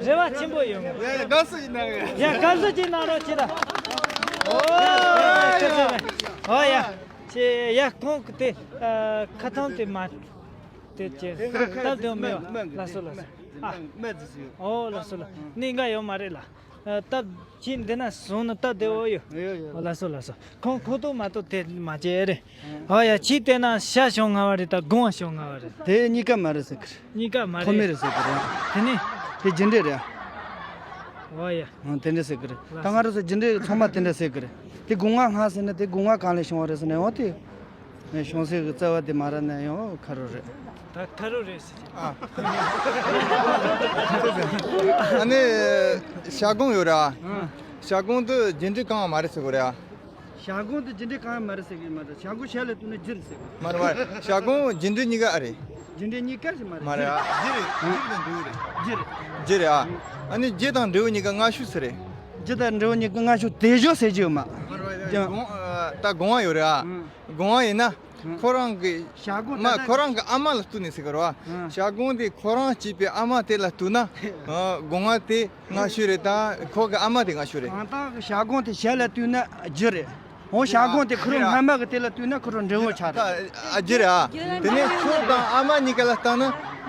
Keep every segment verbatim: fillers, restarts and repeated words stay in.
རེ་བ་ཆེན་པོ་ཡོད། ཡ་ཡ། དགའ་བསུ་ཞིག་གནང་རོགས། ཡ་དགའ་བསུ་ཅིག་གནང་རོགས་ཅིག་ད། ཨོ་ཡ། ཁྱེད་ཡ་ཁོང་གི་དེ་ཁ་ཐང་དེ་མ་དེ་ཅེ་སྟབས་བདེ་མེད་པ། ལགས་སོ་ལགས་སོ། ཨ། ཨོ་ལགས་སོ་ལགས། གནད་འགག་ཡོད་མ་རེད་ལགས། སྟབས་ཁྱེད་འདི་ན་བཟུང་ན་སྟབས་བདེ་བོ་ཡོད། ཡོད་ཡོད། ལགས་སོ་ལགས་སོ། ཁོང་ཁོ་ཐོག་མ་གཏོགས་དེ་མ་བྱས་རེད། ཨོ་ཡ། ཁྱེད་བལྟས་ན་ཤ་ཞིམ་ང་བ་རེད་ད་སྒོང་བ་ཞིམ་ང་བ་རེད། དེ་གཉིས་ཀ་མ་རེད་ཟེར་གི་རེད། གཉིས་ཀ་མ་རེད། ཐོག་མེད་རེད་ཟེར་གི་རེད། དེ་ནི། དེ་རྒྱུ་འབྲས་རེད། ཨོ་ཡ། ཨང་། དེ་འདྲ་ཟེར་གི་རེད། ད་ང་རང་ཚོ་རྒྱུ་འབྲས་ཚང་མ་དེ་འདྲ་ཟེར་གི་རེད། དེ་སྒོང་བ་ང་ཟེར་ན་དེ་སྒོང་བ་གང་ལས་བྱུང་བ་རེད་ཟེར་ན་ཡང་དེ། ངས་བྱུང་སའི་གི་རྩ་བ་དེ་མ་ར་ན་ཡང་ཁ་རོ་རེད། ད་ཁ་རོ་རེད་ཟེར་གི། ཨ། ཨ་ནི་ཤ་སྒོང་ཡོད་ར། ཨང་། ཤ་སྒོང་དེ་རྒྱུ་འབྲས་གང་མ་རེད་ཟེར་གི་རེད་ཨ། ཤ་སྒོང་དེ་རྒྱུ་འབྲས་གང་ཡང་མ་རེད་ཟེར་གི་མ་རེད། ཤ་སྒོང་ཤ་ལ་བཏུང་ན་རྒྱུ་རེད་ཟེར་གི། མ་རེད་མ་རེད། ཤ་སྒོང་རྒྱུ་འབྲས་གཉིས་ཀ་ཨ་རེད། རྒྱུ་འབྲས་གཉིས་ཀ་ཞིག་མ་རེད། མ་རེད་ཨ། རྒྱུ་རེད། རྒྱུ་རེད་དང་འབྲས་བུ་རེད། རྒྱུ་རེད། རྒྱུ་རེད་ཨ། ཨ་ནི་རྒྱུ་དང་འབྲས་བུ་གཉིས་ཀ་མངར་ཤོས་ཟེར་རེད། རྒྱུ་དང་འབྲས་བུ་གཉིས་ཀ་མངར་ཤོས་དེ་ཞོ་ཟེར་རྒྱུ་ཡོད་མ། མ་རེད་མ་རེད། ཀྱང་། སྒོང་། ད་སྒོང་བ་ཡོད་རེད་ཨ། ཨང་། སྒོང་བ་ཡིན་ན། ཨང་། ཁོ་རང་གི། ཤ་སྒོང་མ་ད་ཁོ་རང་གི་ཨ་མ་ལ་བཏུང་ནས་ཟེར་གི་རེད་བ། ཨང་། ཤ་སྒོང་དེ་ཁོ་རང་སྐྱེས་པའི་ཨ་མ་དེ་ལ་བཏུང་ན། ཨ། སྒོང་བ་དེ་མངར་ཤོས་རེད་དང་ཁོ་གི་ཨ་མ་དེ་མངར་ཤོས་རེད། གང་ལྟར་ཤ་སྒོང་དེ་ཤ་ལ་བཏུང་ན་རྒྱུ་རེད། འོ་ཤ་སྒོང་དེ་ཁོ་རང་སྔ་མ་གི་དེ་ལ་བཏུང་ན་ཁོ་རང་འབྲས་བུ་ཆགས་རེད། ད་ཨ་རྒྱུ་རེད་ཨ། དེ་ནས་ཁྱོད་དང་ཨ་མ་གཉིས་ཀ་ལ་བཏང་ན།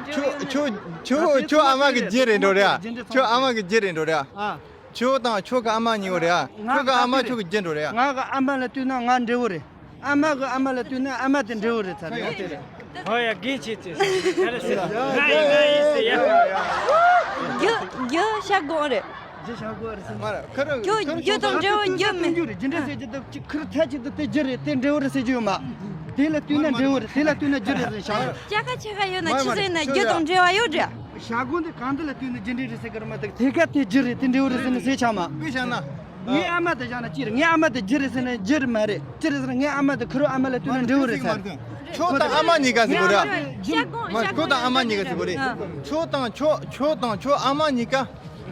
ཁྱོད་ཁྱོད་ཁྱོད་ཁྱོད་ཨ་མ་གི་རྒྱུ་རེད་འགྲོ་རེད་ཨ། ཁྱོད་ཨ་མ་གི་རྒྱུ་རེད་འགྲོ་རེད་ཨ། ཨ། ཁྱོད་དང་ཁྱོད་ཀྱི་ཨ་མ་གཉིས་པོ་རེད་ཨ། ཁྱོད་ཀྱི་ཨ་མ་ཁྱོད་ཀྱི་རྒྱུ་འགྲོ་རེད་ཨ། ང་གི་ཨ་མ་ལ་བཏུང་ན་ང་འབྲས་བུ་རེད། ཨ་མ་གི་ཨ་མ་ལ་བཏུང་ན་ཨ་མ་དེ་འབྲས་བུ་རེད་ཚར་རེད་ཨ། དེ་རེད། ཨོ་ཡ་རྒན་ཆེ་ཆེ། ཡ་རེད་ཟེར། ང་ཡིན་ང་ཡིན་ཟེར་ཡ། རྒྱུ་རྒྱུ་ཤ་སྒོང་རེད། རྒྱུ་ཤ་སྒོང་རེད་ཟེར། མ་རེད་ཁ་ར་རྒྱུ་ཁ་ར་རྒྱུ་དང་འབྲས་བུ་རྒྱུ་མེད། རྒྱུ་རེད་རྒྱུ་འབྲས་ཟེར་གྱི་འདུག་ཅིག་ཁ་ར་ཐལ་གྱི་འདུག་དེ་རྒྱུ་རེད་དེ་འབྲས་བུ་རེད་ཟེར་གྱི་ཡོད་མ། དེ་ལ་བཏུང་ན་འབྲས་བུ་རེད་དེ་ལ་བཏུང་ན་རྒྱུ་རེད་ཟེར་ཤ། ཅ་ཀ་ཆ་ཀ་ཡོད་ན་ཆི་ཟེར་ན་རྒྱུ་དང་འབྲས་བུ་ཡོད་འདྲ། ཤ་སྒོང་དེ་གང་དེ་ལ་བཏུང་ན་རྒྱུ་འབྲས་རེད་ཟེར་གི་རེད་མ་གཏོགས་དེ་ག་དེ་རྒྱུ་རེད་དེ་འབྲས་བུ་རེད་ཟེར་ནས་ཟེར་ཆགས་མ། དཔེ་བཞག་ན། ངའི་ཨ་མ་དེ་བཞག་ན་ཅི་རེད། ངའི་ཨ་མ་དེ་རྒྱུ་རེད་ཟེར་ན་རྒྱུ་རེད་མ་རེད། ཅི་རེད་ཟེར་ན་ངའི་ཨ་མ་དེ་ཁོ་རང་ཨ་མ་ལ་བཏུང་ན་འབྲས་བུ་རེད་ཟེར། ཁྱོད་དང་ཨ་མ་གཉིས་ཀ་ཟེར་གོ་རེད། ཤ་སྒོང་མ་ཤ་ཁྱོད་དང་ཨ་མ་གཉིས་ཀ་ཟེར་གོ་རེད། ཨ། ཁྱོད་དང་ཁྱོད་ཁྱོད་དང་ཁྱོད་ཨ་མ་གཉིས་ཀ་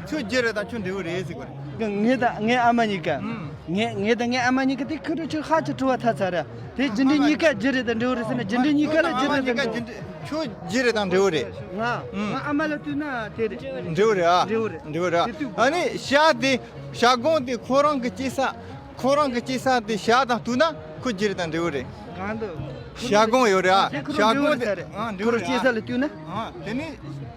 ཁྱོད་རྒྱུ་རེད་དང་ཁྱོད་འབྲས་བུ་རེད་ཟེར་གོ་རེད། ངས་དང་ངའི་ཨ་མ་གཉིས་ཀ་ཨུམ། ངས་ངས་དང་ངའི་ཨ་མ་གཉིས་ཀ་དེ་ཁོ་རང་ཁྱོད་ཧ་ཅང་བྲོ་བ་ཐལ་ཚར་ར། དེ་རྒྱུ་འབྲས་གཉིས་ཀ་རྒྱུ་རེད་དང་འབྲས་བུ་རེད་ཟེར་ན་རྒྱུ་འབྲས་གཉིས་ཀ་ལ་རྒྱུ་རེད་དང་འབྲས་བུ། ཁྱོད་རྒྱུ་རེད་དང་འབྲས་བུ་རེད། ང་ང་ཨ་མ་ལ་བཏུང་ན་དེ་རེད། འབྲས་བུ་རེད་ཨ། འབྲས་བུ་རེད་ཨ། འབྲས་བུ་རེད་ཨ། དེ་བཏུང་། ཨ་ནི་ཤ་དེ་ཤ་སྒོང་དེ་ཁོ་རང་གི་སྐྱེ་ས་ཁོ་རང་གི་སྐྱེ་ས་དེ་ཤ་དང་བཏུང་ན་ཁོ་རྒྱུ་རེད་དང་འབྲས་བུ་རེད། གང་འདུག་ཤ་སྒོང་ཡོད་རེད་ཨ། དེ་ཁོ་ཤ་རང་སྒོང་འབྲས་བུ་དེ་རེད་ཨ། འབྲས་བུ་ཁོ་རང་རེད་སྐྱེ་ས་ཨ། ལ་བཏུང་ན། ཨ། དེ་ནི་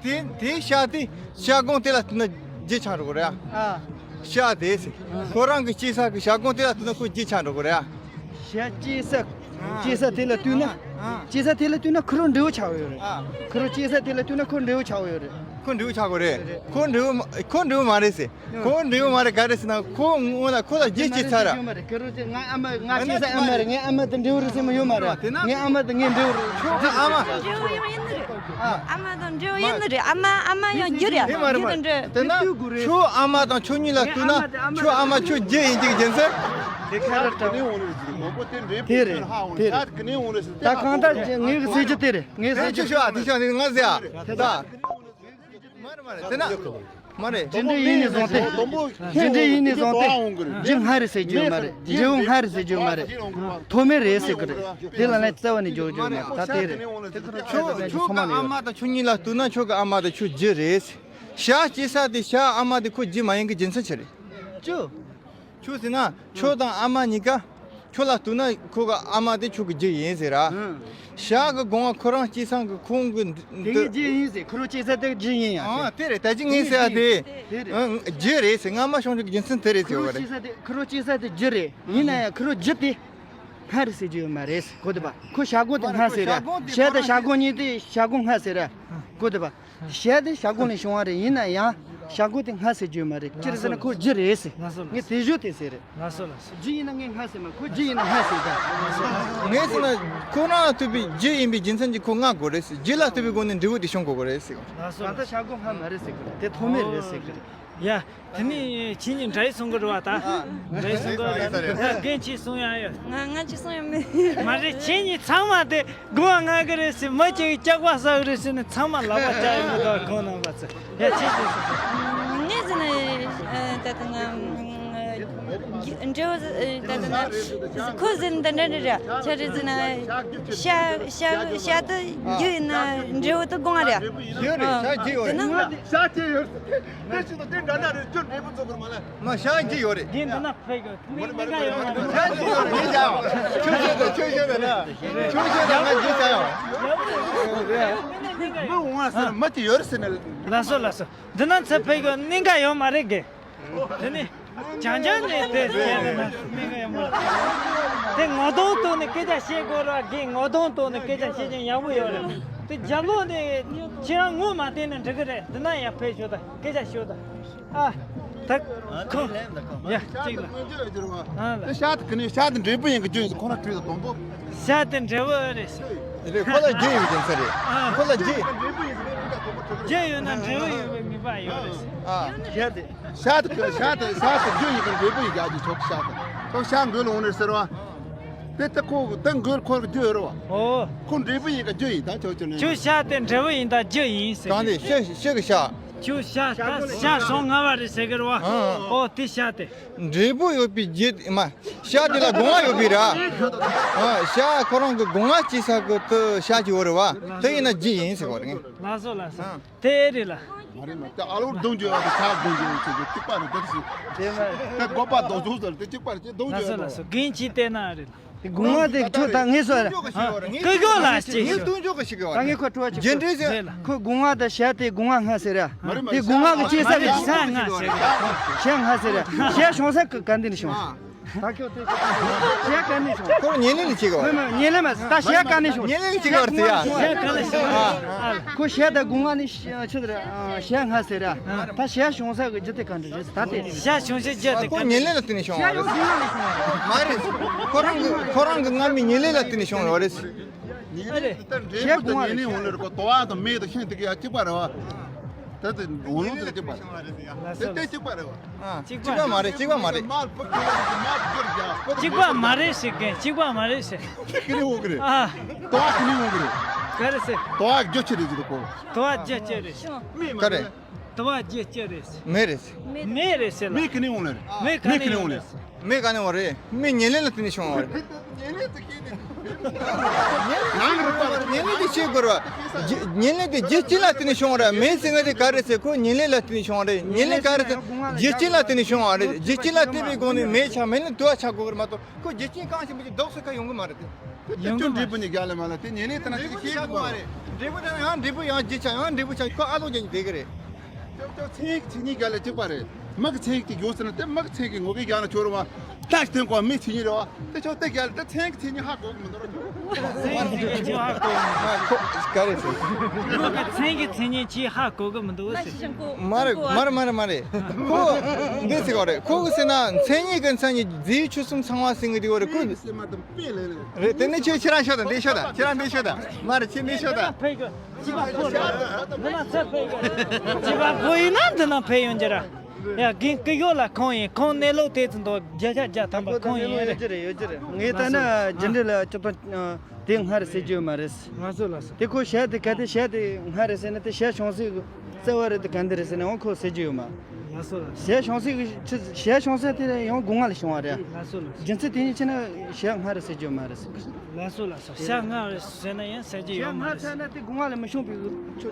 དེ་དེ་ཤ་དེ་ཤ་སྒོང་དེ་ལ་བཏུང་ན་རྒྱུ་ཆགས་འགྲོ་གི་རེད་ཨ། ཨ། ཤ་དེ་ཟེར། ཁོ་རང་གི་སྐྱེ་ས་གི་ཤ་སྒོང་དེ་ལ་བཏུང་ན་ཁོ་རྒྱུ་ཆགས་འགྲོ་གི་རེད་ཨ། ཤ་སྐྱེ་ས། སྐྱེ་ས་དེ་ལ་བཏུང་ན། ཨ། སྐྱེ་ས་དེ་ལ་བཏུང་ན་ཁོ་རང་འབྲས་བུ་ཆགས་ཡོད་རེད། ཨ། ཁོ་རང་སྐྱེ་ས་དེ་ལ་བཏུང་ན་ཁོ་འབྲས་བུ་ཆགས་ཡོད་རེད། ཁོ་འབྲས་བུ་ཆགས་གོ་རེད། ཁོ་འབྲས་བུ་མ་ཁོ་འབྲས་བུ་མ་རེད་ཟེར། ཁོ་འབྲས་བུ་མ་རེད་ག་རེ་ཟེར་ན་ཁོ་སྔོན་ལ་ཁོ་ལ་རྒྱུ་སྐྱེས་ཚར་ར། ཁོ་རང་ང་ང་སྐྱེ་ས་ཨ་མ་རེད། ངའི་ཨ་མ་དེ་འབྲས་བུ་རེད་ཟེར་མ་ཡོད་མ་རེད། ངའི་ཨ་མ་དེ་ངའི་འབྲས་བུ་རེད། ཁྱོད་ཨ་མ། འབྲས་བུ་ཡང་ཡིན་ནི་རེད། ཨ། ཨ་མ་དང་འབྲས་བུ་ཡིན་ནི་རེད། ཨ་མ་ཨ་མ་ཡང་རྒྱུ་རེད། དེ་མ་རེད་མ་རེད། དེ་ན་ཁྱོད་ཨ་མ་དང་ཁྱོད་གཉིས་ལ་བསྟུན་ན་ཁྱོད་ཨ་མ་ཁྱོད་རྒྱུ་ཡིན་གཅིག་རྒྱུ་མཚན། དེ་ག་རེ་དྲ་བ། དེ་རེད་དེ་རེད། ད་གང་ལྟར་ངས་གི་ཟེར་རྒྱུ་དེ་རེད། ངས་ཟེར་རྒྱུ་དེ་རེད། ད། མ་རེད་མ་རེད་དེ་ན། མ་རེད། རྒྱུ་འབྲས་ཡིན་ནས་བཟུང་སྟེ། རྒྱུ་འབྲས་ཡིན་ནས་བཟུང་སྟེ། རྒྱུ་སྔ་རེད་ཟེར་རྒྱུ་ཡོད་མ་རེད། འབྲས་བུ་སྔ་རེད་ཟེར་རྒྱུ་ཡོད་མ་རེད། ཐོག་མེད་རེད་ཟེར་གི་རེད། དེ་ལ་ནི་རྩ་བ་ནས་འཇོག་རྒྱུ་ཡོད་མ་རེད། ད་དེ་རེད། དེ་ཁོ་ཐག་ཆོད་ཁྱོད་ཁྱོད་ཀྱི་ཨ་མ་དང་ཁྱོད་གཉིས་ལ་བསྟུན་ན་ཁྱོད་ཀྱི་ཨ་མ་དང་ཁྱོད་རྒྱུ་རེད། ཤ་སྐྱེ་ས་དེ་ཤ་ཨ་མ་དེ་ཁོ་རྒྱུ་མ་ཡིན་གི་རྒྱུ་མཚན་ཆི་རེད། ཅོ། ཁྱོད་ཟེར་ན་ཁྱོད་དང་ཨ་མ་གཉིས་ཀ་ཁྱོད་ལ་བསྟུན་ན་ཁོ་གི་ཨ་མ་དེ་ཁྱོད་ཀྱི་རྒྱུ་ཡིན་ཟེར་ར། ཨང་། ཤ་གི་སྒོང་བ་ཁོ་རང་སྐྱེས་སང་གི་ཁོང་གི་དེ་ངའི་རྒྱུ་ཡིན་ཟེར། ཁོ་རང་སྐྱེས་ས་དེ་རྒྱུ་ཡིན་ཡ། ཨང་། དེ་རེད། ད་ཅི་ངས་ཟེར་ཡ་དེ། དེ་རེད། ཨང་། རྒྱུ་རེད་ཟེར། སྔ་མ་བྱུང་ཆོག་གི་རྒྱུ་མཚན་དེ་རེད་ཟེར་བ་རེད། ཁོ་རང་སྐྱེས་ས་དེ་རྒྱུ་རེད། ཡིན་ན་ཡང་ཁོ་རང་རྒྱུ་དེ་སྔ་རེད་ཟེར་རྒྱུ་ཡོད་མ་རེད། གོ་ཐུབ་པ། ཁོ་ཤ་སྒོང་དེ་སྔ་ཟེར་ར། ཤ་དང་ཤ་སྒོང་གཉིས་དེ་ཤ་སྒོང་སྔ་ཟེར་ར། གོ་ཐུབ་པ། ཤ་དེ་ཤ་སྒོང་ལས་བྱུང་བ་རེད། ཡིན་ན་ཡང་ཤ་སྒོང་དེ་སྔ་ཟེར་རྒྱུ་མ་རེད། ཅི་རེད་ཟེར་ན་ཁོ་རྒྱུ་རེད་ཟེར། ལགས་སོ་ལགས་སོ། ངས་དེ་ཞུ་དེ་ཟེར་རེད། ལགས་སོ་ལགས་སོ། རྒྱུ་ཡིན་ན་ངས་སྔ་ཟེར་མ། ཁོ་རྒྱུ་ཡིན་ན་སྔ་ཟེར་ད། ངས་ཟེར་ན་ཁོ་རང་ལ་ཐུག་པའི་རྒྱུ་ཡིན་པའི་རྒྱུ་མཚན་གྱིས་ཁོ་སྔ་དགོས་རེད་ཟེར། རྒྱུ་ལ་ཐུག་པའི་སྒོ་ནས་འབྲས་བུ་དེ་བྱུང་དགོས་རེད་ཟེར། ལགས་སོ། ད་ལྟ་ཤ་སྒོང་སྔ་མ་རེད་ཟེར་གི་རེད། དེ་ཐོག་མེད་རེད་ཟེར་གི་རེད། ཡ། དེ་ནི་ཁྱེད་གཉིས་འདྲ་ཡི་གསུང་གི་རེད་བ་ད། འདྲ་ཡི་གསུང་གི་རེད་ད། རྒན་ཁྱེད་གསུང་ཡ་ཡོད། ང་ང་ཅི་གསུང་ཡ་མེད། མ་རེད། ཁྱེད་གཉིས་ཚང་མ་དེ་དགོངས་པ་ང་གི་རེད་ཟེར། མ་ཁྱེད་ཀྱི་སྐྱག་པ་ཟ་གི་རེད་ཟེར་ནས་ཚང་མ་ལག་པ་བཀྱག་ཡོང་གི་འདུག་ཁོང་རྣམ་པ་ཚོ། ཡ་ཁྱེད་ཀྱིས་གསུང་། ངས་ཟེར་ན་ད་ལྟ་ང་ འབྲས་བུ་ད་ལྟ་ན་ཁོ་ཟེར་ན་འདི་འདྲ་རེད། ཆ་རེ་ཟེར་ན་ཤ་ཤ་ཤ་དུ་རྒྱུ་ཡིན་ན་འབྲས་བུ་དུ་དགོངས་རེད། རྒྱུ་རེད། ཤ་རྒྱུ་ཡོད་རེད། ཤ་རྒྱུ་ཡོད་རེད། དེ་ཞིག་ཏུ་དེ་འདྲ་འདྲ་རེད། ཁྱོད་འབྲས་བུ་ཚོ་གོར་མ་ལ། མ་ཤ་རྒྱུ་ཡོད་རེད། འདི་འདི་ན་ཕེབས་དགོས། མི་གཉིས་ཀ་ཡོད་མ་རེད། ཤ་རྒྱུ་ཡོད་རེད། ཡིན་ཀྱང་ཆོས་ཤོད་དང་ཆོས་ཤོད་དང་ན་ཆོས་ཤོད་དང་ང་རྒྱུ་ཆ་ཡོད། མི་འོང་བ་ཟེར་མི་གཅིག་ཡོད་རེད་ཟེར་ནས། ལགས་སོ་ལགས་སོ། འདི་ན་ཚེ་ཕེབས་དགོས། གཉིས་ཀ་ཡོད་མ་རེད་གི། དེ་ནི་ཅང་ཅང་ནས་དེ་བཤད་ན་ནི་ཡང་མ་རེད། དེ་ངོ་གདོང་སྟོན་ནས་སྐད་ཆ་བཤད་དགོས་ར་གི། ངོ་གདོང་སྟོན་ནས་སྐད་ཆ་བཤད་ཀྱང་ཡག་པོ་ཡོད་རེད། དེ་རྒྱབ་ལོགས་ནས་ཁྱེད་རང་ངོ་མ་བསྟན་ན་འགྲིག་གི་རེད། འདི་ན་ཡང་ཕེབས་ཤོག་དང་སྐད་ཆ་ཤོད་དང་། ཨ་ད་ཁོ་ཡ་གཅིག་ལ། ཨ་ལ། ཤ་དེ་ག་ནས་ཤ་དེ་འབྲས་བུ་ཡིན་གི་རྒྱུ་ཡིན། ཁོ་ན་བྲིས་དང་དང་པོ། ཤ་དེ་འབྲས་བུ་རེད། རེད། ཁོ་ལ་རྒྱུ་ཡོད་ཀྱང་ས་རེད། ཨ། ཁོ་ལ་རྒྱུ། རྒྱུ་ཡོད་ན་འབྲས་བུ་ཡོད་པའི་ངེས་པ་ཡོད་རེད། ཨ། ཤ་དེ། ཤ་དེ་ཤ་དེ་ཤ་དེ་རྒྱུ་ཡིན་གི་འབྲས་བུ་ཡིན་ག་རྒྱུ་ཆོག་ཤ་དེ་ཆོག་ཤ་འགོས་ལ་འོང་ནས་ཟེར་བ། དེ་ལྟ་ཁོ་ད་འགོས་ཁོ་རྒྱུ་ཡོད་རེད་བ། ཨོ། ཁོ་འབྲས་བུ་ཡིན་ག་རྒྱུ་ཡིན་ད་ཆོག་ཆོག་ནས། ཁྱོད་ཤ་དེ་འབྲས་བུ་ཡིན་ད་རྒྱུ་ཡིན་ཟེར། གང་དེ་ཤ་ཤ་གི་ཤ། ཁྱོད་ཤ་ད་ཤ་ཞོ་ལྔ་བ་རེད་ཟེར་གི་རེད་བ། ཨ། ཨོ་དེ་ཤ་དེ། འབྲས་བུ་ཡོད་པའི་རྒྱུ་མ། ཤ་དེ་ལ་སྒོ་ང་ཡོད་པའི་ར། ཨ། ཤ་ཁོ་རང་གི་སྒོ་ང་སྐྱེ་ས་གི་དུ་ཤ་ཅིག་ཡོད་རེད་བ། དེ་ཡིན་ན་རྒྱུ་ཡིན་ཟེར་བ་རེད། ལགས་སོ་ལགས་སོ། ཨ། དེ་ཨེ་རེད་ལ། མ་རེད་མ། དེ་ཨ་ལོ་རྡུང་རྒྱུ་ཡོད་པའི་ཤ་རྡུང་རྒྱུ་ཡོད་ཚེ་གཅིག་པ་རེད། དེ་སི། དེ་མ་རེད། དེ་སྒོ་པ་རྡོག་རྡོག་ཟེར་དེ་གཅིག་པ་རེད། དེ་རྡུང་རྒྱུ་ལགས་སོ་ཡོད་ལགས་སོ། དོ། རྒན་གྱིས་བལྟས་ན་ཨེ་རེད་ལ། དེ་སྒོ་ང་དེ་ཁྱོད་ད་ངས་སོ་ར། ཨ། ཀུ་ཀུ་ལ་ཅི་ངས་ཞུ། སྟོན་ཆོག་གི་ཞིག་གི་བ་ད་རེད། ངས་ཁོ་སྤྲོ་བ་ཅིག་རྒྱུ་འབྲས་ཟེར། རེད་ལ། ཁོ་སྒོ་ང་དང་ཤ་དེ་སྒོ་ང་སྔ་ཟེར་ར། མ་རེད་མ་དེ་རེད། སྒོ་ང་གི་ཤ་ཅེ་ས་ལ་ཤ་སྔ་ཟེར། ཤ་སྔ་ཟེར་ར། ཤ་བྱུང་ས་གི་ག་འདི་ནས་བྱུང་། ཨ། ད་ཁྱོད་དེ་ཤ་ག་ནས་བྱུང་། ཁོ་ཉེ་ལེ་ལ་ཅིག་གི་བ། མ་མ་ཉེ་ལེ་མ་ཟེར། ད་ཤ་ག་ནས་བྱུང་། ཉེ་ལེ་ལ་ཅིག་གི་བ་ཟེར་ཡ། ཤ་ག་ནས་བྱུང་། ཨ། ཁོ་ཤ་དང་སྒོ་ང་ནས་ཤ་ཆི་ཟེར་ར། ཤ་སྔ་ཟེར་ར། ད་ཤ་བྱུང་ས་གི་རྒྱུ་དེ་ག་འདྲ་རེད་ད་དེ། ཤ་བྱུང་ས་རྒྱུ་དེ་ཨ་ཁོ་ག་ཉེ་ལེ་ལ་བརྟེན་ནས་བྱུང་བ་རེད། མ་རེད། ཁོ་རང་གི་ཁོ་རང་གི་སྔ་མའི་ཉེ་ལེ་ལ་བརྟེན་ནས་བྱུང་བ་རེད། ཉེ་ལེ་དེ་ལྟར་འབྲས་བུ་དང་ཉེ་ལེ་འོང་ལེ་རེད་ཁོ། དོ་བ་དང་མེ་དང་ཤིང་དེ་ག་ཡ་གཅིག་པ་རེད་བ། དེ་དེ་འོང་ལུགས་དེ་གཅིག་པ་རེད། དེ་དེ་གཅིག་པ་རེད་བ། ཨ། གཅིག་པ་མ་རེད། གཅིག་པ་མ་རེད། མར་བུ་ཁྱེར་ལ་མར་བུ་ཁྱེར་རྒྱ། གཅིག་པ་མ་རེད་ཟེར་མཁན། གཅིག་པ་མ་རེད་ཟེར། ཁེ་ནི་འོང་གི་རེད། ཨ། དོ་བ་ཁེ་ནི་འོང་གི་རེད། ག་རེ་ཟེར། དོ་བ་རྒྱུ་ཆི་རེད་ཟེར་གོ། དོ་བ་རྒྱུ་ཆི་རེད་ཟེར། མེ་མ་ག་རེད། རེད། དོ་བ་རྒྱུ་ཆི་རེད་ཟེར། མེ་རེད་ཟེར། མེ་རེད་ཟེར་ལ། མེ་ཁེ་ནི་འོང་ལེ་རེད། མེ་ག་ནས་འོང་ལེ་རེད། མེ་ག་ནས་འོང་རེད། མེ་ཉེ་ལེ་ལ་བརྟེན་ནས་བྱུང་བ་རེད། ཉེ་ལེ་དེ་ཤེས་ནས། ནང་གི་རིག་པ་ལ་ཉེ་ལེ་དེ་ཤེས་དགོས་རེད་བ། རྒྱུ་ཉེ་ལེ་དེ་རྒྱུ་རྐྱེན་ལ་བརྟེན་ནས་བྱུང་བ་རེད། མེ་ཟེར་མཁན་དེ་ག་རེད་ཟེར། ཁོ་ཉེ་ལེ་ལ་བརྟེན་ནས་བྱུང་བ་རེད། ཉེ་ལེ་ག་རེད་ཟེར། རྒྱུ་རྐྱེན་ལ་བརྟེན་ནས་བྱུང་བ་རེད། རྒྱུ་རྐྱེན་ལ་བརྟེན་པའི་སྒོ་ནས་མེ་ཆགས། མེ་ནི་དུ་བ་ཆགས་དགོས་ཀྱི་རེད་མ་གཏོགས། ཁོ་རྒྱུ་རྐྱེན་གང་ཞིག་མི་ཅིག་ལྡོག་ས་ཁ་ཡོང་གི་མ་རེད་དེ། དེ་ཁྱོད་འབྲས་བུ་ནི་རྒྱ་ལ་མ་ལ་དེ་ཉེ་ལེ་དེ་ན་ཅིག་ཤེས་དགོས་མ་རེད། འབྲས་བུ་དེ་ཡང་འབྲས་བུ་ཡང་རྒྱུ་ཆགས། ཡང་འབྲས་བུ་ཆགས། ཁོ་ཨ་ལོ་རྒྱ་ནི་བསྡད་གི་རེད། ཅོག་ཅོག་མཚན་གྱི་མཚན་ཉིད་རྒྱ་ལ་གཅིག་པ་རེད། མི་གི་མཚན་གྱི་ཡོད་ཟེར་ན་དེ་མི་གི་མཚན་གྱི་ངོ་གི་རྒྱ་ན་ཆོ་རུ་བ། ད་སྟོན་གོ་མི་མཚན་ཉིད་རེད་བ། དེ་ཆོག་དེ་རྒྱ་ལ་དེ་མཚན་གྱི་མཚན་ཉིད་ཧ་གོ་གི་མི་འདུག་ར། མཚན་གྱི་མཚན་ཉིད་ཅིག་ཧ་གོ་གི་མི་འདུག་ག་རེ་ཟེར། མི་གི་མཚན་གྱི་མཚན་ཉིད་ཅིག་ཧ་གོ་གི་མི་འདུག་ཟེར། མ་རེད་མ་རེད་མ་རེད་མ་རེད། ཁོ་འདི་ཟེར་གོ་རེད། ཁོ་གི་ཟེར་ན་མཚན་ཉིད་ཀྱི་མཚན་ཉིད་རྫས་ཆོས་གསུམ་ཚང་བ་ཟེར་གི་དེ་གོ་རེད། ཁོ་རེད། དེ་ནི་ཁྱོད་ཁྱེད་རང་ཤོད་དང་། འདི་ཤོད་དང་། ཁྱེད་རང་འདི་ཤོད་དང་། མ་རེད། ཁྱེད་འདི་ཤོད་དང་། ཕེབས་དགོས། གཅིག་པ་ཕོ་ལ་འདི་ན་ཚེ་ཕེབས་དགོས། གཅིག་པ་ཕོ་ཡིན་ན་འདི་ན་ཕེབས་ཡོང་རྒྱུ་ར། ཡ་རྒན་ཀི་ཡོ་ལ་ཁོང་ཡིན། ཁོང་གནས་ལུགས་དེ་ཚོ་འདུག་བརྒྱ་ཆ་བརྒྱ་ཐམ་པ་ཁོང་ཡིན་རེད། ཡོད་རྒྱུ་རེད། ཡོད་རྒྱུ་རེད། ངས་ལྟ་ན་རྒྱུ་འབྲས་ལ་སྤྱིར་བཏང་དེ་སྔ་རེད་ཟེར་རྒྱུ་ཡོད་མ་རེད། ང་ཚོ་ལ་ཟེར། དེ་ཁོ་བྱས་དེ་གལ་ཏེ་བྱས་དེ་སྔ་རེད་ཟེར་ན་དེ་བྱས་བྱུང་སའི་རྩ་བ་རེད་དེ་ག་འདི་རེད་ཟེར་ན་ཡང་ཁོ་ཟེར་རྒྱུ་ཡོད་མ། ལགས་སོ་ལགས་སོ། བྱས་བྱུང་སའི་གི་ཆི་བྱས་བྱུང་ས་དེ་ཡང་སྒོ་ང་ལ་བྱུང་བ་རེད། ལགས་སོ་ལགས་སོ། རྒྱུ་མཚན་དེ་ཉིད་ཕྱིན་ན་བྱས་སྔ་རེད་ཟེར་རྒྱུ་མ་རེད་ཟེར། ལགས་སོ་ལགས་སོ། བྱས་སྔ་རེད་ཟེར་ན་ཡང་ཟེར་རྒྱུ་ཡོད་མ་རེད། བྱས་སྔ་ཟེར་ན་དེ་སྒོ་ང་ལ་མི་བྱུང་བའི་ཆོ་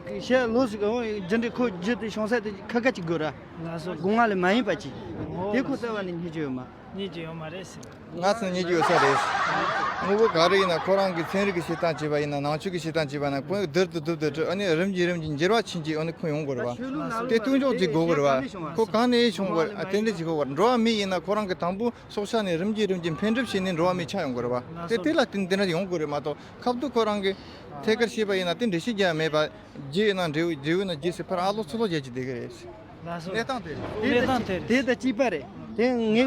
བྱས་ལོ་ཟིག་གི་རྒྱུ་འབྲས་ཁོ་རྒྱུ་དེ་བྱུང་ས་དེ་ཁ་ཁ་ཅིག་དགོས་ར། ལགས་སོ། སྒོ་ང་ལ་མ་ཡིན་པ་ཅིག་ཨོ། དེ་ཁོ་རྩ་བ་ནས་རྙེད་རྒྱུ་ཡོད་མ། རྙེད་རྒྱུ་ཡོད་མ་རེད་ཟེར། ང་ཚོ་རྙེད་རྒྱུ་ཡོད་ས་རེད། དངོས་པོ་ག་རེ་ཡིན་ན་ཁོ་རང་གི་ཚན་རིག་གི་བྱེད་སྟངས་བྱས་པ་ཡིན་ན། ནང་ཆོས་ཀྱི་བྱེད་སྟངས་བྱས་པ་ཡིན་ན། ཁོ་བསྡུར་དུ་བསྡུར་དུ་བསྡུར། ཨ་ནི་རིམ་གྱིས་རིམ་གྱིས་འགྱུར་བ་ཕྱིན་རྗེས་ཨ་ནི་ཁོ་ཡོང་དགོས་རེད་བ། དེ་སྟོན་ཆོག་ཅིག་དགོས་ཀྱི་རེད་བ། ཁོ་གང་ནས་བྱུང་བ་ཨ་དེ་འདྲ་ཅིག་དགོས་པ། འགྲོ་བ་མི་ཡིན་ན་ཁོ་རང་གི་དང་པོ་སྲོག་ཆགས་ནས་རིམ་གྱིས་རིམ་གྱིས་འཕེལ་འགྲིབ་བྱས་ནས་འགྲོ་བ་མི་ཆགས་ཡོང་དགོས་རེད་བ། དེ་དེ་ལ་བརྟེན་དེ་འདྲ་ཡོང་དགོས་རེད་མ་གཏོགས། ཁ་ཐུག་ཁོ་རང་གིས་ཐད་ཀར་བཤད་པ་ཡིན་ན་དེ་འགྲེལ་བཤད་རྒྱག་ཡ་མེད་པ། རྒྱུ་ཡིན་ན་འབྲས་བུ། འབྲས་བུ་ཡིན་ན་རྒྱུ་ཟེར་ཕར་ཨ་ལོ་ཚུར་ལོ་རྒྱག་གི་བསྡད་ཀྱི་རེད། ལགས་སོ། གནས་སྟངས་དེ་རེད། གནས་སྟངས་དེ་རེད། དེ་ད་གཅིག་པ་རེད། དེ་ངའི་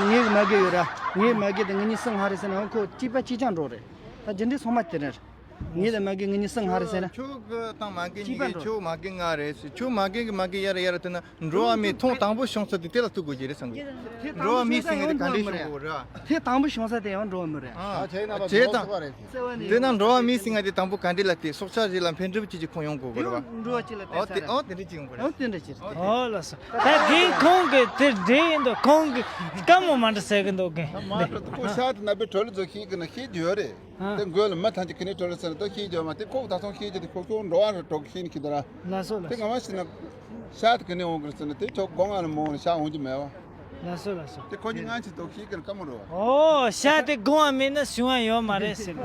ངའི་མ་གི་ཡོད་ར། ངའི་མ་གི་དེ་ང་གཉིས་སུ་སྔ་རེད་ཟེར་ན་ཁོ་གཅིག་པ་གཅིག་རྐྱང་འགྲོ་རེད། ད་རྒྱུ་འབྲས་ཚང་མ་དེ་རེད། ངས་དང་མ་རྒན་ངེད་གཉིས་སུ་ང་རེད་ཟེར་ན། ཁྱོད་ཀྱི་དང་མ་རྒན་གཉིས་ཀྱི་ཁྱོད་མ་རྒན་ང་རེད་ཟེར། ཁྱོད་མ་རྒན་གྱི་མ་རྒན་ཡར་ཡར་དེ་ན་འགྲོ་བ་མིའི་ཐོང་དང་པོ་བྱུང་ཚུལ་དེ་དེ་ལ་ཐུག་དགོས་ཀྱི་རེད་བསམ་གི། འགྲོ་བ་མིའི་སེམས་ངན་དེ་ག་འདྲས་བྱུང་དགོས་རེད། དེ་དང་པོ་བྱུང་ས་དེ་ཡང་འགྲོ་བ་མི་རེད། ཨ་བྱས་ན་བྱས་དང་། དེ་ན་འགྲོ་བ་མིའི་སེམས་ངན་དེ་དང་པོ་ག་འདྲས་ལ་དེ་སྲོག་ཆགས་ཞིག་ལ་འཕེལ་འགྲིབ་ཅིག་ཅིག་ཁོང་ཡོང་དགོས་གི་རེད་བ། འགྲོ་བ་ཅིག་ལ་ཨོ་དེ་ཨོ་དེ་འདྲས་ཅིག་ཡོང་གི་རེད། ཨོ་དེ་འདྲས་ཅིག་རེད། ཨོ་ལགས་སོ། ད་རྒན་ཁོང་གི་དེ་འདྲས་ཡིན་འདུག་ཁོང་གི་བཀའ་མོ་མ་འདྲ་ཟེར་གི་འདུག་རྒན། མ་འགྲོ་ཁོ་ཤག་དེ་ན་བའི་གྲོ་ལི་ཛོ་ཤེས་གི་ན་ཤེས་རྒྱུ་ཡོད་རེད། དེ་མགོ་ལ་མི་ཐང་གི་ཁི་ནི་གྲོ་ལི་ཟེར་ན་དེ་ཤེས་རྒྱུ་མ་དེ་ཁོ་ད་སོང་ཤེས་རྒྱུ་དེ་ཁོ་ཁྱོད་འགྲོ་བ་རུ་གྲོགས་ཤེས་ནི་ཁི་དེ་ར། ལགས་སོ་དེ་ལགས་ང་སོ། མ་ཤེས་ན་ཤག་དེ་གི་ནི་འོང་གི་རེད་ཟེར་ན་དེ་ཁྱོད་སྒོ་ང་ལ་མོ་ཤག་འོང་རྒྱུ་མེད་བ། ལགས་སོ་ལགས་སོ། དེ་ཁོ་གཉིས་ང་ཆེ་ཐོག་ཤེས་གི་ན་ཀ་མོ་རོ་བ། ཨོ་ཤག་དེ་སྒོ་ང་མེད་ན་གཞུང་ང་ཡོད་མ་རེད་ཟེར།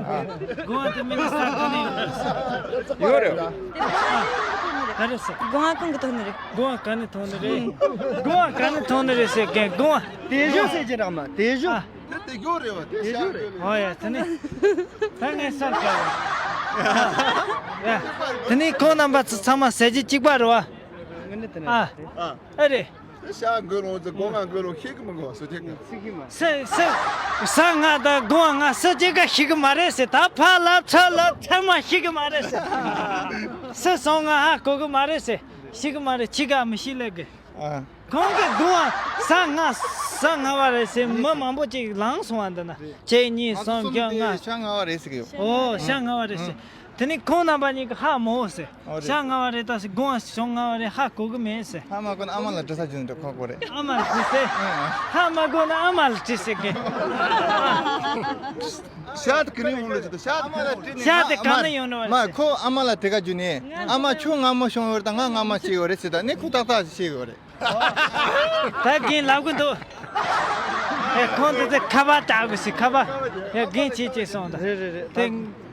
སྒོ་ང་དེ་མེད་ན་ས་ག་ནས་ཡོང་རེད་ཟེར། ཡོད་རེད། ག་རེ་ཟེར། སྒོ་ང་ཀུན་གི་ཐོག་ནས་རེད། སྒོ་ང་ག་ནས་ཐོག་ནས་རེད། སྒོ་ང་ག་ནས་ཐོག་ནས་རེད་ཟེར་མཁན་སྒོ་ང་། དེ་ཞོ་ཟེར་གྱི་རག་མ་དེ་ཞོ། ཨ། དེ་དེ་ཞོ་རེད་བ་དེ་ཞོ་རེད། ཨོ་ཡ་དེ་ནི། ད་ངས་སར་ག་རེད། ཡ། དེ་ནི་ཁོང་རྣམ་པ་ཚོ་ཚང་མ་ཟས་རྒྱུ་གཅིག་པ་རེད་བ། ཨ། ཨ་རེད། ཤག་མགོ་ལོང་ཚེ་སྒོ་ང་མགོ་ལོང་ཤེས་གི་མི་དགོས་སོ་ཐེག་གི། སི་སི། ས་ང་དང་སྒོ་ང་སི་གཅིག་ག་ཤེས་གི་མ་རེད་ཟེར། ད་ཕ་ལབ་ཚ་ལབ་ཚང་མ་ཤེས་གི་མ་རེད་ཟེར། སི་སོང་ང་ཧ་གོ་གི་མ་རེད་ཟེར། ཤེས་གི་མ་རེད། ཁྱི་ག་མི་ཤེས་ལེ་གི། ཨ། ཁོང་གི་སྒོ་ང་ས་ང་ས་ང་བ་རེད་ཟེར་མི་མང་པོ་ཅིག་ལངས་སོང་བ་འདི་ན། གཅིག་གཉིས་གསུམ་བརྒྱད་ལྔ། ཤག་ང་བ་རེད་ཟེར་གི་ཡོད། ཨོ་ཤག་ང་བ་རེད་ཟེར། དེ་ནས་ཁོང་རྣམ་པ་གཉིས་ཀྱིས་ཧ་མ་གོ་ཟེར། ཨོ་རེད། ཤག་ང་བ་རེད་ད་ཟེར། སྒོ་ང་གཞུང་ང་བ་རེད་ཧ་གོ་གི་མེད་ཟེར། ཧ་མ་གོ་ན་ཨ་མ་ལ་དྲི་ས་བྱུང་འདུག་ཁོ་གོ་རེད། ཨ་མ་ལ་དྲི་ཟེར། ཨ། ཧ་མ་གོ་ན་ཨ་མ་ལ་དྲི་ཟེར་གི། ཤག་དེ་ག་ནས་ཡོང་ལ་ཟེར། ཤག་དེ་ཤག་དེ་ག་ནས་ཡོང་ནོ་བ་མ་ཟེར། ཁོ་ཨ་མ་ལ་དྲི་ག་རྒྱུ་ནས་ཨ་མ་ཁྱོད་ངར་མ་བྱུང་ཡོད་རེད་ད་ང་ངར་མ་བྱས་ཡོད་རེད་ཟེར། ད་ནས་ཁོ་ཏག་ཏག་ཞིག་བྱས་ཡོད་རེད། ད་རྒན་ལབ་གི་འདུག་ཨེ་ཁོང་དེ་ཚོ་ཁ་པར་བཏང་གི་ཞིག་ཁ་པར། ཡ་རྒན་བྱས་བྱས་སོང་ད། རེད་རེད་རེད། དེ་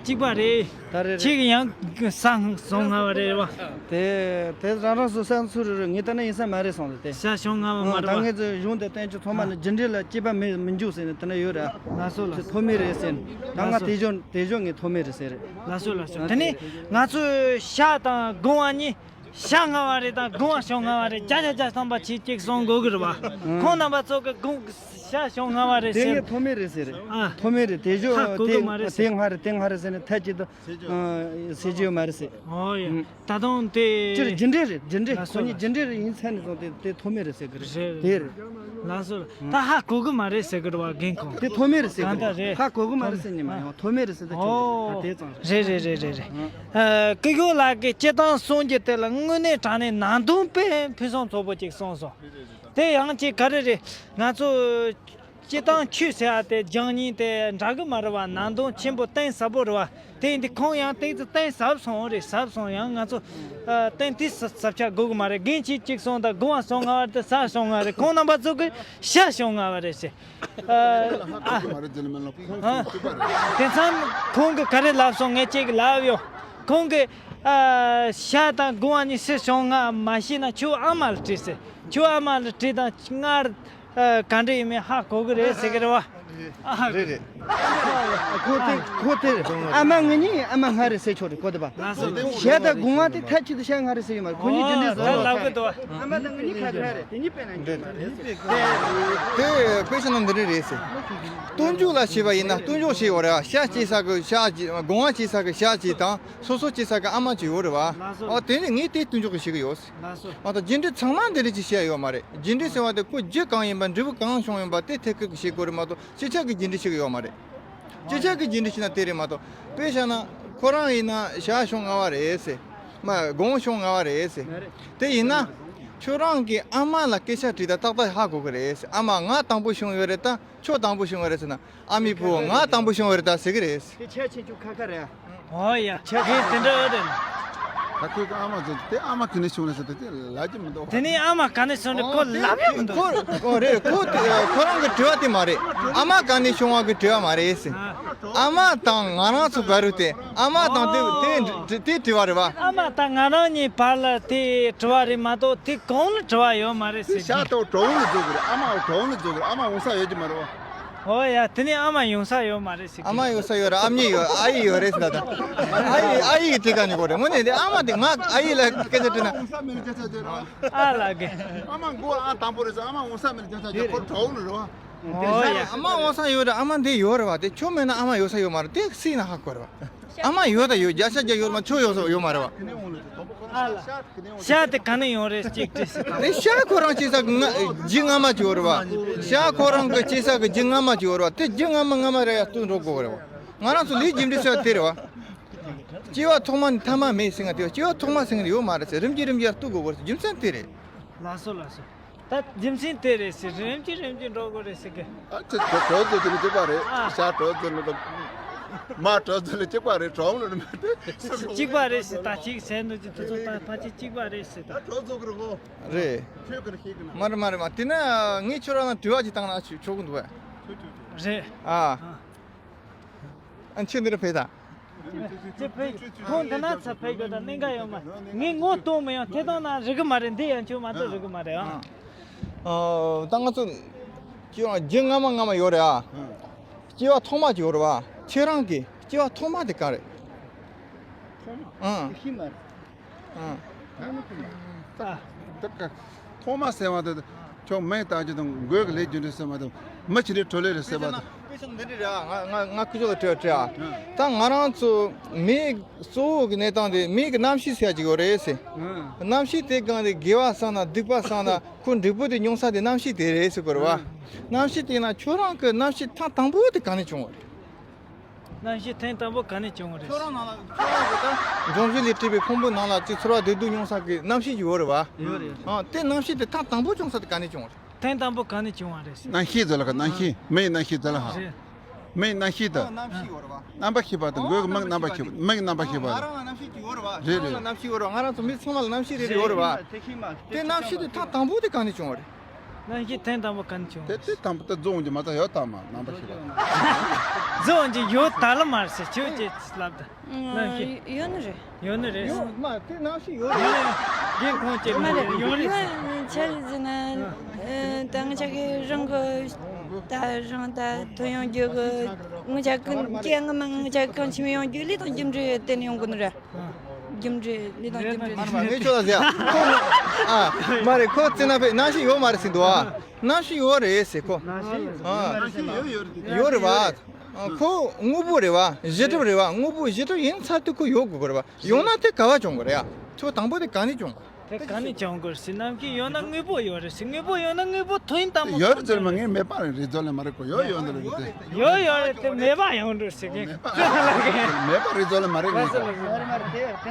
གཅིག་པ་རེད། ད་རེད་རེད། ཁྱེད་ཀྱི་ཡང་ས་སོང་ང་བ་རེད་བ། དེ་དེ་རང་རང་སོ་སང་ཚུར་རེད་རེད། ངས་ལྟ་ན་ཡིན་ས་མ་རེད་སོང་དེ། ཤག་བྱུང་ང་བ་མ་ཨང་། ད་རེད་བ། ངས་ཚོ་གཞུང་དེ་བསྟན་ཆོས་ཚང་མ་ནི་རྒྱུ་འབྲས་ལ་སྐྱེས་པ་མི་མི་འཇུག་ཟེར་ནས་དེ་ན་ཡོད་ར། ལགས་སོ་ལགས་སོ། ཐོག་མེད་རེད་ཟེར་ནས། ད་ང་ལགས་སོ། དེ་ཞོ་དེ་ཞོ་ངས་ཐོག་མེད་རེད་ཟེར་རེད། ལགས་སོ་ལགས་སོ། དེ་ནས་ང་ཚོས་ཤག་དང་སྒོ་ང་གཉིས། ཤག་ང་བ་རེད་དང་སྒོ་ང་བྱུང་ང་བ་རེད། བརྒྱ་ཆ་བརྒྱ་ཐམ་པ་ཆེ་གཅིག་གསུང་དགོས་གི་རེད་བ། ཁོང་རྣམ་པ་ཚོ་གི་སྒོ་ང་ཤག་བྱུང་ང་བ་རེད་དེ་ཟེར། ངས་ཐོག་མེད་རེད་ཟེར་རེད། ཨ། ཐོག་མེད་རེད། དེ་ཞོ་ཧ་གོ་གི་མ་རེད་ཟེར། དེ་ང་རེད་དེ་ང་རེད་ཟེར་ནས་ཐད་ཀྱི་དུ་ཟེར་གྱི་ཡོད་མ་རེད་ཟེར། ཨོ་ཡ། ད་དུང་དེ། ཅི་རེད་རྒྱུ་འབྲས་རེད་རྒྱུ་འབྲས། ལགས་སོ་ཁོ་གཉིས་ལགས་སོ། རྒྱུ་འབྲས་རེད་ཡིན་ཚད་ནས་བཟུང་སྟེ་དེ་ཐོག་མེད་རེད་ཟེར་གི་རེད། རེད་དེ་རེད། རེད། ལགས་སོ། ད་ཧ་གོ་གི་མ་རེད་ཟེར་གི་རེད་བ་རྒན་ཁོང་། དེ་ཐོག་མེད་རེད་ཟེར་གི་གང་ལྟར་རེད། རེད། ཧ་གོ་གི་མ་རེད་ཟེར་ནི་མ་ཡོང་། ཐོག་མེད་རེད་ཟེར་ད་ཁྱོད་ཨོ། ད་དེ་ཙང་རེད། རེད་རེད་རེད་རེད་རེད། ཨ། སྐུ་ཞབས་ལགས་ཀྱིས་སྤྱིར་བཏང་གསུང་རྒྱུ་དེ་ལ་དངོས་གནས་དྲང་གནས་ནང་དོན་དཔེ་ཕུན་སུམ་ཚོགས་པོ་ཅིག་གསུངས་སོང་། དེ་ཡང་ཅིག་ག་རེ་རེད། ང་ཚོ་སྤྱིར་བཏང་ཆོས་ཟེར་བ་དེ་སྦྱང་སྙིང་དེ་འདྲ་གི་མ་རེད་བ། ནང་དོན་ཆེན་པོ་གཏིང་ཟབ་པོ་རེད་བ། དེ་ཡིན་དུས་ཁོང་ཡང་ཏོག་ཙམ་གཏིང་ཟབ་སོང་རེད། ཟབ་སོང་ཡང་ང་ཚོ་ཨ་གཏིང་དེ་ཟབ་ཟབ་ཆགས་དགོས་གི་མ་རེད། རྒན་ཁྱེད་གཅིག་སོང་ད་སྒོ་ང་སོང་ང་བ་རེད་ད་ས་སོང་ང་རེད། ཁོང་རྣམ་པ་ཚོ་གི་ཤག་སོང་ང་བ་རེད་ཟེར། ཨ། ཨ། དེ་མཚམས་ཁོང་གིས་ག་རེ་ལབ་སོང་ངས་ཅིག་ལབ་ཡོད། ཁོང་གིས་ཨ་ཤག་དང་སྒོ་ང་གཉིས་སུ་བྱུང་ང་མ་ཤེས་ན་ཁྱོད་ཨ་མ་ལ་དྲིས་ཟེར། ཁྱོད་ཨ་མ་ལ་དྲིས་དང་སྔར་ཨ་ག་འདྲ་ཡིན་མིན་ཧ་གོ་གི་རེད་ཟེར་གི་རེད་བ། ཨ་ཧ། རེད་རེད། ཁོ་དེ་ཁོ་དེ་ཨ་མ་ང་གཉིས་ཨ་མ་ང་རེད་ཟེར་ཆོག་རེད་ཁོ་དེ་བ། ལགས་སོ། ཤག་དང་སྒོ་ང་དེ་ཐད་ཀྱི་དུ་ཤག་ང་རེད་ཟེར་ཡོད་མ་རེད། ཁོ་གཉིས་དེ་འདྲས་ཟེར་ཨོ་ད་ལབ་གི་འདུག་བ། ཨ་མ་དང་ང་གཉིས་ཁ་ཁ་རེད། དེ་གཉིས་དཔེ་ན་འདི་འདྲས་རེད། དེ་དཔེ་ཆ་ནང་འདི་འདྲས་རེད་ཟེར། སྟོན་མཇུག་ལ་བྱས་པ་ཡིན་ན་སྟོན་མཇུག་བྱས་ཡོད་རེད་བ། ཤག་སྐྱེས་ས་གི་ཤག་ཅིག་སྒོ་ང་སྐྱེས་ས་གི་ཤག་ཅིག་དང་སོ་སོ་སྐྱེས་ས་གི་ཨ་མ་ཅིག་ཡོད་རེད་བ། ལགས་སོ། ཨོ་དེ་ནི་ངས་དེ་སྟོན་མཇུག་གི་བྱེད་གི་ཡོད། ལགས་སོ། མ་གཏོགས་རྒྱུ་འབྲས་ཚང་མ་འདི་འདྲ་ཅིག་བཤད་ཡོད་མ་རེད། རྒྱུ་འབྲས་ཟེར་བ་དེ་ཁོ་རྒྱུ་གང་ཡིན་པ་འབྲས་བུ་གང་བྱུང་ཡིན་པ་དེ་ཐད་ཀར་གྱི་བཤད་དགོས་རེད་མ་གཏོགས་སྤྱི་ཁྱབ་ཀྱི་རྒྱུ་འབྲས་བཤད་གི་ཡོད་མ་རེད། སྤྱི་ཁྱབ་ཀྱི་རྒྱུ་འབྲས་བཤད་ན་དེ་རེད་མ་གཏོགས་དཔེ་བཞག་ན་ཁོ་རང་ཡིན་ན་ཤག་བྱུང་ང་བ་རེད་ཟེར། མ་སྒོ་ང་བྱུང་ང་བ་རེད་ཟེར། དེ་ཡིན་ན་ཁྱོད་རང་གི་ཨ་མ་ལ་སྐད་ཆ་དྲིས་ད་ཏག་ཏག་ཧ་གོ་གི་རེད་ཟེར། ཨ་མ་ང་དང་པོ་བྱུང་ཡོད་རེད་ད་ཁྱོད་དང་པོ་བྱུང་ཡོད་རེད་ཟེར་ན། ཨ་མའི་བུ་ང་དང་པོ་བྱུང་བ་རེད་ད་ཟེར་གི་རེད། དེ་ཆ་ཆེན་ཆུང་ཁ་ཁ་རེད། ཨོ་ཡ། ཆ་ཆེན་དེ་འདྲ་རེད། ད་ཁོས་ཀྱི་ཨ་མ་ཟེར་དེ་ཨ་མ་ག་ནས་བྱུང་ན་ཟེར་དེ་དེ་ལབ་ཀྱི་མི་འདུག་དེ་ནས་ཨ་མ་ག་ནས་བྱུང་ནས་ཁོ་ལབ་ཡ་མི་འདུག་ཁོ་ཁོ་རེད་ཁོ་དེ་ཁོ་རང་གི་དྲི་བ་དེ་མ་རེད། ཨ་མ་ག་ནས་བྱུང་བ་གི་དྲི་བ་མ་རེད་ཟེར། ཨ་མ་དང་ང་རང་ཚོ་བར་དུ་དེ་ཨ་མ་དང་དེ་དེ་དེ་དྲི་བ་རེད་བ། ཨ་མ་དང་ང་རང་གཉིས་བར་ལ་དེ་དྲི་བ་རེད་མ་གཏོགས་དེ་གོང་ལ་དྲི་བ་ཡོད་མ་རེད་ཟེར་གི། ཤག་ཏོ་གྲོང་ལ་འཛུལ་གི་རེད། ཨ་མ་གྲོང་ལ་འཛུལ་གི་རེད། ཨ་མ་འོང་ས་ཡོད་ཀྱི་མ་རེད་བ། ཨོ་ཡ། དེ་ནས་ཨ་མ་ཡོང་ས་ཡོད་མ་རེད་ཟེར་གི། ཨ་མ་ཡོང་ས་ཡོད་ར་ཨ་མྱེས་ཡོད་ཨ་ཡེ་ཡོད་རེད་ཟེར་ད། ཨ་ཡེ་ཨ་ཡེ་དེ་ག་ནས་གོ་རེད་དངོས་གནས་དེ་ཨ་མ་དེ་ང་ཨ་ཡེ་ལ་སྐད་ཆ་དྲིས་ན། ཨ་ལ་གི། ཨ་མ་མགོ་ཨ་དང་པོ་རེད་ཟེར། ཨ་མ་འོང་ས་མེད་ཀྱང་ཆ་ཁོ་གྲོགས་ལ་རེད་བ། ཨོ་ཡ། ཨ་མ་འོང་ས་ཡོད་རེད། ཨ་མ་འདི་ཡོད་རེད་བ། དེ་ཁྱོད་མེད་ན་ཨ་མ་ཡོད་ས་ཡོད་མ་རེད། དེ་སྲིད་ན་ཧ་གོ་རེད་བ། ཨ་མ་ཡོད་ད་ཡོད། བརྒྱ་ཆ་བརྒྱ་ཡོད་མ། ཁྱོད་ཡོད་ས་ཡོད་མ་རེད་བ། ཨ་ལ། ཤ་དེ་ག་ནས་ཡོང་རེད་ཅིག་དྲིས་སྲིད་དང་། དེ་ཤ་ཁོ་རང་སྐྱེ་ས་གི་ང་རྒྱུ་སྔ་མ་ཅིག་ཡོད་རེད་བ། ཤ་ཁོ་རང་གི་སྐྱེ་ས་གི་རྒྱུ་སྔ་མ་ཅིག་ཡོད་རེད་བ། དེ་རྒྱུ་སྔ་མ་སྔ་མ་རེད་ཡ་བསྟུན་འགྲོ་དགོས་རེད་བ། ང་རང་ཚོ་ལས་རྒྱུ་འབྲས་ཟེར་བ་དེ་རེད་བ། སྐྱེ་བ་ཐོག་མ་ནས་ཐ་མ་མེད་ཟེར་ང་དེ་བ། སྐྱེ་བ་ཐོག་མ་ཟེར་ང་ཡོད་མ་རེད་ཟེར། རིམ་གྱིས་རིམ་གྱིས་བསྟུན་དགོས་རེད་ཟེར། རྒྱུ་མཚན་དེ་རེད། ལགས་སོ་ལགས་སོ། ད་རྒྱུ་མཚན་དེ་རེད་ཟེར། རིམ་གྱིས་རིམ་གྱིས་འགྲོ་དགོས་རེད་ཟེར་གི། ཨ་ཙི། གྲོ་གྲོ་ཚོ་དེ་ནི་གཅིག་པ་རེད། ཨ། ཤ་གྲོ་ཚོ་ནི་དང་། མ་གྲོ་ཚོ་ནི་གཅིག་པ་རེད། གྲོང་ལ་ནི་མ་རེད། གཅིག་པ་རེད་ཟེར། ད་གཅིག་བྱས་འདུག་ཅི་དུ་ཚོ་ད་ཕལ་ཆེར་གཅིག་པ་རེད་ཟེར་ད། གྲོ་ཚོ་གི་རེད་གོ། རེད། ཁྱོད་ཀྱི་རེད་ཤེས་གི་ན། མ་རེད་མ་རེད་མ། དེ་ན་ངས་ཁྱོད་རང་ལ་དྲི་བ་ཅིག་བཏང་ན་ཆོག་གི་འདུག་བས། རེད། ཨ། ཨ། ཨ་ཁྱོད་འདི་རུ་ཕེབས་དང་། ཅི་ཕེབས། ཁོང་འདི་ན་ཚ་ཕེབས་དགོས་དང་གནད་འགག་ཡོད་མ། ངས་ངོ་གཏོང་མི་ཡོང་། དེ་དང་ན་རིག་གི་མ་རེད། འདི་ཡང་ཁྱོད་མ་གཏོགས་རིག་གི་མ་རེད་ཨ། ཨ། ད་ང་ཚོ་ཁྱེད་རང་རྒྱུ་སྔ་མ་སྔ་མ་ཡོད་རེད་ཨ། སྐྱེ་བ་ཐོག་མ་ཅིག་ཡོད་རེད་བ། ཁྱེད་རང་གི་སྐྱེ་བ་ཐོག་མ་དེ་ག་རེད། ཐོག་མ། ཨ། ཤི་མ་རེད། ཨ། ད་ད་ག་ཐོག་མ་ཟེར་བ་དེ་ཁྱོད་མེད་ལྟ་རྒྱུ་དང་མགོའི་གི་ལས་རྒྱུ་འབྲས་ཟེར་བ་དང་མི་ཆེ་འདྲའི་གྲོ་ལེ་རེད་ཟེར་བ་དང་། དཔེ་ཆ་འདི་འདྲ་རེད་ཨ། ང་ང་ང་ཁུ་ཅོ་ལ་དྲི་བ་དྲི་ཨ། ད་ང་རང་ཚོ་མིའི་གཙོ་བོ་གི་གནས་སྟངས་དེ་མིའི་གི་རྣམ་ཤེས་ཟེར་ཡ་ཅིག་ཡོད་རེད་ཟེར། རྣམ་ཤེས་དེ་གང་དེ་དགེ་བ་བསགས་ན་སྡིག་པ་བསགས་ན་ཁོ་འབྲས་བུ་དེ་མྱོང་ས་དེ་རྣམ་ཤེས་དེ་རེད་ཟེར་གོ་རེད་བ། རྣམ་ཤེས་དེ་ན་ཁྱོད་རང་གི་རྣམ་ཤེས་ཐེངས་དང་པོ་དེ་གང་ནས་བྱུང་བ་རེད། རྣམ་ཤེས་ཐེངས་དང་པོ་ག་ནས་བྱུང་བ་རེད། ཁྱོད་རང་ནང་ལ་ཁྱོད་རང་གི་ད། འབྱུང་བཞི་ལས་གྲུབ་པའི་ཕུང་པོའི་ནང་ལ་ཅིག་ཚོར་བ་བདེ་སྡུག་མྱོང་ས་གི་རྣམ་ཤེས་ཅིག་ཡོད་རེད་བ། ཡོད་རེད། ཨ། དེ་རྣམ་ཤེས་དེ་ཐེངས་དང་པོ་བྱུང་ས་དེ་ག་ནས་བྱུང་བ་རེད། ཐེངས་དང་པོ་ག་ནས་བྱུང་བ་རེད་ཟེར། རྣམ་ཤེས་ཟེར་ལ་ག། རྣམ་ཤེས། མིའི་རྣམ་ཤེས་ཟེར་ལ་ཧ། རེད། མིའི་རྣམ་ཤེས་དེ། རྣམ་ཤེས་ཡོད་རེད་བ། རྣམ་པ་ཤེས་པ་དང་མགོའི་གི་མིག་རྣམ་པ་ཤེས་པ། མིག་རྣམ་པ་ཤེས་པ་དང་། ང་རང་ལ་རྣམ་ཤེས་ཅིག་ཡོད་རེད་བ། རེད་རེད། ཁྱོད་རང་ལ་རྣམ་ཤེས་ཡོད་རེད་བ། ང་རང་ཚོ་མི་ཚང་མ་ལ་རྣམ་ཤེས་རེ་རེ་ཡོད་རེད་བ། དེ་རྣམ་ཤེས་དེ་ཐེངས་དང་པོ་དེ་ག་ནས་བྱུང་བ་རེད། རྣམ་ཤེས་ཐེངས་དང་པོ་ག་ནས་བྱུང་། དེ་དེ་དང་པོ་ད་རྫོང་གི་མ་ད་ཡོད་དམ་མ་རྣམ་པ་ཤེས་པ། རྫོང་གི་ཡོད་ད་ལ་མ་རེད་ཟེར། ཁྱོད་ཀྱིས་ལབ་ད། རྣམ་ཤེས། ཡོད་ནི་རེད། ཡོད་ནི་རེད། ཡོད་མ་དེ་རྣམ་ཤེས་ཡོད་རེད། རྒན་ཁོང་ཀྱིས་མ་རེད། ཡོད་རེད། ང་ཆ་ཟིན་ན་ད་ང་ཆ་གི་རང་གི་ད་རང་ད་ཐོན་ཡོང་རྒྱུ་གི་ང་ཆ་གི་སྐྱེ་ང་མ་ང་ཆ་གང་ཆེ་མི་ཡོང་རྒྱུ་ལས་དང་རྒྱུ་འབྲས་བསྟན་ཡོང་གི་ནི་རེད། རྒྱུ་འབྲས་ལས་དང་རྒྱུ་འབྲས། མ་རེད་མ་རེད། ངས་ཁྱོད་ལ་ཟེར་ཡ། ཁོ་ཨ་མ་རེད། ཁོ་བཙན་ན་ཕེ་རྣམ་ཤེས་ཡོད་མ་རེད་ཟེར་འདུག་ཨ། རྣམ་ཤེས་ཡོད་རེད་ཟེར་ཁོ། ཨ། ཡོད་རེད་བ། ཨ། ཁོ་དངོས་པོ་རེད་བ། གཞི་གྲུབ་རེད་བ། དངོས་པོ་གཞི་གྲུབ་ཡིན་ཚར་དུས་ཁོ་ཡོད་དགོས་རེད་བ། ཡོང་ན་དེ་ག་བ་བྱུང་དགོས་རེད་ཡ། ཁྱོད་དང་པོ་དེ་ག་ནས་བྱུང་བ། དེ་ག་ནས་བྱུང་དགོས་ཟེར། རྣམ་ཤེས་ཡོད་ན་དངོས་པོ་ཡོད་རེད་ཟེར། དངོས་པོ་ཡོད་ན་དངོས་པོ་ཐོན་དང་པོ་ཡོད་རེད་ཟེར་མ། ངས་མེད་པ་རེད་རེད་ཟེར་ལེ་མ་རེད་གོ། ཡོད་ཡོད་འདི་རེད་དེ། ཡོད་ཡོད་རེད་དེ། མེད་པ་ཡོང་འགྲོ་ཟེར་གི། མེད་པ་མེད་པ་རེད་ཟེར་ལེ་མ་རེད། ངས་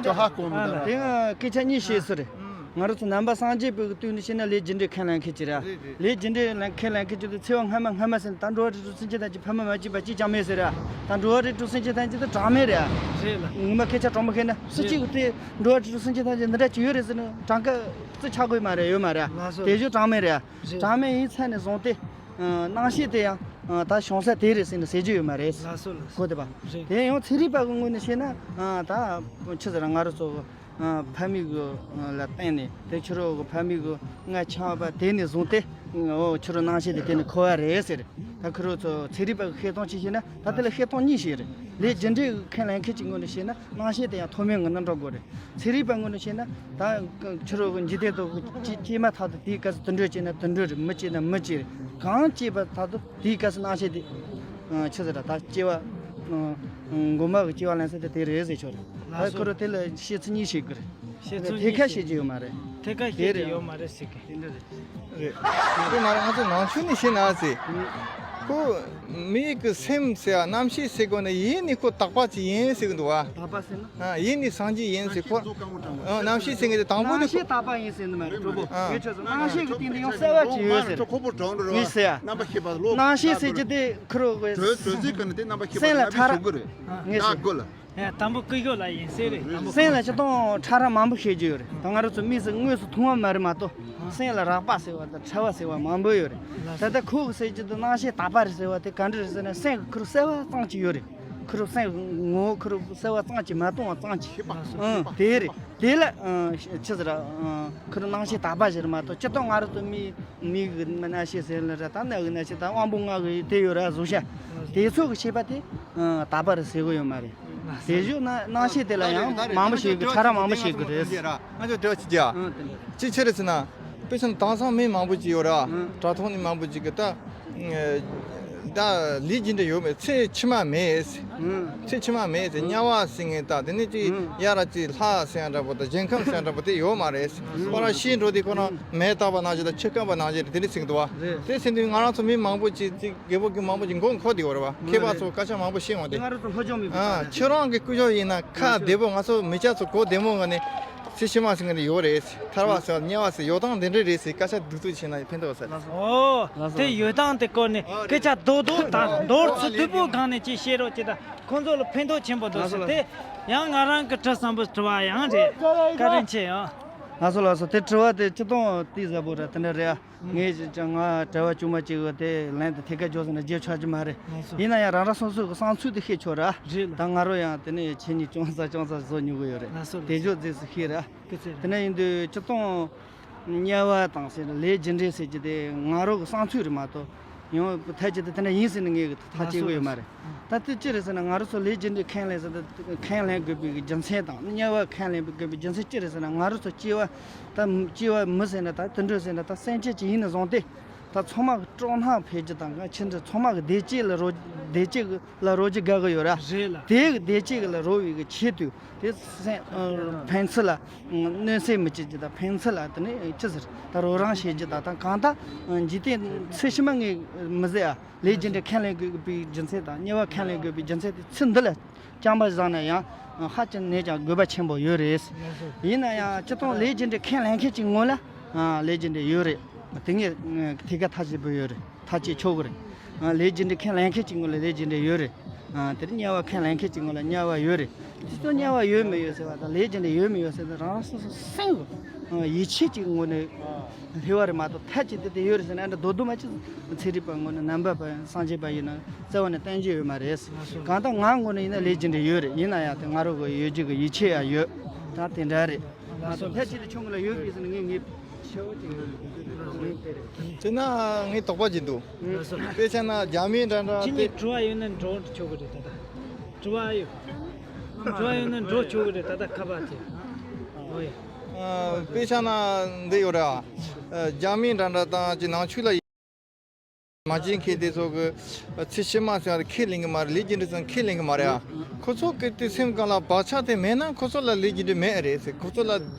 ཁྱོད་ཧ་གོ་མི་འདུག་དེ་ང་སྐད་ཆ་གཉིས་བཤད་ས་རེད། ང་རང་ཚོ་ནང་པ་སངས་རྒྱས་པའི་སྟོད་ནས་བཤད་ན་ལས་རྒྱུ་འབྲས་ཁས་ལེན་མཁན་ཅིག་རེད། ལས་རྒྱུ་འབྲས་ལ་ཁས་ལེན་མཁན་ཅིག་དེ་འཚེ་བ་སྔ་མ་སྔ་མ་ཟེར་ན་ད་འགྲོ་བ་རིགས་དྲུག་སེམས་ཅན་ཐམས་ཅད་ཕ་མ་མ་གཅིག་པ་གཅིག་ཀྱང་མེད་ཟེར་ར། ད་འགྲོ་བ་རིགས་དྲུག་སེམས་ཅན་ཐམས་ཅད་དེ་གྲངས་མེད་རེད། རེད་ལ། ངོ་མ་སྐད་ཆ་དྲང་པོ་བཤད་ན་སུ་གཅིག་གིས་དེ་འགྲོ་བ་རིགས་དྲུག་སེམས་ཅན་ཐམས་ཅད་འདི་འདྲ་ཅིག་ཡོད་རེད་ཟེར་ན་གྲངས་ཀ་རྩི་ཆགས་དགོས་མ་རེད། ཡོད་མ་རེད། ལགས་སོ། དེ་བཞིན་གྲངས་མེད་རེད། རེད། གྲངས་མེད་ཡིན་ཚད་ནས་བཟུང་སྟེ། ཨ། རྣམ་ཤེས་དེ་ཡང་ཨ་ད་བྱུང་ས་དེ་རེད་ཟེར་ནས་ཟེར་རྒྱུ་ཡོད་མ་རེད། ལགས་སོ་ལགས་སོ། གོ་བདེ་པ། རེད། དེ་ཡང་ཚན་རིག་པ་གི་ངོས་ནས་བཤད་ན་ཨ་ད་ཆི་ཟེར་ང་རང་ཚོ་ཨ་ཕ་མེས་གི་ལ་བརྟེན་ནས་དེ་ཕྱི་རོལ་གི་ཕ་མེས་གི་མངལ་ཆགས་པ་དེ་ནས་བཟུང་སྟེ་ཨོ་ཕྱི་རོལ་རྣམ་ཤེས་དེ་དེ་ནས་འཁོར་བ་རེད་ཟེར། ད་ཁོ་རང་ཚོ་ཚན་རིག་པ་གི་བཤད་སྟངས་ཅིག་བཤད་ན་ད་དེ་ལ་བཤད་སྟངས་གཉིས་ཤིག་རེད། ལས་རྒྱུ་འབྲས་ཁས་ལེན་མཁན་གྱི་ངོས་ནས་བཤད་ན་རྣམ་ཤེས་དེ་ཡང་མཐོ་དམན་གྱི་རྣམ་གྲངས་དགོས་རེད། ཚན་རིག་པ་ངོས་ནས་བཤད་ན་ད་ཕྱི་རོལ་གྱི་འཇིག་རྟེན་དུ་སྐྱེས་མ་ཐག་ཏུ་དེའི་སྐབས་སུ་དུད་འགྲོ་སྐྱེས་ན་དུད་འགྲོ་རེད། མི་སྐྱེས་ན་མི་སྐྱེས་རེད། གང་སྐྱེས་པ་ཐག་ཏུ་དེའི་སྐབས་སུ་རྣམ་ཤེས་དེ་ཆི་ཟེར་ད་སྐྱེ་བ་མགོ་མ་གི་སྐྱེ་བ་ལེན་ས་དེ་དེ་རེད་ཟེར་ཆོག་རེད། ད་ཁོ་རང་དེ་ལ་བཤད་ཚུལ་གཉིས་བཤད་དགོས་རེད། བཤད་ཚུལ་གཉིས་ཐད་ཀ་བཤད་རྒྱུ་ཡོད་མ་རེད། ཐད་ཀ་བཤད་རྒྱུ་ཡོད་མ་རེད་ཟེར་གི། དེ་འདྲ་རེད། རེད། དེ་ང་རང་ང་ཚོ་ནང་ཆོས་ནས་བཤད་ན་ཟེར། ཁོ་མིའི་གི་སེམས་ཟེར་བ་རྣམ་ཤེས་ཟེར་དགོས་ན་ཡིད་ནི་ཁོ་དག་པ་ཅིག་ཡིན་ཟེར་གི་འདུག་བ། དག་པ་ཟེར་ན། ཨ། ཡིད་ནི་སངས་རྒྱས་ཡིན་ཟེར་ཁོ། ཨ། རྣམ་ཤེས་ཟེར་གི་དེ་དང་པོ་ནི་རྣམ་ཤེས་དག་པ་ཡིན་ཟེར་ནི་མ་རེད་གྲོགས་པོ། ཨ། ངས་ཁྱོད་ཚོ་རྣམ་ཤེས་གི་སྟེང་དུ་ཡང་གསལ་བ་ཅིག་ཡོད་ཟེར། ངས་ཟེར་ཡ། རྣམ་པ་ཤེས་པ་ལོ། རྣམ་ཤེས་ཟེར་གི་དེ་ཁོ་རང་གི་གྲོལ་གྲོལ་ཚིག་གི་ནི་དེ་རྣམ་པ་ཤེས་པ་སེམས་ལ་ལ་ཕྲ་རགས་ཞུ་གི་རེད། ངས་ཟེར། ད་དགོས་ལ། ཡ། དང་པོ་ཀུན་ཤོད་ལ་ཡིན་ཟེར་རེད། དང་པོ་སེམས་ལ་སྤྱིར་བཏང་ཕྲ་རགས་མང་པོ་ཤེས་རྒྱུ་ཡོད་རེད། ད་ང་རང་ཚོ་མིག་སུ་དངོས་སུ་མཐོང་བ་མ་རེད་མ་གཏོགས་སེམས་ལ་རགས་པ་ཟེར་བ་དང་ཕྲ་བ་ཟེར་བ་མང་པོ་ཡོད་རེད། ད་ལྟ་ཁོ་གི་ཟེར་རྒྱུ་དེ་རྣམ་ཤེས་དག་པ་རེད་ཟེར་བ་དེ་ག་འདྲ་རེད་ཟེར་ན་སེམས་ཀྱི་ཁུར་གསལ་བ་ཙམ་ཅིག་ཡོད་རེད། ཁུར་སེམས་ངོ་བོ་ཁུར་གསལ་བ་ཙམ་ཅིག་མ་གཏོང་བ་ཙམ་ཅིག་ཨང་། དེ་རེད། དེ་ལ་ཨང་ཆི་ཟེར་ཨང་ཁུར་རྣམ་ཤེས་དག་པ་ཞིག་རེད་མ་གཏོགས་སྤྱིར་བཏང་ང་རང་ཚོ་མི་མི་གི་རྣམ་ཤེས་ཟེར་ལ་ར་ད་ནི་གི་རྣམ་ཤེས་ད་དབང་པོ་ལྔ་གི་དེ་ཡོད་ར་གཟུགས་ཤ་དེ་ཚོ་གི་ཤེས་པ་དེ་ཨང་དག་པ་རེད་ཟེར་གི་ཡོད་མ་རེད། དེ་བཞིན་ན་རྣམ་ཤེས་དེ་ལ་ཡང་མང་པོ་ཞིག་གི་ཕྲ་རགས་མང་པོ་ཞིག་གི་རེད། ང་ཚོ་དྲི་བ་གཅིག་རྒྱག་ཨང་དེ་འདྲ་རེད། ཅི་ཕྱིར་ཟེར་ན། དཔེ་ཆ་དེང་སང་མི་མང་པོ་ཅིག་ཡོད་ར། ཨང་། དྲ་ཐོག་ནས་མང་པོ་ཅིག་གིས་ད། ད་ལས་རྒྱུ་འབྲས་ཡོད་མེད། ཚེ་ཕྱི་མ་མེད། ཨང་། ཚེ་ཕྱི་མ་མེད་ཟེར། དམྱལ་བ་ཟེར་མཁན་ད་དེ་ནས་ཅིག་ཨང་། ཡར་ཅིག་ལྷ་ཟེར་ཡ་འདྲ་པོ་དང་ཞིང་ཁམས་ཟེར་ཡ་འདྲ་པོ་དེ་ཡོད་མ་རེད། ཁོ་རང་ཤི་འགྲོ་དུས་ཁོ་རང་མེ་བཏབ་པ་ནང་བཞིན་དང་ཆུ་བསྐམས་པ་ནང་བཞིན་དེ་འདྲ་ཟེར་གི་འདུག་བ། རེད། དེ་ཟེར་དུས་ང་རང་ཚོ་མི་མང་པོ་ཅིག་ཅིག་རྒད་པོ་གི་མང་པོ་ཅིག་མགོ་འཁོར་བསྡད་ཡོད་རེད་བ། མཁས་པ་ཚོ་སྐད་ཆ་མང་པོ་བཤད་འོང་དེ། ང་རང་ཚོ་སློབ་སྦྱོང་མེད་པ། ཨ། ཁྱེད་རང་གི་སྐུ་ཞབས་ཡིན་ན་ཁ་བདེ་པོ། ང་ཚོ་མི་སྐྱ་ཚོ་གོ་བདེ་མོ་ངང་ནས་ཚེ་ཕྱི་མ་ཟེར་མཁན་དེ་ཡོད་རེད། ཐར་པ་ཟེར་དམྱལ་བ་ཟེར་ཡོད་སྟངས་དེ་འདྲ་རེད་ཟེར་སྐད་ཆ་སྡུག་ཏུ་བྱས་ན་ཕན་ཐོགས་ས་རེད། ཨོ། དེ་ཡོད་སྟངས་དེ་སྐོར་ནས་སྐད་ཆ་རྡོག་རྡོག་དང་མདོར་ཚུལ་དུ་པོ་སྒང་ནས་ཅིག་བཤད་རོགས་ཅིག་དང་། ཁོང་ཚོ་ལ་ཕན་ཐོགས་ཆེན་པོ་འདུག་ཟེར་དེ། ཡང་ང་རང་གི་དྲི་བསམ་པོ་དྲི་བ་ཡང་རེད། བཀའ་དྲིན་ཆེ་ཡང་། ལགས་སོ་ལགས་སོ། དེ་དྲི་བ་དེ་སྤྱིར་བཏང་དེ་ཟབ་པོ་ར་དེ་འདྲ་རེད་ཨ། ངས་ཅང་ང་དྲི་བ་བཅུ་མ་གཅིག་གི་དེ་ལན་དུ་ཐད་ཀར་འཇོག་ཟེར་ན་བརྗེད་ཆོག་གི་མ་རེད། ལགས་སོ། ཡིན་ན་ཡང་རང་རང་སོ་སོ་གི་བསམ་ཚུལ་དེ་བཤད་ཆོག་ར། རེད་ལ། ད་ང་རོ་ཡང་དེ་ནས་ཁྱེད་གཉིས་ཅུང་ཟད་ཅུང་ཟད་བཟོ་མྱོང་གི་ཡོད་རེད། ལགས་སོ་ལགས་སོ། དེ་འཇོག་རྫས་སུ་ཤེས་ར། སྐུ་ཚེ་རིང་། དེ་ནས་ཡིན་དུས་སྤྱིར་བཏང་དམྱལ་བ་དང་ཟེར་ལས་རྒྱུ་འབྲས་ཟེར་གྱི་དེ་ང་རོ་གི་བསམ་ཚུལ་རེད་མ་གཏོགས། ཡང་ཐད་ཀྱི་དེ་དེ་འདྲ་ཡིན་ཟེར་ནས་ངས་ཐག་བཅད་གི་ཡོད་མ་རེད། ད་དེ་ཅི་རེད་ཟེར་ན་ང་རང་ཚོ་ལས་རྒྱུ་འབྲས་ཁས་ལེན་ཟེར་ད་ཁས་ལེན་དགོས་པའི་རྒྱུ་མཚན་དང་དམྱལ་བ་ཁས་ལེན་དགོས་པའི་རྒྱུ་མཚན་ཅི་རེད་ཟེར་ན་ང་རང་ཚོ་སྐྱེ་བ་ད་སྐྱེ་བ་མི་ཟེར་ན་ད་དུད་འགྲོ་ཟེར་ན་ད་སེམས་ཅན་ཅིག་ཡིན་ནས་བཟུང་སྟེ། ད་ཚང་མ་གི་སྤྲོ་སྣང་འཕེལ་རྒྱུ་དང་ཁྱེད་འདྲ་ཚང་མ་གི་བདེ་སྐྱིད་ལ་རོལ་བདེ་སྐྱིད་ལ་རོལ་རྒྱུ་དགའ་གི་ཡོད་ར། རེད་ལ། དེ་གི་བདེ་སྐྱིད་ལ་རོལ་བའི་གི་ཆེད་དུ་དེ་སེམས་ཕན་ཚུན་ལ་གནོད་འཚེ་མི་བྱེད་རྒྱུ་དང་ཕན་ཚུན་ལ་དེ་ནས་ཅི་ཟེར་ད་རོགས་རམ་བྱེད་རྒྱུ་དང་ད་གང་ལྟར་འཇིག་རྟེན་ཚེ་ཕྱི་མ་ངས་མི་ཟེར་ཨ། ལས་རྒྱུ་འབྲས་ཁས་ལེན་དགོས་པའི་རྒྱུ་མཚན་དང་དམྱལ་བ་ཁས་ལེན་དགོས་པའི་རྒྱུ་མཚན་དེ་ཚེ་འདི་ལ་རྐྱང་པ་བཞག་ན་ཡང་ཧ་ཅང་ནས་ཀྱང་དགོས་པ་ཆེན་པོ་ཡོད་རེད། ཡིན་ན་ཡང་སྤྱིར་བཏང་ལས་རྒྱུ་འབྲས་ཁས་ལེན་མཁན་གྱི་ངོ་ལ་ལས་རྒྱུ་འབྲས་ཡོད་རེད། དེ་ངས་ཐད་ཀར་ཐག་བཅད་པོ་ཡོད་རེད། ཐག་བཅད་ཆོག་གི་རེད། ལས་རྒྱུ་འབྲས་ཁས་ལེན་མཁན་གྱི་ངོ་ལ་ལས་རྒྱུ་འབྲས་ཡོད་རེད། དེར་དམྱལ་བ་ཁས་ལེན་མཁན་གྱི་ངོ་ལ་དམྱལ་བ་ཡོད་རེད། དེ་ཚོ་དམྱལ་བ་ཡོད་མེད་ཡོད་ཟེར་བ་དང་ལས་རྒྱུ་འབྲས་ཡོད་མེད་ཡོད་ཟེར་ན་རང་རང་སོ་སོ་སེམས་ཀྱི་ཡིད་ཆེས་ཀྱི་ངོ་ནས་སླེབས་པ་རེད་མ་གཏོགས་ཐད་ཀྱི་དེ་དེ་ཡོད་རེད་ཟེར་ན་ཨ་འདྲ་རྡོག་རྡོག་མ་གཅིག་ཚན་རིག་པ་ངོ་ནས་ནང་པ་པ་སངས་རྒྱས་པ་ཡིན་ན་རྩ་བ་ནས་བསྟན་རྒྱུ་ཡོད་མ་རེད། གང་ལྟར་ང་ངོ་ནས་ཡིན་ན་ལས་རྒྱུ་འབྲས་ཡོད་རེད། ཡིན་ན་ཡང་དེ་ང་རང་གི་ཡོད་རྒྱུ་གི་ཡིད་ཆེས་ཡང་ཡོད། ད་དེ་འདྲ་རེད། ང་ཚོ་ཕལ་ཆེར་དུ་ཁྱོད་ངོ་ལ་ཡོད་པས་ཟེར་ནས་ངས་ངས་ཆེ་བོ་ཅིག་ཡོད་རེད། དེ་ན་ངས་དོགས་པ་ཅིག་འདུག་དཔེ་ཆ་ན་རྒྱ་མི་འདྲ་འདྲ་ཁྱེད་དེ་གཉིས་དྲི་བ་ཡོད་ན་འགྲོ་ཆོག་གི་རེད་ད་ལྟ། དྲི་བ་ཡོད། དྲི་བ་ཡོད་ན་འགྲོ་ཆོག་གི་རེད་ད་ལྟ་ཁ་པར་དེ། ཨོ་ཡ། ཨ། དཔེ་ཆ་ན་འདི་ཡོད་རེད་ཨ། རྒྱ་མི་འདྲ་འདྲ་དང་ཅིག་ནང་ཆོས་ལ་མ་བྱེད་མཁན་དེ་ཚོ་གི་ཚེ་ཕྱི་མ་ཟེར་བ་དེ་ཁས་ལེན་གི་མ་རེད། ལས་རྒྱུ་འབྲས་ཟེར་ཁས་ལེན་གི་མ་རེད་ཨ། ཁོ་ཚོ་གི་དེ་སེམས་གང་ལ་བག་ཆགས་དེ་མེད་ན་ཁོ་ཚོ་ལ་ལས་རྒྱུ་འབྲས་མེད་རེད་ཟེར། ཁོ་ཚོ་ལ་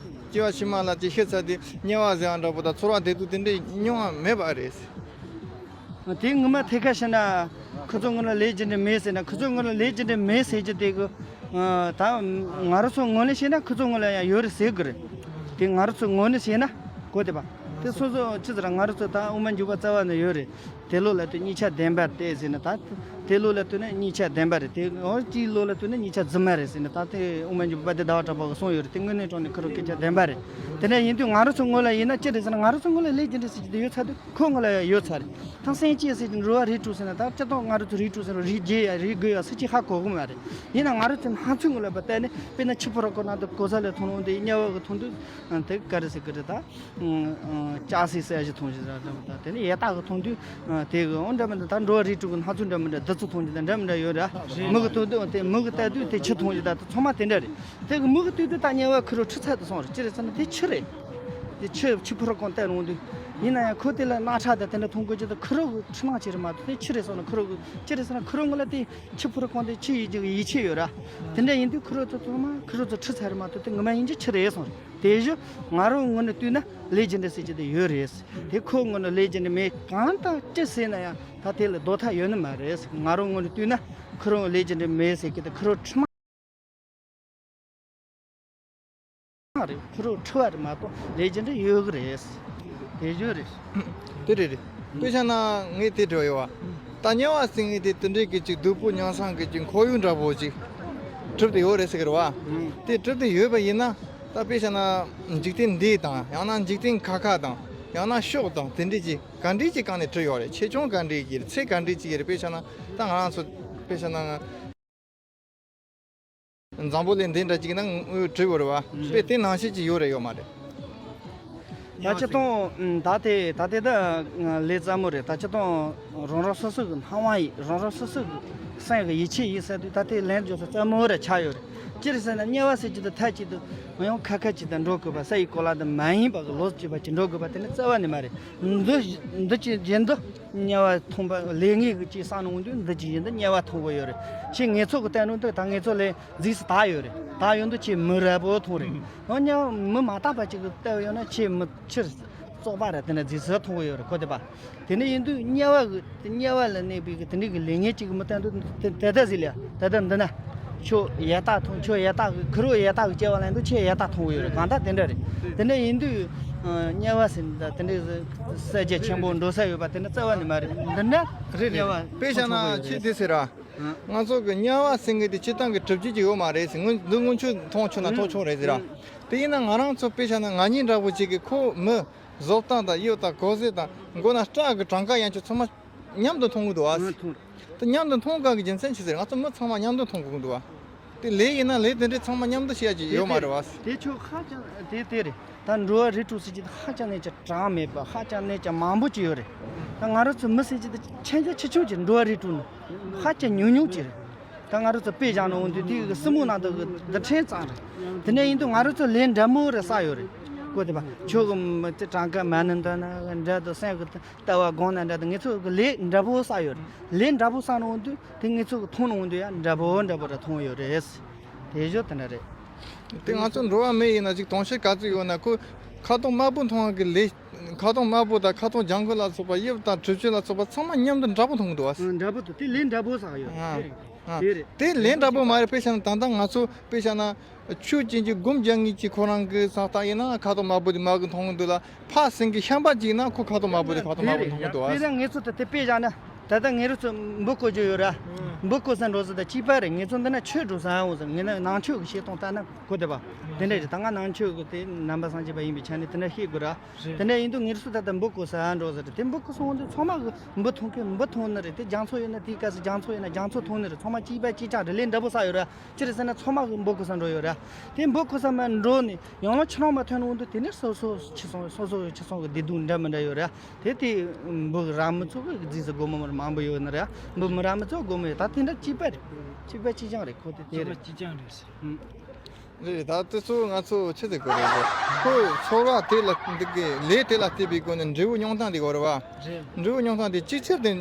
སྐྱེ་བ་ཕྱི་མ་ལ་ཅིག་ཤི་ཚར་དེ་དམྱལ་བ་ཟེར་བ་འདྲ་པོ་དང་ཚོར་བ་བདེ་སྡུག་དེ་འདྲས་མྱོང་བ་མེད་པ་རེད་ཟེར། དེ་ངོ་མ་ཐད་ཀར་བཤད་ན་ཁོ་ཚོ་ངོ་ལ་ལས་རྒྱུ་འབྲས་མེད་ཟེར་ན་ཁོ་ཚོ་ངོ་ལ་ལས་རྒྱུ་འབྲས་མེད་ཟེར་རྒྱུ་དེ་གི་ད་ང་རང་ཚོ་ངོས་ནས་བཤད་ན་ཁོ་ཚོ་ངོ་ལ་ཡང་ཡོད་རེད་ཟེར་གི་རེད། དེ་ང་རང་ཚོ་ངོས་ནས་བཤད་ན་གོ་དེ་པ། དེ་སོ་སོ་ཅི་ཟེར་ང་རང་ཚོ་ད་དབུ་མ་འཇུག་པ་རྩ་བ་ནས་ཡོད་རེད། དེ་ལོ་ལ་དུ་གཉིས་ཆ་བདེན་པ་སྟེ་ཟེར་ན་ད། དེ་ལོ་ལ་ལྟོས་ན་གཉིས་ཆ་བདེན་པ་རེད། དེ་འོ་གཅིག་ལོ་ལ་ལྟོས་ན་གཉིས་ཆ་རྫུན་མ་རེད་ཟེར་ན་ད་དེ་དབུ་མ་འཇུག་པ་དཔལ་ལྡན་ཟླ་བ་གྲགས་པ་གིས་གསུངས་ཡོད་རེད། དེ་དངོས་གནས་དྲང་གནས་ཁོ་རང་སྐད་ཆ་བདེན་པ་རེད། དེ་འདྲ་ཡིན་དུས་ང་རང་ཚོ་ངོས་ལ་ཡིན་ན་ཅི་རེད་ཟེར་ན་ང་རང་ཚོ་ངོས་ལ་ལས་རྒྱུ་འབྲས་ཟེར་གྱི་དེ་ཡོད་ཚར་དུས་ཁོ་ངོས་ལ་ཡང་ཡོད་ཚར་རེད། ད་སེམས་ཅན་ཟེར་གྱི་འགྲོ་བ་རིགས་དྲུག་ཟེར་ན་ད་སྤྱིར་བཏང་ང་རང་ཚོ་རིགས་དྲུག་ཟེར་ན་རིགས་བརྒྱད་ཡ་རིགས་དགུ་ཡ་སུ་གཅིག་ཧ་གོ་གི་མ་རེད། ཡིན་ན་ང་རང་ཚོ་སྣང་ཚུལ་ངོས་ལ་བལྟས་ནས་དཔེར་ན་ཆུ་ཕོ་རོ་ཀོ་ན་དུ་གོ་ས་ལས་མཐོང་རུང་དེ་དམྱལ་བ་གི་མཐོང་དུས་དེ་ག་རེ་ཟེར་གི་རེད་ད། ལྕགས་སྲེག་ཟེར་ཞིག་མཐོང་ཞིག་ར་འདྲ་མི་འདྲ། དེ་ནས་ཡས་སྟག་གི་མཐོང་དུས་དེ་གི་འོ་འདྲ་མི་འདྲ། ད་འགྲོ་བ་རིགས་དྲུག་གི་སྣང་ཚུལ་འདྲ་མི་འདྲ་བདུད་རྩི་མཐོང་ཞིག་དང་འདྲ་མི་འདྲ་ཡོད་ར། མི་གི་མཐོང་དུས་དེ་མི་གི་ལྟ་དུས་དེ་ཆུ་མཐོང་ཞིག་དང་དེ་ཚང་མ་དེ་འདྲ་རེད། དེ་གི་མི་གི་ལྟོས་དུས་ད་དམྱལ་བ་ཁུ་རུ་ཁྲི་ཚད་དུ་སོང་རེད། ཅི་རེད་ཟེར་ན་དེ་ཆུ་རེད། དེ་ཆུ་ཆུ་ཕུ་རུ་གང་བལྟས་རུང་དུས་ཡིན་ན་ཡང་ཁོ་དེ་ལ་རྣག་ཁྲག་དང་དེ་འདྲ་མཐོང་དགོས་ཀྱི་ད་ཁུ་རུ་གི་ཁྲི་ནག་ཅིག་རེད་མ་གཏོགས་དེ་ཆུ་རེད་སོང་ན་ཁུ་རུ་གི་ཅི་རེད་ཟེར་ན་ཁུ་རུ་ངོ་ལ་དེ་ཆུ་ཕུ་རུ་གང་དེ་ཆུ་ཡིད་ཀྱི་ཡིད་ཆེས་ཡོད་ར། དེ་འདྲ་ཡིན་དུས་ཁུ་རུ་ཚོ་ཚང་མ་ཁུ་རུ་ཚོ་ཁྲི་ཚད་རེད་མ་གཏོགས་དེ་ངོ་མ་ཡིན་གྱི་ཆུ་རེད་སོང་རེད། དེ་བཞིན་ང་རང་ངོས་ནས་བལྟས་ན་ལས་རྒྱུ་འབྲས་ཟེར་གྱི་དེ་ཡོད་རེད། དེ་ཁོ་ངོས་ནས་ལས་རྒྱུ་འབྲས་མེད། གང་ལྟར་ཅི་ཟེར་ན་ཡང་ད་དེ་ལ་ལྡོག་ཐབས་ཡོད་ནི་མ་རེད། ང་རང་ངོས་ནས་བལྟས་ན་ཁོ་རང་ལས་རྒྱུ་འབྲས་མེད་ཟེར་གྱི་དེ་ཁོ་རང་ཁྲི་མ་རེད། ཁོ་རང་ཁྲི་བ་རེད་མ་གཏོགས་ལས་རྒྱུ་འབྲས་ཡོད་གི་རེད། དེ་བཞིན་རེད། དེ་རེད་རེད། དཔེ་ཆ་ན་ངས་དེ་དྲི་བ་ཡོད་བ། ད་དམྱལ་བ་ཟེར་མཁན་དེ་དེ་འདྲའི་གི་ཅིག་སྡུག་པོ་མྱང་བསམ་གི་ཅིག་འཁོར་ཡུག་འདྲ་པོ་ཅིག་གྲུབ་སྟེ་ཡོད་རེད་ཟེར་གི་རེད་བ། དེ་གྲུབ་སྟེ་ཡོད་པ་ཡིན་ན་ད་དཔེ་ཆ་ན་འཇིག་རྟེན་འདི་དང་ཡང་ན་འཇིག་རྟེན་ཁ་ཁ་དང་ཡང་ན་ཕྱོགས་དང་དེ་འདྲའི་ཅིག་ག་འདྲའི་ཅིག་སྒང་ནས་གྲུབ་ཡོད་རེད། ཆེ་ཆུང་ག་འདྲའི་ཅིག་རེད། ཚད་ག་འདྲའི་ཅིག་རེད། དཔེ་ཆ་ན་ད་ང་རང་ཚོ་དཔེ་ཆ་ན། འཛམ་བུ་གླིང་འདི་འདྲ་ཅིག་ན་དངོས་གྲུབ་ཡོད་རེད་བ། དཔེ་དེ་ནང་བཞིན་ཅིག་ཡོད་རེད་ཡོད་མ་རེད། ད་སྤྱིར་བཏང་ད་དེ་ད་དེ་ད་ལས་སླ་མོ་རེད། ད་སྤྱིར་བཏང་རང་རང་སོ་སོ་གི་སྣང་བ་ཡིན། རང་རང་སོ་སོ་གི་ སེམས་ཀྱི་ཡིད་ཆེས་ཡིན་ཟེར་དུས་ད་ལྟའི་ལན་འཇོག་ས་རྩ་མོ་ར་ཆགས་ཡོད་རེད། ཅི་རེད་ཟེར་ན་དམྱལ་བ་ཟེར་གྱི་དུ་མཐའ་གཅིག་ཏུ་ཡང་ཁ་ཁ་གཅིག་ཏུ་འགྲོ་དགོས་པ། ས་ཡི་གོ་ལ་དུ་མ་ཡིན་པ་གི་ལོ་གཅིག་པ་གཅིག་འགྲོ་དགོས་པ་དེ་ནི་རྩ་བ་ནས་མ་རེད། འདི་འདི་ཅི་བཞིན་དུ་དམྱལ་བ་མཐོང་པ་ལས་ངན་གྱི་ཅི་བསམ་ནོ་འདུག་འདི་ཅི་བཞིན་དུ་དམྱལ་བ་མཐོང་གི་ཡོད་རེད། ཅི་ངེད་ཚོ་གི་བསྟན་ནོ་འདི་ད་ངེད་ཚོ་ལས་རྫིགས་སུ་ད་ཡོད་རེད། ད་ཡོད་འདུག་ཅི་མི་རབ་པོ་མཐོང་རེད། ཡང་དམྱལ་བ་མི་མ་དག་པ་ཅིག་གི་ལྟ་བ་ཡོད་ན་ཅི་མི་ཕྱིར། བཙོག་པ་ར་དེ་འདྲ་རྫིག་ཟེར་མཐོང་གི་ཡོད་རེད་ཁོ། དེ་པ་དེ་འདྲ་ཡིན་དུས་དམྱལ་བ་གི་དམྱལ་བ་ལ་གནས་པའི་གི་དེ་འདྲའི་གི་ལས་ངན་ཅིག་གི་མི་བསྟན་དུས་དེ་དེ་ལྟ་ཟིག་ལ་ད་ལྟ་འདི་ན་ཁྱོད་ཡ་ཏག་མཐོང་། ཁྱོད་ཡ་ཏག་གི་ཁུ་རུ་ཡ་ཏག་གི་སྐྱེ་བ་ལེན་དུས་ཁྱེད་ཡ་ཏག་མཐོང་གི་ཡོད་རེད། གང་ལྟར་དེ་འདྲ་རེད། དེ་འདྲ་ཡིན་དུས་དམྱལ་བ་ཟེར་འདི་དེ་འདྲའི་གི་ས་རྒྱ་ཆེན་པོ་འགྲོ་ས་ཡོད་པ་དེ་འདྲ་རྩ་བ་ནས་མ་རེད། འདི་འདྲ་རེད་རེད། དམྱལ་བ་དཔེ་བཞག་ན་ཁྱེད་དེ་ཟེར་ར། ང་ཚོ་གི་དམྱལ་བ་ཟེར་མཁན་དེ་སྤྱིར་བཏང་གི་གྲུབ་ཆ་ཅིག་ཡོད་མ་རེད་ཟེར། ངོས་འདི་སྔོན་ཆད་མཐོང་ཆོག་ན་མཐོང་ཆོག་རེད་ཟེར་ར། དེ་ཡིན་ན་ང་རང་ཚོ་དཔེ་བཞག་ན་ང་གཉིས་འདྲ་པོ་ཅིག་གི་ཁོ་མི་བཟོ་སྟངས་དང་གཡུ་དང་གོ་ཟེ་དང་མགོ་ན་སྐྲ་གི་གྲངས་ཀ་ཡན་ཆོད་ཚང་མ་མཉམ་དུ་མཐོང་གི་འདུག་ཨ། ང་མཐོང་རེད། དེ་མཉམ་དུ་མཐོང་ག་གི་རྒྱུ་མཚན་ཅི་ཟེར། ང་ཚོ་མི་ཚང་མ་མཉམ་དུ་མཐོང་གི་འདུག་ཨ། དེ་ལས་ཡིན་ན་ལས་དེ་འདྲའི་ཚང་མ་མཉམ་དུ་བྱེད་ཡ་ཅིག་ཡོད་མ་རེད་བ། དེ་ཁྱོད་ཧ་ཅང་དེ་དེ་རེད། ད་འགྲོ་བ་རིགས་དྲུག་ཟེར་གྱི་ཧ་ཅང་ནས་ཀྱང་གྲངས་མེད་པ། ཧ་ཅང་ནས་ཀྱང་མང་པོ་ཅིག་ཡོད་རེད། ད་ང་རང་ཚོ་མི་ཟེར་གྱི་དེ་ཆེན་ཆུང་ཆེ་ཆུང་ཅིག་འགྲོ་བ་རིགས་དྲུག་ནི་ཧ་ཅང་ཉུང་ཉུང་ཅིག་རེད། ད་ང་རང་ཚོ་དཔེ་བཞག་ན་འོང་དུས་དེ་གི་སྲིན་མོ་ནང་དུ་གི་འདི་ཕྲན་ཙམ་རེད། དེ་ནས་ཡིན་དུས་ང་རང་ཚོ་ལས་འདྲ་མོ་རེད་བསགས་ཡོད་རེད། གོ་དེ་པ་ཁྱོད་གི་མི་དེ་གྲངས་ཀ་མ་ནི་འདི་ན་འདྲ་དུ་སེམས་གི་ལྟ་བ་དགོངས་ན་འདྲ་དུ་ངེད་ཚོ་གི་ལས་འདྲ་པོ་བསགས་ཡོད་རེད། ལས་འདྲ་པོ་བསགས་ན་འོང་དུས་དེ་ངེད་ཚོ་གི་མཐོང་ན་འོང་དུས་ཡང་འདྲ་པོ་འདྲ་པོ་ར་མཐོང་ཡོད་རེད། དེ་བཞོ་དེ་འདྲ་རེད། དེ་ང་ཚོ་འགྲོ་བ་མི་ཡིན་ན་ཅིག་དོན་ཤེས་ག་ཚོད་ཡོད་ན་ཁོ་ཁ་དོག་དམར་པོ་མཐོང་བ་གི་ལས། ཁ་དོག་དམར་པོ་དང་ཁ་དོག་ལྗང་གུ་ལ་སོགས་པ་དབྱིབས་དང་གྲུབ་ཆ་ལ་སོགས་པ་ཚང་མ་མཉམ་དུ་འདྲ་པོ་མཐོང་གི་འདུག་བ། ཨ། འདྲ་པོ་འདུག་དེ་ལས་འདྲ་པོ་བསགས་ཡོད། ཨ། དེ་རེད། ཨ། དེ་རེད། དེ་ལས་འདྲ་པོ་མ་རེད། དཔེ་བཞག་ན་ད་ལྟ་ང་ཚོ་དཔེ་བཞག་ན་ཆོས་ཅན་གྱི་སྒོམ་རྒྱག་མཁན་གྱི་ཁོ་རང་གི་ས་སྟག་ཡིན་ན་ཁ་དོག་དམར་པོ་དེ་དམར་གི་མཐོང་གི་འདུག་ལ། ཕ་སེང་གི་ཤམ་པ་ཅིག་ན་ཁོ་ཁ་དོག་དམར་པོ་དེ་ཁ་དོག་དམར་པོ་མཐོང་གི་འདུག་བ། དཔེ་བཞག་ངེད་ཚོ་ད་དེ་དཔེ་བཞག་ན་ད་ལྟ་ངེད་རང་ཚོ་འབུ་རྐོ་རྒྱུ་ཡོད་ར། འབུ་རྐོ་ས་འགྲོ་ས་དང་གཅིག་པ་རེད། ངེད་ཚོ་འདི་ན་ཆོས་འགྲོ་ས་འོང་ས་ངེད་ན་ནང་ཆོས་ཀྱི་བཤད་སྟངས་ལྟར་ན་གོ་བདེ་བ་དེ་འདྲ་རེད། ད་ང་ནང་ཆོས་ཀྱི་དེ་ནང་པ་སངས་རྒྱས་པ་ཡིན་པའི་ཆ་ནས་དེ་འདྲ་ཤེས་དགོས་ར། དེ་འདྲ་ཡིན་དུས་ངེད་ཚོ་ད་ལྟ་འབུ་རྐོ་ས་འགྲོ་ས་རེད། དེ་འབུ་རྐོ་ས་འོང་དུས་ཚང་མ་གི་འབུ་མཐོང་མཁན་འབུ་མཐོང་ནི་རེད། དེ་རྒྱ་མཚོ་ཡོད་ན་དེའི་སྐབས་སུ་རྒྱ་མཚོ་ཡོད་ན་རྒྱ་མཚོ་མཐོང་ནི་རེད། ཚང་མ་གཅིག་པ་གཅིག་རྐྱང་རེད། ལས་འདྲ་པོ་བསགས་ཡོད་ར། ཅི་རེད་ཟེར་ན་ཚང་མ་གི་འབུ་རྐོ་ས་འགྲོ་ཡོད་ར། དེ་འབུ་རྐོ་ས་མ་འགྲོ་ནས་ཡང་ན་ཕྱི་ནང་མ་ཐོན་འོང་དུས་དེ་ནས་སོ་སོ་ཁྱི་སོང་སོ་སོ་ཁྱི་སོང་གི་བདེ་སྡུག་འདྲ་མི་འདྲ་ཡོད་ར། དེ་དེ་འབུ་ར་མི་ཚོ་གི་རྫིས་སུ་སྒོ་མོ་མང་པོ་ཡོད་ནི་ར། འབུ་མི་ར་མི་ཚོ་སྒོ་མོ་ཡོད། ད་དེ་འདྲ་གཅིག་པ་རེད། གཅིག་པ་གཅིག་རྐྱང་རེད། ཁོ་དེ་དེ་རེད། གཅིག་རྐྱང་རེད། ཨུམ། རེད། ད་དེ་ཚོ་ང་ཚོ་ཆི་ཟེར་དགོས་རེད། ཁོ་ཚོར་བ་དེ་ལ་འདི་གི་ལས་དེ་ལ་བརྟེན་པའི་སྒོ་ནས་འབྲས་བུ་མྱོང་སྟངས་དེ་གོ་རེད་བ། རེད། འབྲས་བུ་མྱོང་སྟངས་དེ་ཅིག་ཆར་དེ་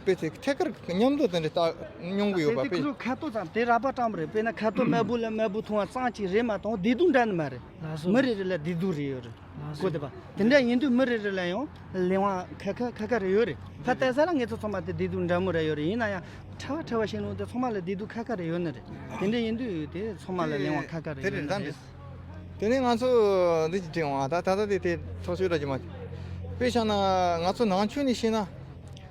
དཔེ་དེ་ཐད་ཀར་མཉམ་དུ་དེ་འདྲ་ལྟ་མྱོང་གི་ཡོད་པ་དཔེ། དེ་ཁོ་ཁ་དོག་ཙམ་དེ་རགས་པ་སྐྲངས་པ་རེད། དཔེར་ན་ཁ་དོག་དམར་པོ་ལ་དམར་པོ་མཐོང་བ་ཙམ་ཅིག་རེད་མ་གཏོགས་བདེ་སྡུག་འདྲ་ནི་མ་རེད། ལགས་སོ། མི་རེ་རེ་ལ་བདེ་སྡུག་རེ་ཡོད་རེད། ལགས་སོ། གོ་བདེ་པ། དེ་འདྲ་ཡིན་དུས་མི་རེ་རེ་ལ་ཡང་ལས་དབང་ཁ་ཁ་ཁ་ཁ་རེ་ཡོད་རེད། ཕ་ལྟ་ས་ལ་ངེད་ཚོ་ཚང་མ་དེ་བདེ་སྡུག་འདྲ་མོ་རེ་ཡོད་རེད། ཡིན་ན་ཡང་ཕྲ་བ་ཕྲ་བ་ཤེས་ནོ་དེ་ཚང་མ་ལ་བདེ་སྡུག་ཁ་ཁ་རེ་ཡོད་ནི་རེད། དེ་འདྲ་ཡིན་དུས་དེ་ཚང་མ་ལ་ལས་དབང་ཁ་ཁ་རེ་དེ་ཡོད་རེད། ནི་རེད། དེ་ནས་ང་ཚོ་འདི་ཅིག་དྲན་འོང་ཨ། ད་ད་ལྟ་དེ་དེ་ཐོག་ཤོད་ར་ཅི་མ། དཔེ་བཞག་ན་ང་ཚོ་ནང་ཆོས་ནས་བཤད་ན།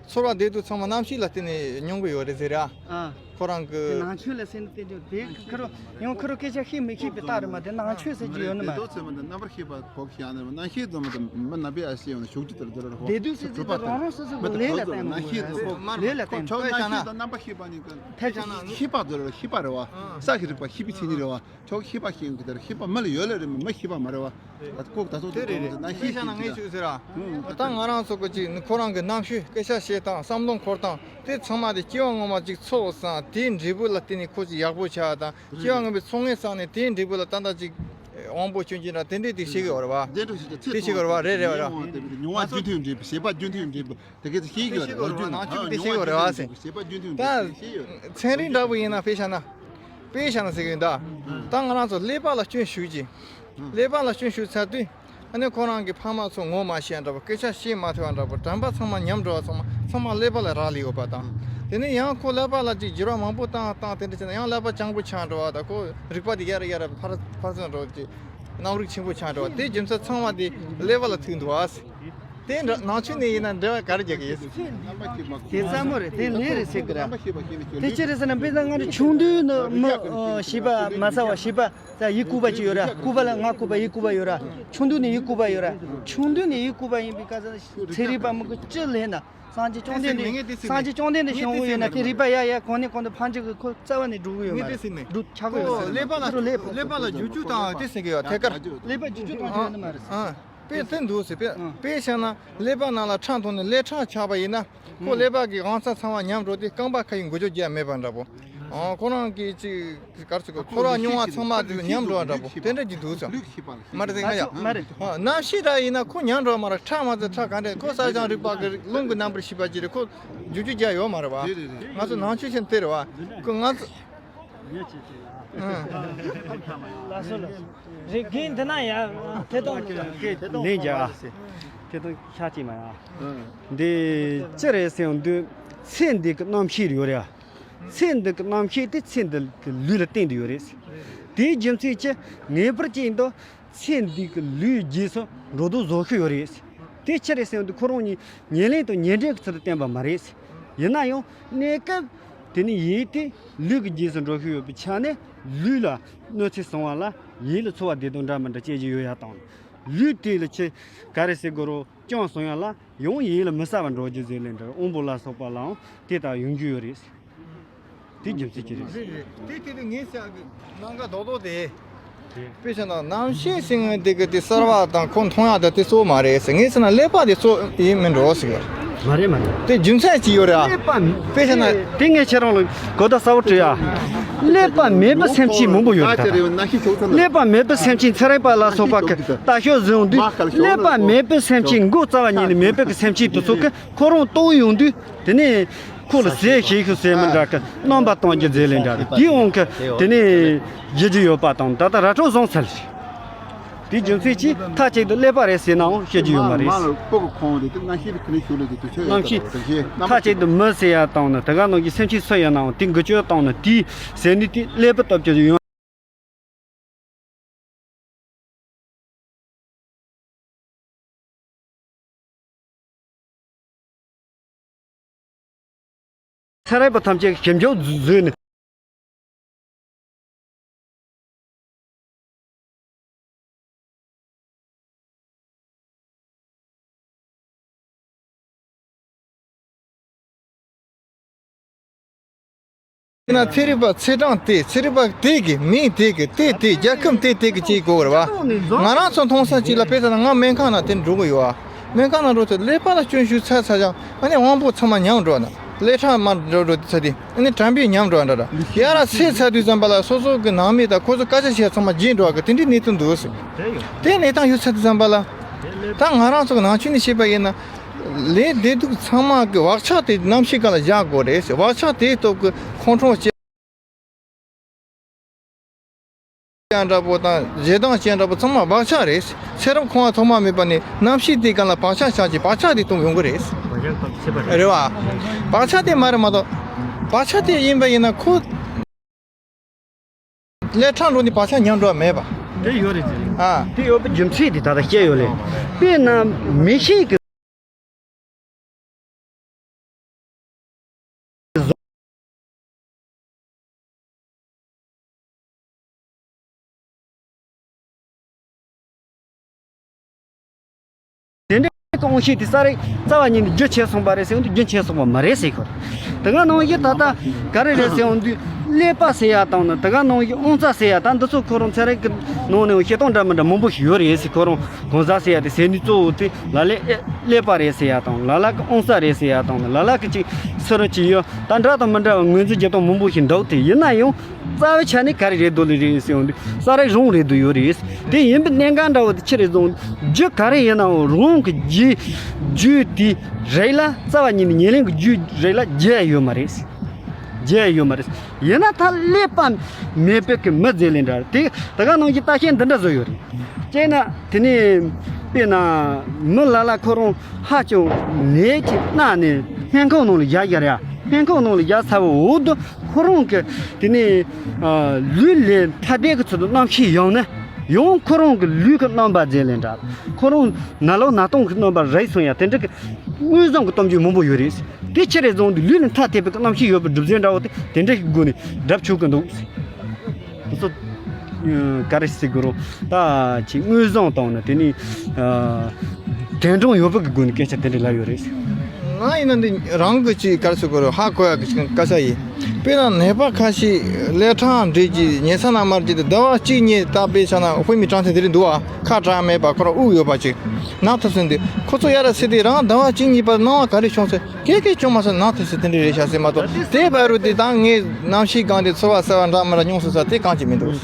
ཚོར་བ་བདེ་སྡུག་ཚང་མ་རྣམ་ཤེས་ལ་བརྟེན་ནས་མྱོང་གི་ཡོད་རེད་ཟེར་ར། ཨ། ཁོ་རང་གི། དེ་ནང་ཆོས་ལ་བརྟེན་ནས་བརྟེན་ནས་དེ་ཁ་རོ་ཡང་ཁ་རོ་སྐད་ཆ་ཤེས་མི་ཤེས་པའི་རྟགས་རེད་མ། དེ་ནང་ཆོས་ཟེར་གྱི་ཡོད་ནི་མ་རེད། བདེ་སྡུག་ཟེར་མ་དེ་རྣམ་པར་ཤེས་པ་གོ་ཤེས་ཡ་ནི་རྣམ་ཤེས་ཙམ་མ་དེ་མི་རྣམ་པའི་ཨ་ཤེས་ཡོང་ན་ཞུགས་ཀྱི་དེར་དེར་རོ། བདེ་སྡུག་ཟེར་གྱི་རང་རང་སོ་སོ་གི་ལས་ལ་བརྟེན་ནས་རྣམ་ཤེས་ཙམ་ལས་ལ་བརྟེན་ནས་རྣམ་པར་ཤེས་པ་ནི་ཐད་ཀར་ཤེས་པ་དེ་རེད། ཤེས་པ་རེད་བ། ས་ཤེས་རིག་པ་ཤེས་པའི་མཚན་ཉིད་རེད་བ། ཁྱོད་ཤེས་པ་ཤེས་ཡོང་གི་དེར་ཤེས་པ་མི་ལ་ཡོད་ལ་རེད། མི་ཤེས་པ་མ་རེད་བ། ད་ལྐོག་ད་སོགས་དེ་རེད་རེད། ན་དཔེ་ཤེས་བཞག་ན་ངས་ཞུ་ཟེར་ར། ད་ང་རང་ཚོ་གི་ཅིག་ཁོ་རང་གི་རྣམ་ཤེས་སྐད་ཆ་བཤད་སྟངས་བསམ་བློ་འཁོར་སྟངས་དེ་ཚང་མ་དེ་སྐྱེ་བ་སྔོན་མ་ཅིག་ཚོགས་སང་དེའི་འབྲས་བུ་ལ་བརྟེན་ནས་ཁོ་ཅིག་ཡག་པོ་ཆགས་དང་སྐྱེ་བ་སྔོན་པའི་ཚོགས་ངན་བསགས་ནས་དེའི་འབྲས་བུ་ལ་ད་ལྟ་ཅིག་དབང་པོ་སྐྱོན་གྱི་འདྲ་དེ་འདྲས་དེ་ཤེས་གི་ཡོད་རེད་བ། དེ་འདྲས་ཤེས་གི་ཡོད་རེད་བ། རེད་རེད་བ་རེད། མྱོང་བ་རྒྱུན་མཐུད་འབྲས་བུ་བྱེད་པ་རྒྱུན་མཐུད་འབྲས་བུ། དེ་གས་ཤེས་ཡོད་རེད། ནང་ཆོས་དེ་ཤེས་ཡོད་རེད་བ་ཟེར། ད་ཚན་རིག་འདྲ་པོ་ཡིན་ན་དཔེ་བཞག་ན། དཔེ་བཞག་ན་ཟེར་གི་ཡིན་ད། ད་ང་རང་ཚོ་ཀླད་པ་ལ་སྐྱོན་ཞུགས་ཀྱི། ཀླད་པ་ལ་སྐྱོན་ཞུགས་ཚར་དུས། ཨ་ནི་ཁོ་རང་གི་ཕ་མ་ཚོ་ངོ་མ་ཤེས་འདྲ་པོ། སྐད་ཆ་བཤད་མ་ཐུབ་པ་འདྲ་པོ། དྲན་པ་ཚང་མ་ཉམས་འགྲོ་བ། ཚང་མ་ཚང་མ་ཀླད་པ་ལ་རག་ལས་ཡོད་པ་དང་། དེ་ནས་ཡང་ཁོ་ཀླད་པ་ལ་ཅིག་འགྱུར་བ་མང་པོ་བཏང་བཏང་དེ་འདྲ་བྱས་ན་ཡང་ཀླད་པ་སྤྱང་པོ་ཆགས་འགྲོ་བ་དང་། ཁོ་རིག་པ་དེ་ཡར་ཡར་འཕར་འཕར་ཚུར་འགྲོ་ཅིག་རྣམ་རིག་ཆེན་པོ་ཆགས་འགྲོ་བ་དེ་རྒྱུ་མཚན་ཚང་མ་དེ་ཀླད་པ་ལ་ཐུག་འདུག་ཨ། དེ་འདྲ་ནང་ཆོས་ནས་ཡིན་ན་འགྲེལ་བ་ག་རེ་རྒྱག་གི་ཡོད། དེ་ཙམ་མོ་རེད། དེ་ལས་རེད་ཟེར་གི་ར། དེ་ཅི་རེད་ཟེར་ན་དཔེར་ན་ང་ཚོ་ཆུང་དུས་ནས་མི་ཤེས་པ་མ་ཚར་བ་ཤེས་པ་ཡིད་ལྐུགས་པ་ཅིག་ཡོད་ར། ལྐུགས་པ་ལ་ང་ལྐུགས་པ་ཡིད་ལྐུགས་པ་ཡོད་ར། ཆུང་དུས་ནས་ཡིད་ལྐུགས་པ་ཡོད་ར། ཆུང་དུས་ནས་ཡིད་ལྐུགས་པ་ཡིན་པའི་སྐབས་སུ་ཚན་རིག་པ་མི་གི་ཅི་ལས་ན་སངས་རྒྱས་བཅོམ་ལྡན་འདས་སངས་རྒྱས་བཅོམ་ལྡན་འདས་བྱུང་གི་ཡོད་ན་དེ་རིག་པ་ཡ་ཡ་གོང་ནས་གོང་དུ་འཕར་འགྱུར་གི་ཁོ་རྩ་བ་ནས་འགྲོ་གི་ཡོད་མ་རེད། འགྲོ་ཆགས་གི་ཡོད་མ་རེད། ཀླད་པ་ལ་ཀླད་པ་ལ་འགྱུར་བཅོས་བཏང་དེ་ཟེར་གི་ཡོད་ཐད་ཀར། ཀླད་པ་འགྱུར་བཅོས་གཏོང་རྒྱུ་ཡོད་ནི་མ་རེད། དཔེ་དེ་འདུག་ཟེར། དཔེ་དཔེ་བཤད་ན་ཀླད་པ་ནང་ལ་ཁྲག་འཐུང་ནས་ཀླད་ཁྲག་ཆགས་པ་ཡིན་ན། ཁོ་ཀླད་པ་གི་དབང་རྩ་ཚང་མ་ཉམས་འགྲོ་དུས་རྐང་པ་ཁ་ཡི་འགུལ་སྐྱོད་རྒྱག་མེད་པ་འདྲ་པོ། ཨ། ཁོ་རང་གི་ཅིག་ག་རེ་ཟེར་གོ། ཚོར་བ་མྱོང་བ་ཚང་མ་དེ་ཉམས་འགྲོ་བ་འདྲ་པོ་དེ་འདྲ་ཅིག་འདུག་ཟེར། མ་རེད་ཟེར་ང་ཡ། མ་རེད། ཨ། གནམ་གཤིས་འདྲ་ཡིན་ན་ཁོ་ཉམས་འགྲོ་བ་མ་རེད། ཁྲག་མ་ཚད་ཁྲག་ག་འདྲ། ཁོ་གསལ་བྱང་རིག་པ་གི་རླུང་གི་རྣམ་པར་ཤེས་པ་ཅིག་རེད། ཁོ་འགུལ་སྐྱོད་རྒྱག་ཡོད་མ་རེད་པ། རེད་རེད་རེད། ང་ཚོ་ནང་ཆོས་ཆེན་དེ་རེད་པ། ཁོ་ང་ཚོ། ལགས་སོ་ལགས་སོ། རེད། རྒན་འདི་ན་ཡ་ཐད་གཏོང་ལེན་རྒྱག་ཨ། ཐད་གཏོང་ཤག་ཅིག་མ་ཡ། འདི་ཅི་རེད་ཟེར་ཡོང་དུས་ཚེ་འདི་གི་རྣམ་ཤེས་ཡོད་རེད་ཨ། ཚེ་འདི་གི་རྣམ་ཤེས་དེ་ཚེ་འདི་གི་ལུས་ལ་བརྟེན་དུ་ཡོད་རེད། དེའི་རྒྱུ་མཚན་གྱིས་ངེས་པར་ཅན་དུ་ཚེ་འདི་གི་ལུས་རྗེས་སུ་འགྲོ་དུ་བཟོ་གི་ཡོད་རེད། དེ་ཅི་རེད་ཟེར་ཡོང་དུས་ཁོ་རང་ཉིད་ཉེར་ལེན་དང་ཉེར་འབྲེལ་གྱི་ཚུལ་དུ་བསྟན་པ་མ་རེད། ཡིན་ན་ཡང་གནས་སྐབས་དེ་ནི་ཡིད་དེ་ལུས་ཀྱི་རྗེས་སུ་འགྲོ་གི་ཡོད་པའི་ཆ་ནས་ལུས་ལ་གནོད་འཚེ་སོང་བ་ལ་ཡིད་ལ་ཚོར་བ་བདེ་སྡུག་འདྲ་མི་འདྲ་སྐྱེ་གི་ཡོད་ཡ་དང་། ལུས་དེ་ལ་ཆེ་ག་རེ་ཟེར་དགོས་རོ་སྐྱོན་སོང་ཡ་ལ་ཡང་ཡིད་ལ་མི་གསལ་བ་འགྲོ་རྒྱུ་ཟེར་ལེ་འདྲ་དབང་པོ་ལ་སོགས་པ་ལའང་དེ་ལྟར་ཡོང་རྒྱུ་ཡོད་རེད། དེ་རྒྱུ་མཚན་ཅི་རེད། རེད་རེད། དེ་དེ་དེ་ངས་བཤད་གི་ལམ་ཁ་རྡོག་རྡོག་དེ། དཔེ་བྱས་ན་རྣམ་ཤེས་ཟེར་མཁན་དེ་གི་དེ་གསལ་བ་དང་ཁོ་མཐོང་ཡག་དང་དེ་གཙོ་བོ་མ་རེད་ཟེར། ངས་བྱས་ན་ཀླད་པ་དེ་གཙོ་ཡིན་མིན་འགྲོ་ཟེར་གི། མ་རེད་མ་རེད། དེ་རྒྱུ་མཚན་ཅི་ཡོད་རེད་ཨ། ཀླད་པ་དཔེ་བྱས་ན། དེ་ངས་ཁྱེད་རང་ལ་གོ་བརྡ་གསལ་བོ་སྤྲད་ཡ། ཀླད་པ་མེད་པའི་སེམས་ཅན་མང་པོ་ཡོད་རེད་ད། ཀླད་པ་མེད་པའི་སེམས་ཅན་ཚེ་རིང་པ་ལ་སོགས་པ་གི་ལྟ་ཞོག་བཟོས་ཡོང་དུས་ཀླད་པ་མེད་པའི་སེམས་ཅན་མགོ་རྩ་བ་ཉིད་ནས་མེད་པའི་གི་སེམས་ཅན་དེ་ཚོ་གི་ཁོ་རང་ལྟོགས་ཡོང་དུས། དེ་ནས་ཁོ་ལ་ཟས་ཞིག་ཤོག་ཟེར་མི་འདྲ་གི་རྣམ་པ་སྟོན་རྒྱུ་ཟེར་ལེ་འདྲ་གི་དེའི་དབང་གིས་དེ་ནས་བཞུ་རྒྱུ་ཡོད་པ་དང་ད་ལྟ་ར་སྤྲོད་བཟང་ཚར་རེད། དེའི་རྒྱུ་མཚན་གྱིས་མཐའ་གཅིག་ཏུ་ཀླད་པ་རེད་ཟེར་ནའང་བཤད་རྒྱུ་ཡོད་མ་རེད། མ་ལ་སྤུ་གུ་ཁོང་རེད་དེ་རྣམ་ཤེས་དེ་ཁ་ནས་ཞུགས་ལ་དེ་དུས་ཚོད་རྣམ་ཤེས་མཐའ་གཅིག་ཏུ་མི་ཟེར་ཡ་བཏང་ན་དེ་ག་ནང་གི་སེམས་ཅན་སུ་ཡིན་ནའང་དེ་འགུལ་སྐྱོད་བཏང་ན་དེའི་ཟེར་ནི་དེ་ཀླད་པ་སྟོབས་ཀྱི་ཡོང་། ཚེ་རིང་པ་ཐམས་ཅད་ཞིབ་འཇུག་བཟོས་ནས། ཡིན་ན་ཚན་རིག་པ་ཚེས་གྲངས་དེ་ཚན་རིག་པ་དེ་གི་མིང་དེ་གི་དེ་དེ་རྒྱལ་ཁམས་དེ་དེ་གི་ཅིག་གོ་བར་བ། ང་རང་ཚོ་མཐོང་ས་ཅིག་ལ་དཔེ་ལྟ་ན་ང་སྨན་ཁང་ནང་དེ་འགྲོ་གི་ཡོད་ཨ། སྨན་ཁང་ནང་འགྲོ་ཚེ་ཀླད་པ་ལ་སྐྱོན་ཞུགས་ཚར་ཚར་ཀྱང་ཨ་ནི་དབང་པོ་ཚང་མ་ཉམས་འགྲོ་ན་ཀླད་ཁྲག་མར་འགྲོ་འགྲོ་ཚར་དེ་ཨ་ནི་དྲན་པས་ཉམས་འགྲོ་འདྲ་འདྲ་ཡ་ར་ཚེ་ཚར་དུས་ཙམ་པ་ལ་སོ་སོ་གི་ནང་མི་དང་ཁོ་ཚོ་སྐད་ཆ་བཤད་ཚང་མ་བརྗེད་འགྲོ་བ་གི་དེ་འདྲའི་གནས་ཚུལ་འདུག་ཟེར། དེ་གནས་སྟངས་ཡོད་ཚར་དུས་ཙམ་པ་ལ་ད་ང་རང་ཚོ་གི་ནང་ཆོས་ནས་བཤད་པ་ཡིན་ན། ལས་བདེ་སྡུག་ཚང་མ་གི་བག་ཆགས་དེ་རྣམ་ཤེས་སྒང་ལ་བཞག་དགོས་རེད་ཟེར། བག་ཆགས་དེའི་སྟོབས་ཀྱིས་ཁོང་ཁྲོ་སྐྱེ་འདྲ་པོ་དང་ཞེ་སྡང་སྐྱེ་འདྲ་པོ་ཚང་མ་བག་ཆགས་རེད་ཟེར། ཚེ་རབས་འཁོར་བ་ཐོག་མ་མེད་པ་ནས་རྣམ་ཤེས་དེའི་སྒང་ལ་བག་ཆགས་ཆགས་ཀྱི་བག་ཆགས་དེ་སྟོང་ཡོང་གི་རེད་ཟེར། བག་ཆགས་སྟོབས་ཆེ་བ་རེད། རེད་བ། བག་ཆགས་དེ་མ་རེད་མ་གཏོགས། བག་ཆགས་དེ་ཡིན་པ་ཡིན་ན་ཁོ། ཀླད་ཁྲག་འགྲོ་ནས་བག་ཆགས་ཉམས་འགྲོ་བ་མེད་པ། དེ་ཡོད་རེད་ཟེར། ཨ། དེ་ཡོད་པའི་རྒྱུ་མཚན་དེ་ད་ལྟ་བཤད་ཡོད་ལེ། དཔེར་ན་མི་ཤེས་ཀྱི། དེ་འདྲའི་དབང་ཤེས་དེ་ས་རིག་རྩ་བ་ཉིད་ནས་རྒྱུ་ཆད་སོང་པ་རེད་ཟེར་ཡོང་དུས་རྒྱུ་ཆད་སོང་པ་མ་རེད་ཟེར་གི་རེད། དེ་ག་ནང་བཞིན་ད་ལྟ་ག་རེ་རེད་ཟེར་ཡོང་དུས་ཀླད་པ་ཟེར་ཡ་དང་ནི་དེ་ག་ནང་བཞིན་དབང་རྩ་ཟེར་ཡ་ད་འདི་ཚོ་ཁོ་རང་ཚན་རིག་གི་ནང་ནས་བཤད་སྟངས་འདྲ་མི་འདྲ་མང་པོ་ཞིག་ཡོད་རེད་ཟེར། ཁོ་རང་གང་ཟག་ཟེར་ཡ་དེ་ཟེར་ནི་གཙོ་བོ་དེ་ལ་ལས་ཀླད་པ་རེད་ཟེར་ཡ་དང་ལ་ལ་གི་དབང་རྩ་རེད་ཟེར་ཡ་དང་ལ་ལ་གི་ཅིག་སུ་རུ་ཅིག་ཡོད་ད་འདྲ་དང་མི་འདྲ་བ་ངོས་འཛིན་བྱེད་སྟངས་མང་པོ་ཞིག་འདུག་དེ་ཡིན་ན་ཡང་། རྩ་བའི་ཆ་ནས་ག་རེ་རེད་འདུག་ལེ་རེད་ཟེར་ཡོང་དུས་ས་རིག་རང་རེད་འདུག་ཡོད་རེད། དེ་ཡིན་པའི་གནད་འགག་འདྲ་བོ་དེ་ཆི་རེད་ཟེར་ཡོང་དུས་རྒྱུ་ག་རེ་ཡིན་ནའང་རང་གི་རྒྱུ་རྒྱུ་དེ་རིགས་ལ་རྩ་བ་ཉིད་ནས་ཉེར་ལེན་གྱི་རྒྱུ་རིགས་ལ་རྒྱུ་ཡོད་མ་རེད། རྒྱུ་ཡོད་མ་རེད། ཡིན་ན་ད་ཀླད་པ་མེད་པའི་གི་མི་ཟེར་ལེ་འདྲ་དེ་ད་ག་ནང་བཞིན་ལྟ་བཤལ་འདི་འདྲ་བཟོ་ཡོད་རེད། དཔེར་ན་དེ་ནས་དཔེར་ན་མི་ལ་ལ་ཁོ་རང་ཧ་ཅང་ནད་ཀྱིས་མནར་ནས་སྨན་ཁང་ནང་ལ་བཞག་ཡ་རེད། སྨན་ཁང་ནང་ལ་བཞག་ཚར་བའི་འོག་ཏུ། ཁོ་རང་གི་དེ་ནས་ཨ་ལུས་ལས་ཐ་དད་ཀྱི་ཚུལ་དུ་རྣམ་ཤེས་ཡོང་ན་ཡང་ཁོ་རང་གི་ལུས་ཀྱི་རྣམ་པ་ཟེར་ལེ་འདྲ། ཁོ་རང་ན་ལོ་ན་སྟོང་གི་རྣམ་པ་རེད་གསུང་ཡ་དེ་འདྲ་གི་དངོས་བཟང་གི་གཏམ་རྒྱུད་མང་པོ་ཡོད་རེད། དེ་ཕྱིར་རེ་བཟུང་དུ་ལུས་ལས་ཐ་དད་པའི་རྣམ་ཤེས་ཡོད་པའི་སྒྲུབ་རྫས་འདྲ་བོ་དེ་དེ་འདྲ་གི་སྒོ་ནས་སྒྲུབ་ཆོག་གི་འདུག་དེ་ཚོ་ག་རེ་ཟེར་དགོས་རུང་ད་ཅིག་དངོས་བཟང་དང་ནི་དེ་ནས་དྲན་གྲུང་ཡོད་པའི་གི་སྒོ་ནས་སྐད་ཆ་དེ་འདྲ་ལབ་ཡོད་རེད། ང་ཡིན་ན་འདི་རང་གི་ཅིག་ག་རེ་ཟེར་དགོས་རུང་ཧ་གོ་ཡ་གི་ཅིག་སྐད་ཆ་ཡིན། དཔེར་ན་ནད་པ་ཁ་ཤས་ཀླད་ཁྲག་འདྲེས་ཀྱི་ཉལ་ས་ན་མར་གྱི་དེ་ཟླ་བ་གཅིག་གཉིས་ད་དཔེ་བཞག་ན་དཔེ་མི་དྲང་ཐེངས་དེ་རིང་འདུག་ཨ། ཁ་གྲག་མེད་པ་ཁོ་རང་དབུགས་ཡོད་པ་ཅིག་ན་ཐུབ་ཟིན་དུས་ཁོ་ཚོ་ཡ་ར་སེ་དེ་རང་ཟླ་བ་གཅིག་གཉིས་པར་སྣང་བ་ག་རེ་བྱུང་ཟེར་སྐད་སྐད་བྱུང་མ་སོང་ན་ཐུབ་ཟིན་དེ་འདྲ་རེད་ཤག་ཟེར་མ་གཏོགས་དེ་བར་རུ་དེ་ད་ངས་གནམ་གཤིས་གང་དེ་ཚོར་བ་གསར་བ་འདྲ་མི་འདྲ་མྱོང་སོང་ས་དེ་གང་ཅི་མི་འདུག་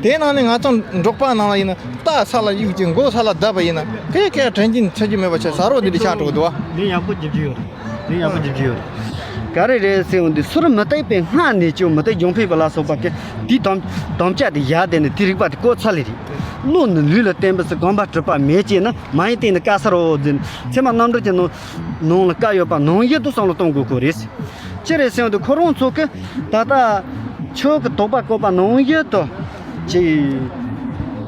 དེ་ནང་ནས་ང་ཚོ་འབྲོག་པ་ནང་ལ་ཡིན་ན་རྟ་ས་ལ་གཡུག་ཅིང་མགོ་ས་ལ་བརྡབས་པ་ཡིན་ན་སྐད་སྐད་དྲན་གྱིན་ཆ་རྒྱུ་མེད་པ་བྱས་ཟ་རོགས་འདི་འདྲ་ཆགས་འགྲོ་གི་འདུག་བ། ལན་ཡག་པོ་རྒྱབ་ཀྱི་ཡོད་རེད། ལན་ཡག་པོ་རྒྱབ་ཀྱི་ཡོད་རེད། ག་རེ་རེད་ཟེར་འོང་དུས་ཚུར་མུ་སྟེགས་པའི་སྔགས་ནས་ཀྱང་མུ་སྟེགས་སྦྱོང་སྤེལ་པ་ལ་སོགས་པ་གི་དེའི་དམ་དམ་བཅའ་དེ་བཞག་བསྡད་ནས་དེ་རིགས་པ་དེ་བཀོད་ཚར་ལེ་རེད། བློ་ནི་ལུས་ལ་བརྟེན་པས་སུ་གོམས་པ་གྲུབ་པ་མེད་ཅེ་ན་མ་ཡིན་བརྟེན་ནས་དཀའ་ས་རོ་ཟེར་ནས་ཚད་མ་རྣམ་འགྲེལ་གྱི་ནང་ནང་ལ་བཀའ་ཡོད་པ་ནང་བཞིན་དུ་བསམ་བློ་གཏོང་དགོས་ཀྱི་རེད། ཅི་རེད་ཟེར་འོང་དུས་ཁོ་རང་ཚོ་གི་ད་ལྟ་ཆོས་ཀྱི་དོགས་པ་བཀོད་པ་ནང་བཞིན་དུ་ཅིག་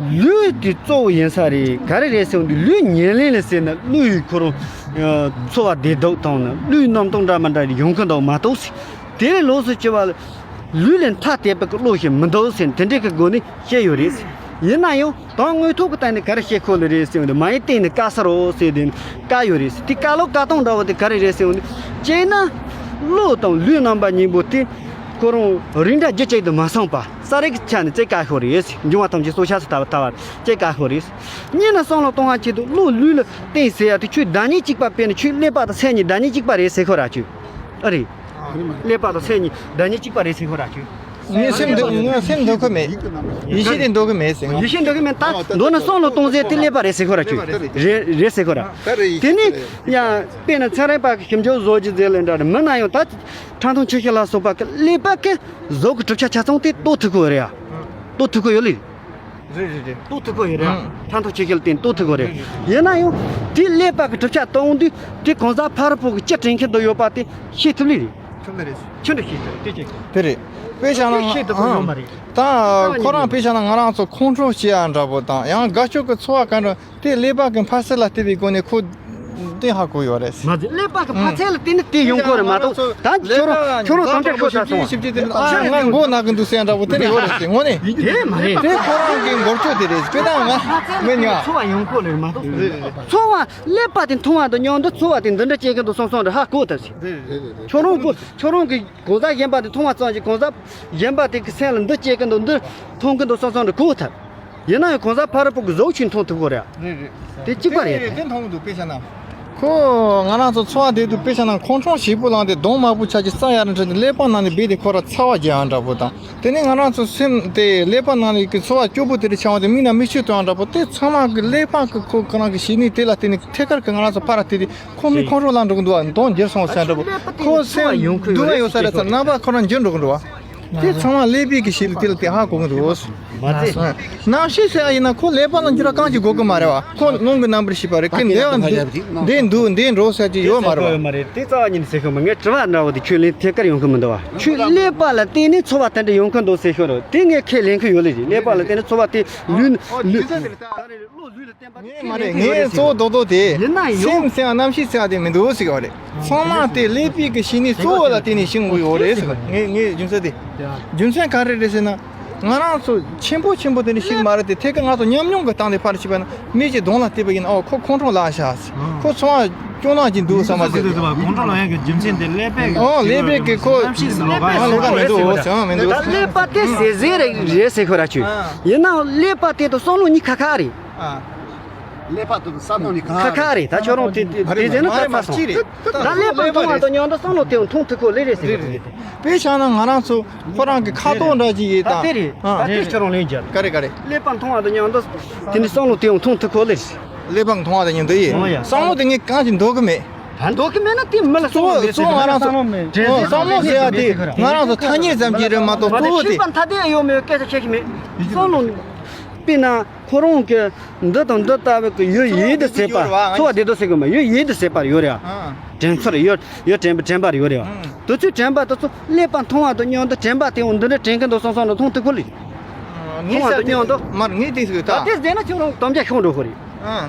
ལུས་དེ་གཙོ་བོ་ཡིན་ས་རེད། ག་རེ་རེད་ཟེར་འོང་དུས་ལུས་ཉེར་ལེན་ལ་ཟེར་ན་ཀླུ་ཡི་ཁོ་རང་ཚོར་བ་བདེ་སྡུག་དང་ནི་ཀླུའི་རྣམ་རྟོག་འདྲ་མི་འདྲ་ཡོང་གི་འདུག་མ་གཏོགས་དེ་ལས་ལོགས་སུ་གྱུར་པ་ལུས་ལས་ཐ་དད་པའི་བློ་ཞིག་མི་འདུག་ཟེར་དེ་འདྲའི་གི་སྒོ་ནས་བཤད་ཡོད་རེད། ཡིན་ན་ཡང་དོན་དངོས་ཐོག་གི་སྟེང་ནས་ག་རེ་བཤད་ཁོ་ལ་རེད་ཟེར་བ་དེ་མ་ཡིན་བརྟེན་ནས་དཀའ་ས་རོ་ཟེར་དེ་དཀའ་ཡོད་རེད། དེ་དཀའ་ལོ་དཀའ་སྟངས་འདྲ་བོ་དེ་ག་རེ་རེད་ཟེར་བ་དེ་སྤྱིར་ན་བློ་དང་ལུས་རྣམ་པ་གཉིས་པོ་དེ་ཁོ་རང་རིགས་འདྲ་རྒྱུ་གཅིག་ཏུ་མ་སོང་པ་ས་རིག་ཆ་ནས་རྩེ་དཀའ་ཤོས་རེད། འབྱུང་བ་ཐམས་ཅད་སྲོག་ཆགས་སུ་ལྟ་བ་ལྟ་བ་རྩེ་དཀའ་ཤོས་རེད། གཉིས་ནས་བསམ་བློ་གཏོང་བ་ཆེད་དུ་བློ་ལུས་ལ་བརྟེན་ཟེར་ཡ་དེ་ཁྱོད་བདག་ཉིད་གཅིག་པ་དཔེར་ན་ཁྱོད་ཀླད་པ་དང་སེམས་གཉིས་བདག་ཉིད་གཅིག་པ་རེད་ཟེར་ཁོ་ར་ཁྱོད། ཨ་རེད། ཀླད་པ་དང་སེམས་གཉིས་བདག་ཉིད་གཅིག་པ་རེད་ཟེར་ཁོ་ར་ཁྱོད། ངའི་སེམས་འདུག་ངའི་སེམས་འདུག་གི་མེད། ཡིད་ཆེས་དེ་འདུག་གི་མེད་ཟེར་ང་། ཡིད་ཆེས་འདུག་གི་མེད་ད་མདོར་ན་བསམ་བློ་གཏོང་ཟེར་དེ་ཀླད་པ་རེད་ཟེར་ཁོ་ར་ཁྱོད། རེད་རེད་ཟེར་ཁོ་ར། དེ་ནི་ཡང་དཔེར་ན་ཚན་རིག་པ་གི་ཞིབ་འཇུག་བཟོ་རྒྱུ་ཟེར་ལས་འདྲ་རེད། མི་ན་ཡང་ད་ཕྲང་ཐུང་ཆེ་ཤོས་ལ་སོགས་པ་གི་ཀླད་པ་གི་བཟོ་གི་གྲུབ་ཆ་ཆ་ཚང་དེ་རྟོགས་ཐུབ་ཀྱི་རེད་ཡ། རྟོགས་ཐུབ་ཀྱི་ཡོད་ལེ། རེད་རེད་རེད། རྟོགས་ཐུབ་ཀྱི་ཡོད་རེད། ཨང་། ཕྲང་ཐུང་ཆེ་ཤོས་ལ་བརྟེན་རྟོགས་ཐུབ་ཀྱི་རེད། རེད་རེད། ཡིན་ན་ཡང་དེ་ཀླད་པ་གི་གྲུབ་ཆ་སྟོན་དུས་དེ་གང་ཟག་ཕ་རོལ་པོ་གི་ཅི་དྲན་གྱི་འདུག་ཡོད་པ་དེ་ཤེས་ཐུབ་ལེ་རེད། ཐུབ་ལེ་རེད། ཆི་འདྲ་ཤེས་ཐུབ་དེ་ཅི། དེ་རེད། དཔེ་བཞག་ན་དེ་ཤེས་ཐུབ་པ་ཡོད་མ་རེད། ད་ཁོ་རང་དཔེ་བཞག་ན་ང་རང་ཚོ་ཁོང་ཁྲོ་སྐྱེ་ཡ་འདྲ་པོ་དང་ཡང་དགའ་སྐྱོ་གི་ཚོར་བ་ག་འདྲ་དེ་ཀླད་པ་གི་འཕར་ཚད་ལ་བལྟས་པའི་སྒོ་ནས་ཁོ་དེ་ཧ་གོ་ཡོད་རེད། མ་ཟད་ཀླད་པ་གི་འཕར་ཚད་ལ་བལྟས་ནས་དེ་ཡོང་གི་རེད་མ་གཏོགས་ད་ཁྱོད་རང་ཁྱོད་རང་དམ་བཅའ་ཤོར་ཚར་སོང་། ཨ་ང་མགོ་ན་གི་འདུག་ཟེར་ཡ་འདྲ་པོ་དེ་རེད་ཡོད་རེད་ཟེར་དངོས་གནས། དེ་མ་རེད། དེ་ཁོ་རང་གི་འགོར་སྐྱོད་དེ་རེད། དཔེར་ན་ང་ངས་ཉོ། ཚོར་བ་ཡོང་གི་རེད་མ་གཏོགས་ཚོར་བ་ཀླད་པ་དེ་མཐོང་བ་དང་མཉམ་དུ་ཚོར་བ་དེ་འདི་འདྲ་སྐྱེ་གི་འདུག་སོང་སོང་རེད་ཧ་གོ་ཐུབ་ཟེར། ཁྱོད་རང་གི་ཁྱོད་རང་གི་གང་ཟག་གཞན་པ་དེ་མཐོང་བ་ཙམ་གྱིས་གང་ཟག་གཞན་པ་དེ་གི་སེམས་ལ་འདི་སྐྱེ་གི་འདུག་འདི་མཐོང་གི་འདུག་བསམ་བསམ་འདྲ་གོ་ཐུབ། ཡིན་ན་ཡང་གང་ཟག་ཕ་རོལ་པོ་གི་གཟུགས་ཅིག་མཐོང་ཐུབ་ཀྱི་རེད། རེད་རེད། དེ་གཅིག་པ་རེད། དེ་མཐོང་གི་འདུག་དཔེ་བཞག་ན། ཁོ་ང་རང་ཚོ་འཚོ་བ་བསྡད་དུས་དཔེ་བཞག་ན་ཁོང་ཁྲོ་ཞེ་པོ་ལངས་ཏེ་གདོང་དམར་པོ་ཆགས་ཀྱི་རྩ་ཡར་འཕྲོས་ཏེ་ཀླད་པ་ནང་ནས་རྦད་དེ་ཁོ་ར་ཚ་བ་རྒྱག་ཡ་འདྲ་པོ་དང་། དེ་ནས་ང་རང་ཚོ་སེམས་དེ་ཀླད་པ་ནང་ནས་ཀྱི་ཚོར་བ་སྐྱོ་པོ་དེ་འདྲ་ཆགས་འོང་དུས་མིག་ནང་མིག་ཆུ་ཐོན་ཡ་འདྲ་པོ་དེ་ཚང་མ་གི་ཀླད་པ་གི་ཁོ་ཁོ་རང་གི་བྱེད་ནུས་དེ་ལ་བརྟེན་ནས་ཐད་ཀར་གི་ང་རང་ཚོ་ཕར་ར་བལྟས་ཏེ། ཁོ་མི་ཁོང་ཁྲོ་ལངས་འགྲོ་གི་འདུག་བ། གདོང་འགྱུར་སོང་ཟེར་འདྲ་པོ། ཁོ་སེམས་སྡུག་བསྔལ་ཡོད་ས་རེད་ཟེར། རྣམ་པ་ཁོ་རང་འགྱུར་འགྲོ་གི་འདུག་བ། དེ་ཚང་མ་ཀླད་པའི་གི་ཤེས་ལ་དེ་ལ་དེ་ཧ་གོ་གི་འདུག་མ་རེད། རྣམ་ཤེས་ཟེར་བ་ཡིན་ན་ཁོ་ཀླད་པ་ལ་འགྱུར་བ་གང་ཅི་གོ་གི་མ་རེད་བ། ཁོ་རླུང་གི་རྣམ་པར་ཤེས་པ་རེད། ཁོ་འདི་བ་འདི་འདི་འདུག་འདི་འགྲོ་ཟེར་གྱི་ཡོད་མ་རེད་བ། མ་རེད། དེ་རྩ་བ་ཉིད་ནས་ཟེར་ཤོར་མ། ངས་དྲི་བ་འདྲ་བོ་དེ་ཁྱོད་ལན་ཐད་ཀར་ཡོང་གི་མི་འདུག་བ། ཁྱོད་ཀླད་པ་ལ་བརྟེན་ནས་ཚོར་བ་དེ་འདྲ་ཡོང་གི་འདུག་ཟེར་ཤོར་རོ། དེ་ངས་ཁས་ལེན་གི་ཡོད་ལེ་རེད། ཀླད་པ་ལ་བརྟེན་ནས་ཚོར་བ་དེ་ལུས་ལུས། ངས་མ་རེད། ངས་གཙོ་བོ་རྡོག་རྡོག་དེ། ཡིན་ན་ཡང་སེམས་ཟེར་བ་རྣམ་ཤེས་ཟེར་བ་དེ་མི་འདུག་ཟེར་བ་རེད། ཚང་མ་དེ་ཀླད་པའི་གི་ཤེས་ནུས་གཙོ་བོ་ལ་བརྟེན་ནས་ཤེས་དགོས་ཡོད་རེད་ཟེར་བ་རེད། ངས་ངས་རྒྱུ་མཚན་དེ། རྒྱུ་མཚན་ག་རེ་རེད་ཟེར་ན། ང་རང་ཚོ་ཆེན་པོ་ཆེན་པོ་དེ་འདྲ་ཤེས་ཀྱི་མ་རེད་དེ། ཐད་ཀར་ང་ཚོ་ཉམས་མྱོང་གི་སྟེང་དེ་ཕར་ཕྱིན་པ་ན་མི་གཅིག་གདོང་ལ་བལྟས་པ་ཡིན་ན་ཨོ་ཁོ་ཁོང་ཁྲོ་ལངས་ཤག་ཁོ་ཚོར་བ་སྐྱོ་སྣང་ཅིག་འདུག་བསམ་པ་ཟེར། ཁོང་ཁྲོ་ལངས་ཡག་གི་རྒྱུ་མཚན་དེ་ཀླད་པའི་ཨོ་ཀླད་པའི་གི་ཁོ་རྣམ་ཤེས་སུ་ལོག་ག་ཨ་ལོག་ག་མི་འདུག་ཨོ་ཟེར་མི་འདུག་ད་ཀླད་པ་དེ་ཟེར་ཟེར་རེད་ཟེར་ཁོ་ར་ཆུ། ཡིན་ནའང་ཀླད་པ་དེ་དང་བསམ་བློ་གཉིས་ཁ་ཁ་རེད། ཀླད་པ་དང་བསམ་བློ་གཉིས་ཁ་ཁ་ཁ་རེད། ད་ཁྱོད་རང་དེ་དེ་ཟེར་ན་ད་ཚ་སོང་། ད་ཀླད་པ་མཐོང་བ་དང་མཉམ་དུ་བསམ་བློ་དེ་མཐོང་ཐུབ་ཁོ་ལེ་རེད་ཟེར་གི་རེད། དཔེ་བཞག་ན་ང་རང་ཚོ་ཁོ་རང་གི་ཁ་དོག་འདྲ་ཅིག་ཡིན་ད། དེ་རེད། ད་དེ་ཁྱོད་རང་ལེན་རྒྱབ། ག་རེ་ག་རེ། ཀླད་པ་མཐོང་བ་དང་མཉམ་དུ་དེ་ནི་བསམ་བློ་དེ་ཡང་མཐོང་ཐུབ་ཁོ་ལེ། ཀླད་པ་མཐོང་བ་དང་མཉམ་དུ་ཡིན། ཨོ་ཡ། བསམ་བློ་དེ་ངས་གང་ཅི་འདོད་གི་མེད། ད་འདོད་གི་མེད་ན་དེ་མི་ལ་གཙོ་བོ་གཙོ་བོ་ང་རང་ཚོ་བསམ་བློ་ཟེར་ཡ་དེ་ང་རང་ཚོ་ཐ་སྙད་ཙམ་གྱི་རེད་མ་གཏོགས་གཙོ་བོ་དེ། ཕྱི་པ་ཐ་དད་ཡོད་མེད་སྐད་ཆ་བཤད་གི་མེད། བསམ་བློ། དཔེར་ན། ཁོ་རང་གི་འདི་དང་འདི་ལྟ་བུ་གི་ཡུལ་ཡིད་དུ་ཟད་པ། ཚོར་བ་བདེ་སྡུག་ཟེར་གི་མ་ཡུལ་ཡིད་དུ་ཟད་པ་ཡོད་རེད། དྲན་ཚོར་ཡོད་ཡོད་དྲན་པ་དྲན་པ་ཡོད་རེད། དུས་ཚོད་དྲན་པ་དེ་ཚོ་ཀླད་པ་མཐོང་བ་དང་མཉམ་དུ་དྲན་པ་དེ་འོ་འདི་འདྲ་དྲན་གི་འདུག་བསམ་བསམ་ལ་མཐོང་ཐུབ་ཁོ་ལེ། མཐོང་བ་དང་མཉམ་དུ། མར་ངས་དེ་ཟེར་ད། ད་དེ་ཟེར་ན་ཁྱོད་རང་དམ་བཅའ་ཤོར་འགྲོ་ཁོ་རེད།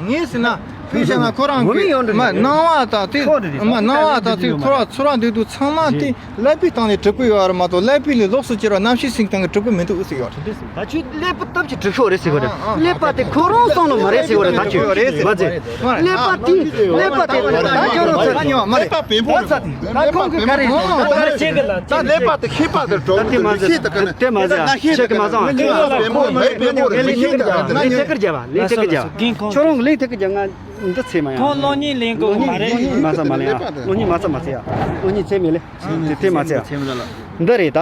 ངས་ཟེར་ན། དཔེ་བཞག་ན་ཁོ་རང་ངོ་མས་གི་ཡོང་འདྲ་མ་རེད། སྣང་བ་དང་དེ་ཁོ་རེ་རེད། མ་སྣང་བ་དང་དེ་ཁོ་ར་ཚོ་ར་འདུག་འདུག་ཚང་མ་དེ་ཀླད་པའི་སྟེང་ནས་གྲུབ་ཀྱི་ཡོད་རེད་མ་གཏོགས། ཀླད་པའི་ལས་ལོགས་སུ་གྱུར་བ་རྣམ་ཤེས་སེམས་སྟེང་གི་གྲུབ་ཀྱི་མི་འདུག་ཟེར་ཡོད་རེད། ད་ཁྱོད་ཀླད་པ་སྟོབས་ཀྱིས་གྲུབ་ཤོག་རེད་ཟེར་གོ་རེད། ཀླད་པ་དེ་ཁོ་རང་བསམ་བློ་མ་རེད་ཟེར་གོ་རེད། ད་ཁྱོད་མ་ཟེར། ཀླད་པ་དེ་ཀླད་པ་དེ་ད་ཁྱོད་རང་ཚོ་ད་ཁོང་གི་ག་རེ་ད་ཀླད་པ་དེ་ཤེས་པ་དེ་གྲོགས་དེ་མ་ཟེར། ཤེས་དེ་ག་ནས་དེ་མ་ཟེར། ཤེས་ཀྱི་མ་སོང་། ལས་ཐད་ཀར་རྒྱབ་པ། ལས་ཐད་ཀར་རྒྱབ་པ། ཁྱོད་རང་གི་ལས་ཐད་ཀར་རྒྱབ། ང་འདི་ཚེ་མ་ཡང་ཁོང་གློག་བརྙན་ལེན་དགོས་མ་རེད། མ་ཚད་མ་ལེན་ཡ། གློག་བརྙན་མ་ཚད་མ་ཚེ་ཡ། གློག་བརྙན་མ་ཚད་མ་ཚེ་ཡ། དེ་དེ་མ་ཚད་ཡ། འདི་རེད་ད།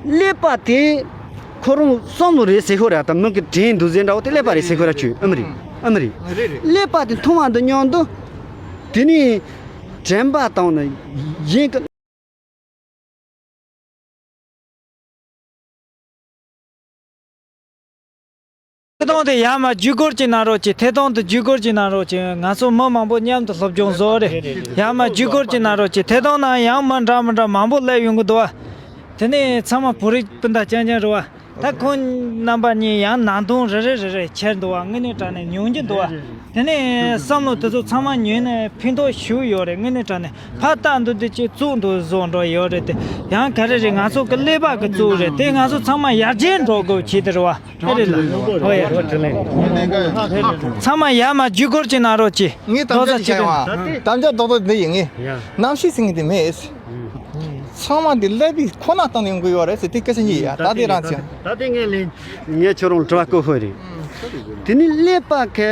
ཀླད་པ་དེ་ཁོ་རང་བསམ་བློ་རེད་ཟེར་ཤོག་ར། ད་མི་གི་དྲན་འདུག་ཟེར་འདྲ་བོ་དེ་ཀླད་པ་རེད་ཟེར་ཤོག་ར། ཁྱོད་ཨ་མ་རེད། ཨ་མ་རེད། ཀླད་པ་དེ་མཐོང་བ་འདི་མཉམ་དུ་དེ་ནས་དྲན་པ་བཏང་ནས་གཞན་གྱི་ཐད་གཏོང་དེ་ཡར་མར་བརྒྱུད་སྐུར་གྱི་གནང་རོགས་གྱིས། ཐད་གཏོང་དེ་བརྒྱུད་སྐུར་གྱི་གནང་རོགས་གྱིས། ང་ཚོ་མི་མང་པོ་མཉམ་དུ་སློབ་སྦྱོང་བཟོ་རེད། ཡར་མར་བརྒྱུད་སྐུར་གྱི་གནང་རོགས་གྱིས། ཐད་གཏོང་ནང་ཡང་མི་འདྲ་མི་འདྲ་མང་པོ་སླེབས་ཡོང་གི་འདུག་བ། དེ་ནས་ཚང་མ་བོད་རིགས་སྤུན་ཟླ་རྐྱང་རྐྱང་རེད་བ། ད་ཁོང་རྣམ་པ་གཉིས་ཡང་ནང་དོན་རེ་རེ་རེ་རེ་འཁྱེར་འདུག་བ། དངོས་གནས་དྲང་གནས་ཉོན་གྱི་འདུག་བ། དེ་ནས་བསམ་བློ་དེ་ཚོ་ཚང་མ་ཉོས་ནས་ཕན་ཐོགས་ཞིག་ཡོད་རེད། དངོས་གནས་དྲང་གནས་ཕར་ལྟ་འདི་དེ་ཅིག་བཙུགས་འདུག་བཟོ་འགྲོ་ཡོད་རེད་དེ། ཡང་ག་རེ་རེད། ང་ཚོ་གི་ཀླད་པ་གི་གཙོ་བོ་རེད་དེ། ང་ཚོ་ཚང་མ་ཡར་རྒྱས་འགྲོ་དགོས་བྱེད་དེ་རེད་བ། ཨེ་རེད་ལ། ཧོ་ཡ། ཚང་མ་ཡར་མར་བརྒྱུད་སྐུར་གྱི་གནང་རོགས་གྱིས། ངས་དམ་བཅའ་ཅིག་བྱས་ཡོང་། དམ་བཅའ་རྡོག་རྡོག་འདི་ཡིན། ངས་རྣམ་ཤེས་ཟེར་མཁན་དེ་མེད། ཚང་མ་འདི་ཀླད་པའི་ཁོ་ན་སྟེང་ནས་ཡོང་གི་ཡོད་རེད་ཟེར། དེ་སྐད་ཆ་གཉིས་ཡ། ད་དེ་རང་ཅིང་། ད་དེ་ངས་ལན། ངས་ཁྱོད་རང་ལ་དྲི་བ་བཀོད་ཧོ་རེད། དེ་ནི་ཀླད་པ་གི་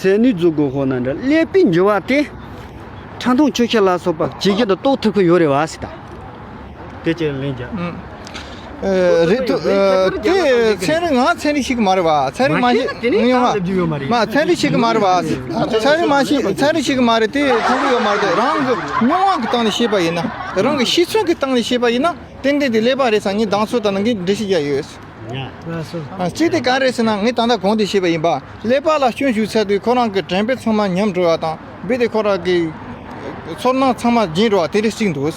ཟས་ནུས་རྫོགས་དགོས་ཧོ་ན་འདྲ། ཀླད་པའི་འགྱུར་བ་དེ་ཕྲ་མཐོང་ཆོས་ཤེས་ལ་སོགས་པ་ཇི་བཞིན་དུ་རྟོགས་ཐུབ་ཀྱི་ཡོད་རེད་བ་ཟེར་ད། དེ་ཅེས་ལན་རྒྱག་ཨ། རེད་དུ། ཨ། དེ་ཚན་རིག་ང་ཚན་རིག་ཤེས་ཀྱི་མ་རེད་བ། ཚན་རིག་མ་ཤེས་ན་དེ་ནི་ཡོང་བ། མ་ཚན་རིག་ཤེས་ཀྱི་མ་རེད་བ། ཚན་རིག་མ་ཤེས། ཚན་རིག་ཤེས་ཀྱི་མ་རེད། དེ་མཐོང་གི་ཡོད་མ་རེད། དེ་རང་གི་མྱོང་བ་གི་སྟེང་ནས་ཤེས་པ་ཡིན་ན། རང་གི་ཤེས་ཚོད་ཀྱི་སྟེང་ནས་ཤེས་པ་ཡིན་ན། ཏན་ཏན་དེ་ཀླད་པ་རེད་ས་ངས་མདང་ཚོད་ད་ནང་གི་འགྲེལ་བཤད་རྒྱག་ཡོད། ཡ། ལགས་སོ། ཨ། གཅིག་དེ་ག་རེད་ཟེར་ན། ངས་ད་ལྟ་གོང་དེ་བཤད་པ་ཡིན་པ། ཀླད་པ་ལ་སྐྱོན་ཞུགས་ཚར་དུས་ཁོ་རང་གི་དྲན་པ་ཚང་མ་ཉམས་འགྲོ་བ་དང་། རྦད་དེ་ཁོ་རང་གི་ཚོར་སྣང་ཚང་མ་རྒྱས་འགྲོ་བ་དེ་རིགས་གཅིག་འདུག་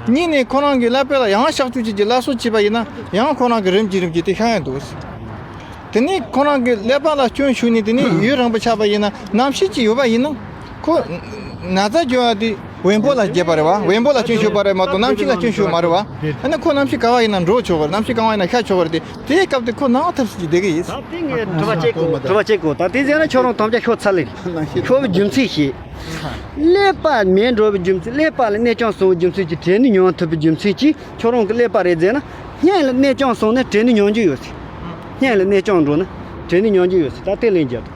གཉིས་ནས་ཁོ་རང་གི་ཀླད་པ་ལ་ཡང་གཤག་བཅོས་བྱེད་ཀྱི་སླར་གསོ་བྱས་པ་ཡིན་ན། ཡང་ཁོ་རང་གི་རིམ་གྱིས་རིམ་གྱིས་དེ་ཤ་ཡང་འདུག་དེ་ནས་ཁོ་རང་གི་ཀླད་པ་ལ་སྐྱོན་ཞུགས་ནས། དེ་ནས་ཡུན་རིང་པོ་ཆགས་པ་ཡིན་ན། རྣམ་ཤེས་ཅིག་ཡོད་པ་ཡིན་ན། ཁོ་ན་ཚ་སྐྱོན་པ་དེ་བེམ་པོ་ལ་རྒྱས་པ་རེད་བ། བེམ་པོ་ལ་སྐྱོན་ཞུགས་པ་རེད་མ་གཏོགས་རྣམ་ཤེས་ལ་སྐྱོན་ཞུགས་མ་རེད་བ། ཨ་ནི་ཁོ་རྣམ་ཤེས་ག་བ་ཡིན་ན་འགྲོ་ཆོག་གི་རེད། རྣམ་ཤེས་གང་བ་ཡིན་ན་ཤ་ཆོག་གི་རེད་དེ། དེའི་སྐབས་དེ་ཁོ་ནང་ཐབས་སུ་ཅིག་བསྡད་གི་ཡིན། ད་དེ་ངས་དྲི་བ་བྱེད་དགོས། དྲི་བ་བྱེད་དགོས། ད་དེ་ཟེར་ན་ཁྱོད་རང་དམ་བཅའ་ཤོར་ཚར་ལེ། ཤོར་བའི་རྒྱུ་མཚན་ཤེས། ཀླད་པ་མེད་འགྲོ་བའི་རྒྱུ་མཚན། ཀླད་པ་ལ་གནས་སྐྱོང་སོང་བའི་རྒྱུ་མཚན་གྱིས་དྲན་ནུས་མྱོང་ཐུབ་པའི་རྒྱུ་མཚན་གྱིས་ཁྱོད་རང་གི་ཀླད་པ་རེད་ཟེར་ན། སྙིང་ལ་གནས་སྐྱོང་སོང་ན་དྲན་ནུས་མྱོང་རྒྱུ་ཡོད་ཟེར། སྙིང་ལ་གནས་སྐྱོང་འགྲོ་ན་དྲན་ནུས་མྱོང་རྒྱུ་ཡོད་ཟེར། ད་དེ་ལན་རྒྱབ།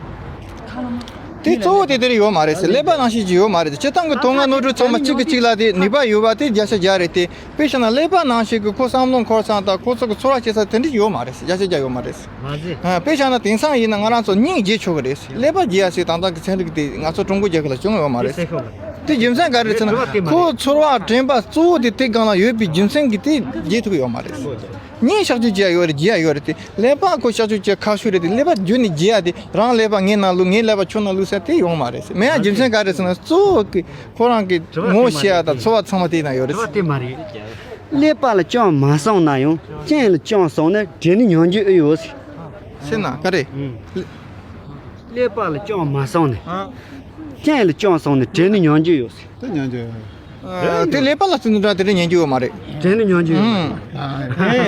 དེ་གཙོ་བོ་དེ་དེར་ཡོད་མ་རེད་ཟེར། ཀླད་པ་ནང་བཞིན་གྱི་ཡོད་མ་རེད་ཟེར། སྤྱིར་བཏང་གི་དོན་ལྔ་རྣོ་གྲོལ་ཚང་མ་གཅིག་གིས་གཅིག་ལ་དེ་ནུས་པ་ཡོད་པ་དེ་བརྒྱ་ཆ་བརྒྱ་རེད་དེ། དཔེ་བཞག་ན་ཀླད་པ་ནང་བཞིན་གྱི་ཁོ་བསམ་བློ་འཁོར་ས་དང་ཁོ་ཚོ་གི་ཚོར་བ་སྐྱེ་ས་དེ་འདྲ་ཡོད་མ་རེད་ཟེར། བརྒྱ་ཆ་བརྒྱ་ཡོད་མ་རེད་ཟེར། མ་ཟད། ཨ། དཔེ་བཞག་ན་དེང་སང་ཡིན་ན་ང་རང་ཚོ་སྙིང་རྗེ་ཆོག་གི་རེད་ཟེར། ཀླད་པ་རྗེ་ཡ་ཟེར་དང་ད་གི་ཚན་རིག་དེ་ང་ཚོ་ཀྲུང་གོ་རྒྱལ་ཁབ་ལ་བྱུང་ཡོད་མ་རེད་ཟེར། དེ་རྒྱུ་མཚན་ག་རེ་ཟེར་ན། ཁོ་ཚོར་བ་དྲན་པ་གཙོ་བོ་དེ་དེ་སྒང་ལ་ཡོད་པའི་རྒྱུ་མཚན་གྱིས་དེ་རྗེ་ཐུབ་ཡོད་མ་རེད་ཟེར། སྙིང་གཤག་བཅོས་བྱེད་ཡ་ཡོད་རེད། རྗེ་ཡ་ཡོད་རེད་དེ། ཀླད་པ་ཁོ་གཤག་བཅོས་བྱེད་ཁག་ཤོས་རེད་དེ། ཀླད་པ་རྒྱུན་ནས་རྗེ་ཡ་དེ། རང་ཀླད་པ་ངའི་ནང་བླུགས། ངའི་ཀླད་པ་ཁྱོད་ནང་བླུགས་ཟེར་དེ་ཡོང་མ་རེད་ཟེར། མེད་ཡ་རྒྱུ་མཚན་ག་རེ་ཟེར་ན། གཙོ་བོ་གི་ཁོ་རང་གི་ངོ་ཤེས་ཡ་དང་ཚོར་བ་ཚང་མ་དེ་ན་ཡོད་རེད་ཟེར། དྲི་བ་དེ་མ་རེད། ཀླད་པ་ལ་སྐྱོན་མ་སོང་ན་ཡང་སྙིང་ལ་སྐྱོན་སོང་ན་དྲན་ནུས་མྱོང་རྒྱུ་ཨེ་ཡོད་ཟེར། ཟེར་ན་ག་རེ། ཀླད་པ་ལ་སྐྱོན་མ་སོང་ན། ཨ། སྙིང་ལ་སྐྱོན་སོང་ན་དྲན་ནུས་མྱོང་རྒྱུ་ཡོད་ཟེར། དེ་མྱོང་རྒྱུ་ཡོད། ཨ། དེ་ཀླད་པ་ལ་བརྩི་འདུག་འདྲ་དེ་རིང་ཉན་རྒྱུ་ཡོད་མ་རེད། དྲན་ནས་ཉོན་རྒྱུ་ཡོད། ཨང་།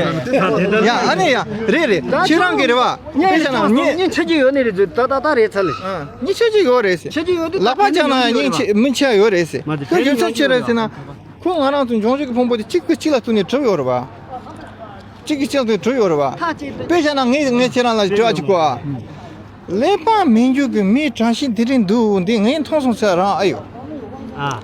ཡ། ཨ་ནི་ཡ། རེད་རེད། ད་ཁྱེད་རང་གི་རེད་བ། དཔེ་བཞག་ན་ངས། ངས་འཆི་རྒྱུ་ཡོད་ནི་རེད་ཟེར། ད་ད་ད་རེད་ཚར་ལེ། ཨ། ངས་འཆི་རྒྱུ་ཡོད་རེད་ཟེར། འཆི་རྒྱུ་ཡོད་དུས། ལག་པ་བརྐྱངས་ན་སྙིང་འཆི། མི་འཆི་ཡ་ཡོད་རེད་ཟེར། མ་དེ་ཁོའི་རྒྱུ་མཚན་ཅི་རེད་ཟེར་ན། ཁོ་ང་རང་ཚོ་འབྱུང་བཞི་གི་ཕུང་པོ་དེ་གཅིག་གིས་གཅིག་ལ་བརྟེན་ནས་གྲུབ་ཡོད་རེད་བ། གཅིག་གིས་གཅིག་ལ་བརྟེན་ནས་གྲུབ་ཡོད་རེད་བ། དཔེ་བཞག་ན་ངས། ངས་ཁྱེད་རང་ལ་དྲི་བ་ཅིག་གོ་ཨ། ཀླད་པ་མེད་རྒྱུ་གི་མིའི་དྲན་ཤེས་དེ་རིང་འདུག་འདི་ངས་མཐོང་སོང་ཟེར་རང་ཨེ་ཡོད། ཨ།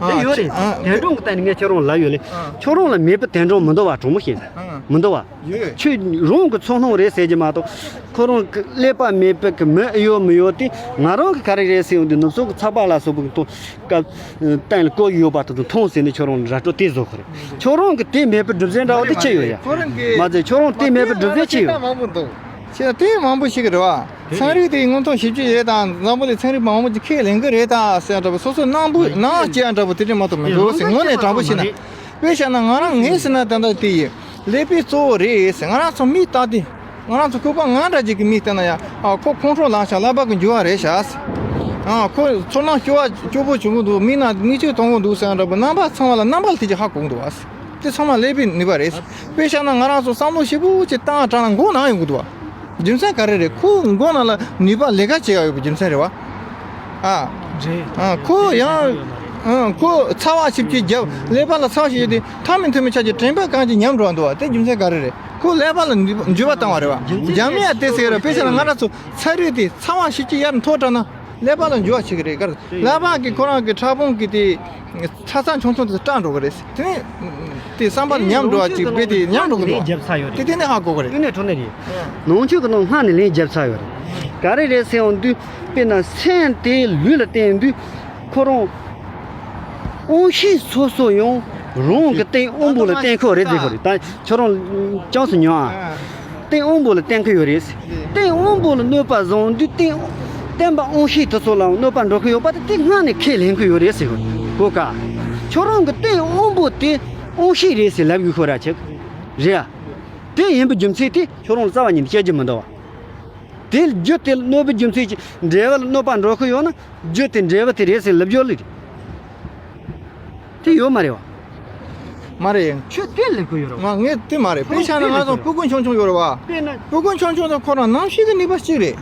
ཨ། དེ་ཡོད་རེད། ཨ། དེ་འདྲ་གི་སྟེང་ནས་ངས་ཁྱོད་རང་ལབ་ཡོད་ལེ། ཨ། ཁྱོད་རང་ལ་མེད་པའི་དེ་འདྲ་མི་འདུག་བ། དྲང་པོ་བཤད་ན། ཨ། མི་འདུག་བ། ཡོད་ཡོད། ཁྱོད་རང་གི་ཚོར་སྣང་རེད་ཟེར་གྱི་མ་གཏོགས། ཁོ་རང་གི་ཀླད་པ་མེད་པའི་གི་མི་ཨེ་ཡོད་མི་ཡོད་དེ་ང་རང་གི་ག་རེ་རེད་ཟེར་ཡོང་དུས། ནུབ་ཕྱོགས་ཀྱི་ཚགས་པར་ལ་སོགས་པའི་གི་ཐོག་སྐབས་སྟེང་ལ་བཀོད་ཡོད་པ་དེ་ཚོ་མཐོང་ཟེར་ནས་ཁྱོད་རང་ལ་ར་སྤྲོད་དེ་བཟོ་གི་རེད། ཁྱོད་རང་གི་དེ་མེད་པའི་སྒྲུབ་བྱེད་འདྲ་བོ་དེ་ཅི་ཡོད་ཡ། ཁོ་རང་གི། མ་ཟད་ཁྱོད་རང་དེ་མེད་པའི་སྒྲུབ་བྱེད་ཅི་ཡོད། མང་པོ་འདུག་ཁྱེད་དེ་མང་པོ་ཞིག་རེད་བ། ཚན་རིག་དེ་དངོས་མཐོང་ཞིབ་དཔྱད་ཡས་དང་འཛམ་བུ་གླིང་ཚན་རིག་པ་མང་པོ་ཅིག་ཁས་ལེན་གི་རེད་ད་ཟེར་འདྲ་བོ། སོ་སོའི་སྣང་བུ་སྣང་སྐྱེ་འདྲ་བོ་དེ་འདྲ་མ་གཏོགས་མི་འདུག་ཟེར། དངོས་གནས་དྲང་པོ་བཤད་ན། དཔེ་བཞག་ན་ང་རང་ངས་ཟེར་ན་ད་ལྟ་དེ་ཡི་ཀླད་པའི་གཙོ་བོ་རེད་ཟེར། ང་རང་ཚོ་མིག་ལྟ་དུས། ང་རང་ཚོ་ཁུག་པ་ང་འདྲ་ཅིག་གི་མིག་བལྟས་ན་ཡང་ཨ་ཁོ་ཁོང་ཁྲོ་ལངས་ཤག་ཀླད་པ་གི་འགྱུར་བ་རེད་ཤག་ཨ་ཁོ་ཚོར་སྣང་སྐྱོ་བ་སྐྱོ་པོ་བྱུང་གི་འདུག་མིག་ནང་མིག་ཆུ་གཏོང་གི་འདུག་ཟེར་ཡ་འདྲ་པོ་རྣམ་པ་ཚང་མ་ལ་རྣམ་པ་ལ་དེ་ཅིག་ཧ་གོ་གི་འདུག་བ། དེ་ཚང་མ་ཀླད་པའི་ནུས་པ་རེད། དཔེ་བཞག་ན་ང་རང་ཚོ་བསམ་བློ་ཞིབ་པོ་ཅིག་བཏང་དྲགས་ན་མགོ་ན་ཡོང་གི་འདུག་བ། རྒྱུ་མཚན་ག་རེ་རེད། ཁོ་མགོ་ནང་ལ་ནུས་པ་ལས་ཀ་བྱེད་ཡ་ཡོད་པའི་རྒྱུ་མཚན་རེད་བ། ཨ། རེད། ཨ་ཁོ་ཡང་། ཨ་ཁོ་ཚ་བ་ཞིབ་ཅིག་བརྒྱབ་ཀླད་པ་ལ་ཚ་བ་ཞིབ་བརྒྱབ་དེ་ཐག་མི་མཐུན་མི་ཆ་ཅིག་དྲན་པ་གང་ཅིག་ཉམས་འགྲོ་བ་འདུག་བ། དེ་རྒྱུ་མཚན་ག་རེ་རེད། ཁོ་ཀླད་པ་ལ་འགྱུར་བ་བཏང་བ་རེད་བ། རྒྱུ་མཚན་རྒྱ་མི་ཡ་དེ་ཟེར་ར་དཔེ་བཞག་ན་ང་རང་ཚོ་ཚ་རུས་དེ་ཚ་བ་ཞིབ་ཅིག་ཡར་མཐོ་དྲགས་ན་ཀླད་པ་ལ་འགྱུར་བ་ཆེ་གི་རེད་ག་རེ། ཀླད་པ་གི་ཁོ་རང་གི་ཕྲ་ཕུང་གི་དེ། ཚ་ཚ་ཆུང་ཆུང་དེ་སྐྲག་འགྲོ་གི་རེད། དེ་ནས་དེ་བསམ་པ་ཉམས་འགྲོ་བ་ཅིག་དཔེ་དེ་ཉམས་འགྲོ་གི་འདུག་བ། དེ་དེ་ནས་ཧ་གོ་གི་རེད། དེ་ནས་ཁྲོ་ནས་རེད། ནང་ཆོས་ཀྱི་ནང་སྔར་ནས་ལན་བརྒྱབ་ཚར་ཡོད་རེད། ག་རེ་རེད་ཟེར་ཡོང་དུས་དཔེར་ན་སེམས་དེ་ལུས་ལ་བརྟེན་དུས་ཁོ་རང་དབང་ཤེས་སོ་སོ་ཡང་རང་གི་སྟེང་དབང་པོ་ལ་བརྟེན་ཁོ་རེད་ཟེར་གི་རེད། ད་ཁྱོད་རང་ཅང་སུ་ཉོ་ཨ། སྟེང་དབང་པོ་ལ་བརྟེན་གི་ཡོད་རེད། སྟེང་དབང་པོ་ལ་གནོད་པ་བཟུང་དུས་སྟེང་བརྟེན་པ་དབང་ཤེས་དེ་ཚོ་ལའང་གནོད་པ་འགྲོ་གི་ཡོད་པ་དེ་དེ་སྔ་ནས་ཁས་ལེན་གི་ཡོད་རེད་ཟེར་གོ་ག་ཁྱོད་རང་གི་སྟེང་དབང་པོ་དེ་དབང་ཤེས་རེད་ཟེར་ལབ་གི་ཁོ་ར་ཆེ་རེད་ཨ། དེ་ཡིན་པའི་རྒྱུ་མཚན་དེ་ཁྱོད་རང་ལ་རྩ་བ་ཉིད་ནས་བཤད་རྒྱུ་མི་འདུག་བ། དེ་རྒྱུ་དེ་གནོད་པའི་རྒྱུ་མཚན་གྱིས་འབྲེལ་བ་ལ་གནོད་པ་འགྲོ་གི་ཡོད་ན་རྒྱུ་དེ་འབྲེལ་བ་དེ་རེད་ཟེར་ལབ་རྒྱུ་ལ་རེད། དེ་ཡོད་མ་རེད་བ། མ་རེད། ཁྱོད་དེ་ལེགས་པོ་ཡོད་རེད་བ། ང་ངས་དེ་མ་རེད། དཔེ་ཆ་ན་ང་ཚོ་སྤུ་གུ་ཆུང་ཆུང་ཡོད་རེད་བ། དཔེར་ན། སྤུ་གུ་ཆུང་ཆུང་དང་ཁོ་རང་རྣམ་ཤེས་ཀྱི་ནུས་པ་གཅིག་རེད།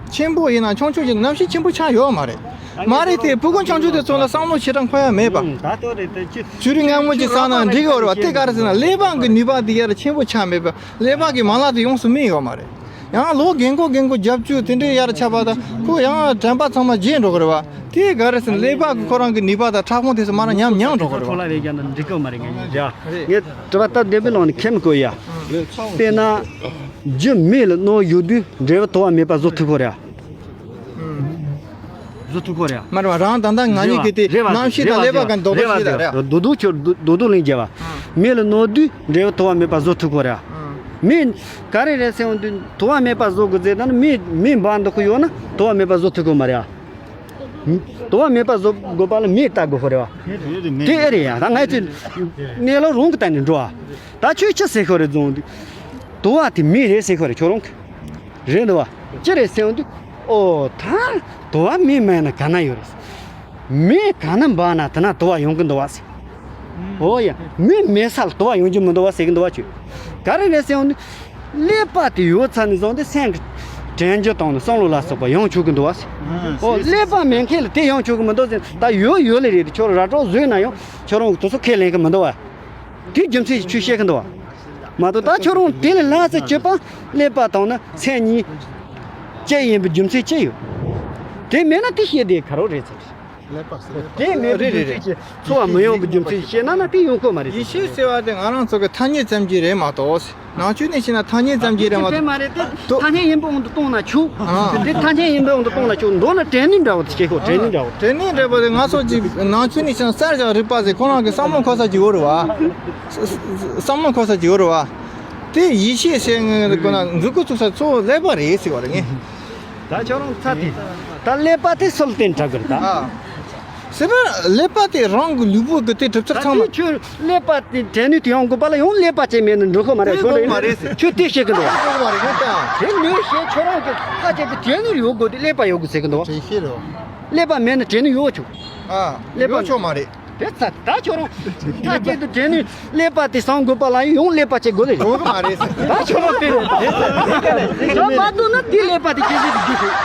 ཆེན་པོ་ཡིན་ན་ཆུང་ཆུང་གི་རྣམ་ཤེས་ཆེན་པོ་ཆགས་ཡོད་མ་རེད། མ་རེད་དེ་སྤུ་གུ་ཆུང་ཆུང་དེ་ཚོ་ལ་བསམ་བློ་ཞེ་དྲག་འཁོར་ཡ་མེད་པ། ད་ལྟ་རེད་དེ་ཅི། ཆུ་རིགས་མངར་མོ་ཅིག་ཟ་ན་འགྲིག་གི་ཡོད་རེད་བ། དེ་ག་རེ་ཟེར་ན་ཀླད་པ་གི་ནུས་པ་དེ་ཡར་ཆེན་པོ་ཆགས་མེད་པ། ཀླད་པ་གི་མ་ལག་དེ་ཡོངས་སུ་སྨིན་ཡོད་མ་རེད། ཡང་ལོ་རྒན་གོག་རྒན་གོག་བརྒྱད་ཅུ་དེ་འདྲའི་ཡར་ཆགས་པ་དང་ཁོ་ཡང་དྲན་པ་ཚང་མ་བརྗེད་འགྲོ་གི་རེད་བ། དེ་ག་རེ་ཟེར་ན་ཀླད་པ་གི་ཁོ་རང་གི་ནུས་པ་དང་ཕྲ་ཕུང་དེ་ཚོ་མར་ཉམས་ཉམས་འགྲོ་གི་རེད་བ། འགྲིག་གི་མ་རེད། ངས་ངས་དྲི་བ་སྟབས་བདེ་པོའི་ནང་ནས་ཁེམ་གོ་ཡ། དཔེར་ན་རྒྱུ་མེ་ལ་གནོད་ཡོད་དུས་འབྲས་བུ་དུ་བ་མེད་པ་བཟོ་ཐུབ་གོ་རེད། བཟོ་ཐུབ་གོ་རེད། མ་རེད་བ། རང་ད་ལྟ་ང་གཉིས་ཀྱི་དེ་རེད་བ། རྣམ་ཤེས་དང་ཀླད་པ་ག་རྡོག་རྡོག་ཤེས་ད་རེད། རྡོག་རྡོག་ཁྱོད་རྡོག་རྡོག་ལན་རྒྱབ་བ། མེ་ལ་གནོད་དུས་འབྲས་བུ་དུ་བ་མེད་པ་བཟོ་ཐུབ་གོ་རེད། མེ་ག་རེ་རེད་ཟེར་འོང་དུས་དུ་བ་མེད་པ་བཟོ་དགོས་ཟེར་ན་མེ་མེ་འབར་འདུག་གི་ཡོད་ན་དུ་བ་མེད་པ་བཟོ་ཐུབ་གོ་མ་རེད་ཨ། དུ་བ་མེད་པ་བཟོ་དགོས་པ་ལ་མེ་ལྟ་དགོས་ཁོ་རེད་བ། དེ་ཨེ་རེད་ཡ། ད་ང་ཚོས་གནས་ལུགས་རང་གི་སྟེང་ནས་འགྲོ་ཨ། ད་ཁྱོད་ཅི་ཟེར་ཁོ་རེད་བཟོ་འོང་དུས་དུ་བ་དེ་མེ་རེད་ཟེར་ཁོ་རེད་ཁྱོད་རང་གི། རེད་འདུག་བ། ཅི་རེད་ཟེར་འོང་དུས། ཨོ་ད། དུ་བ་མེ་མེད་ན་ག་ན་ཡོད་རེད། མེ་ག་ན་འབར་ན་དེ་ན་དུ་བ་ཡོང་གི་འདུག་བ་ཟེར། ཨོ་ཡ། མེ་མེད་ས་ལ་དུ་བ་ཡོང་རྒྱུ་མི་འདུག་བ་ཟེར་གི་འདུག་བ་ཁྱོད། ག་རེ་རེད་ཟེར་འོང་དུས། ཀླད་པ་དེ་ཡོད་ཚར་ནས་བཟུང་སྟེ་སེམས་ཀྱི་དྲན་རྒྱུ་དང་ནི་བསམ་བློ་ལ་སོགས་པ་ཡོང་ཆོག་གི་འདུག་བ་ཟེར། ཨོ་ཀླད་པ་མེད་མཁན་ལ་དེ་ཡོང་ཆོག་གི་མི་འདུག་ཟེར། ད་ཡོད་ཡོད་ལེ་རེད་དེ་ཁྱོད་ར་སྤྲོད་བཟོས་ན་ཡང་ཁྱོད་རང་གི་དུ་སོ་ཁས་ལེན་གི་མི་འདུག་བ། དེ་རྒྱུ་མཚན་ཞིག་ཆོས་བཤད་གི་འདུག་བ། མ་གཏོགས་ད་ཁྱོད་རང་དེ་ལས་ལྷག་ཙམ་སྤྱོད་པ་ཀླད་པ་དང་ནི་སེམས་གཉིས་གཅིག་ཡིན་པའི་རྒྱུ་མཚན་ཅི་ཡོད། དེ་མེད་ན་དེ་བཤད་དེ་ག་རེ་རེད་ཟེར། དེ་མེད་པའི་རྒྱུ་མཚན་གྱིས་འཚོ་བ་མི་ཡོང་པའི་རྒྱུ་མཚན་བཤད་ན་ན་དེ་ཡོང་གི་མ་རེད་ཟེར། ཡེ་ཤེས་ཟེར་བ་དེ་ང་རང་ཚོ་གི་ཐ་སྙད་ཙམ་གྱི་རེད་མ་གཏོགས། ནང་ཆོས་ནས་བཤད་ན་ཐ་སྙད་ཙམ་གྱི་རེད་མ་གཏོགས། དེ་མ་རེད་དེ། ཐ་སྙད་ཡིན་པའི་དབང་དུ་གཏོང་ན་ཆོག་དེ་ཐ་སྙད་ཡིན་པའི་དབང་དུ་གཏོང་ན་ཆོག་མདོར་ན་དྲན་ནུས་འདྲ་བོ་དེ་བྱེད་ཁོ་དྲན་ནུས་འདྲ་བོ། དྲན་ནུས་འདྲ་བོ་དེ་ང་ཚོ་གཅིག་ནང་ཆོས་ནས་བཤད་ན་གསལ་བྱ་རིག་པ་ཟེར་ཁོ་རང་གི་བསམ་བློ་འཁོར་ས་ཅིག་ཡོད་རེད་བ། བསམ་བློ་འཁོར་ས་ཅིག་ཡོད་རེད་བ། དེ་ཡེ་ཤེས་ཟེར་ངེས་དགོས་ན་མཛུབ་གུ་བཙུགས་ས་གཙོ་བོ་ཀླད་པ་རེད་ཟེར་བ་རེད་ངས། ད་ཁྱོད་རང་ཚ་དེ། ད་ཀླད་པ་དེ་སུ་ལ་བརྟེན་དྲག་གི་རེད་ད། ཟེར་ན་ཀླད་པ་དེ་རང་གི་ལུས་པོ་གི་དེ་གྲུབ་ཚུལ་ཚང་མ། ད་དེ་ཁྱོད་ཀླད་པ་དེ་དྲན་ནུས་དེ་ཡོང་དགོས་པ་ལ་ཡང་ཀླད་པ་ཅན་མེད་ན་འགྲོ་གི་མ་རེད། དེ་ཁྱོད་དགོས་མ་རེད་ཟེར། ཁྱོད་དེ་བཤད་གི་འདུག་བ། དེ་དགོས་མ་རེད་ཁྱོད་ད། དེ་མེད་བཤད་ཁྱོད་རང་གི་ཁ་ཅིག་གི་དྲན་ནུས་ཡོད་དགོས་དེ་ཀླད་པ་ཡོད་དགོས་ཟེར་གི་འདུག་བ། དྲན་ཤེས་རེད་བ། ཀླད་པ་མེད་ན་དྲན་ནུས་ཡོད་ཆོག་ཨ། ཀླད་པ་ཡོད་ཆོག་མ་རེད། དེ་ཚ་ད་ཁྱོད་རང་ཐ་ཆད་དུ་དྲན་ནུས་ཀླད་པ་དེ་སང་དགོས་པ་ལ་ཡང་ཀླད་པ་ཅན་དགོས་ལེ། དགོས་གི་མ་རེད་ཟེར། ད་ཁྱོད་རང་དེ་རེད་ད། ད་མ་འདུག་ན་དེ་ཀླད་པ་དེ་སྐྱེ་ཟེར་གི་རྒྱུ་ཞིག་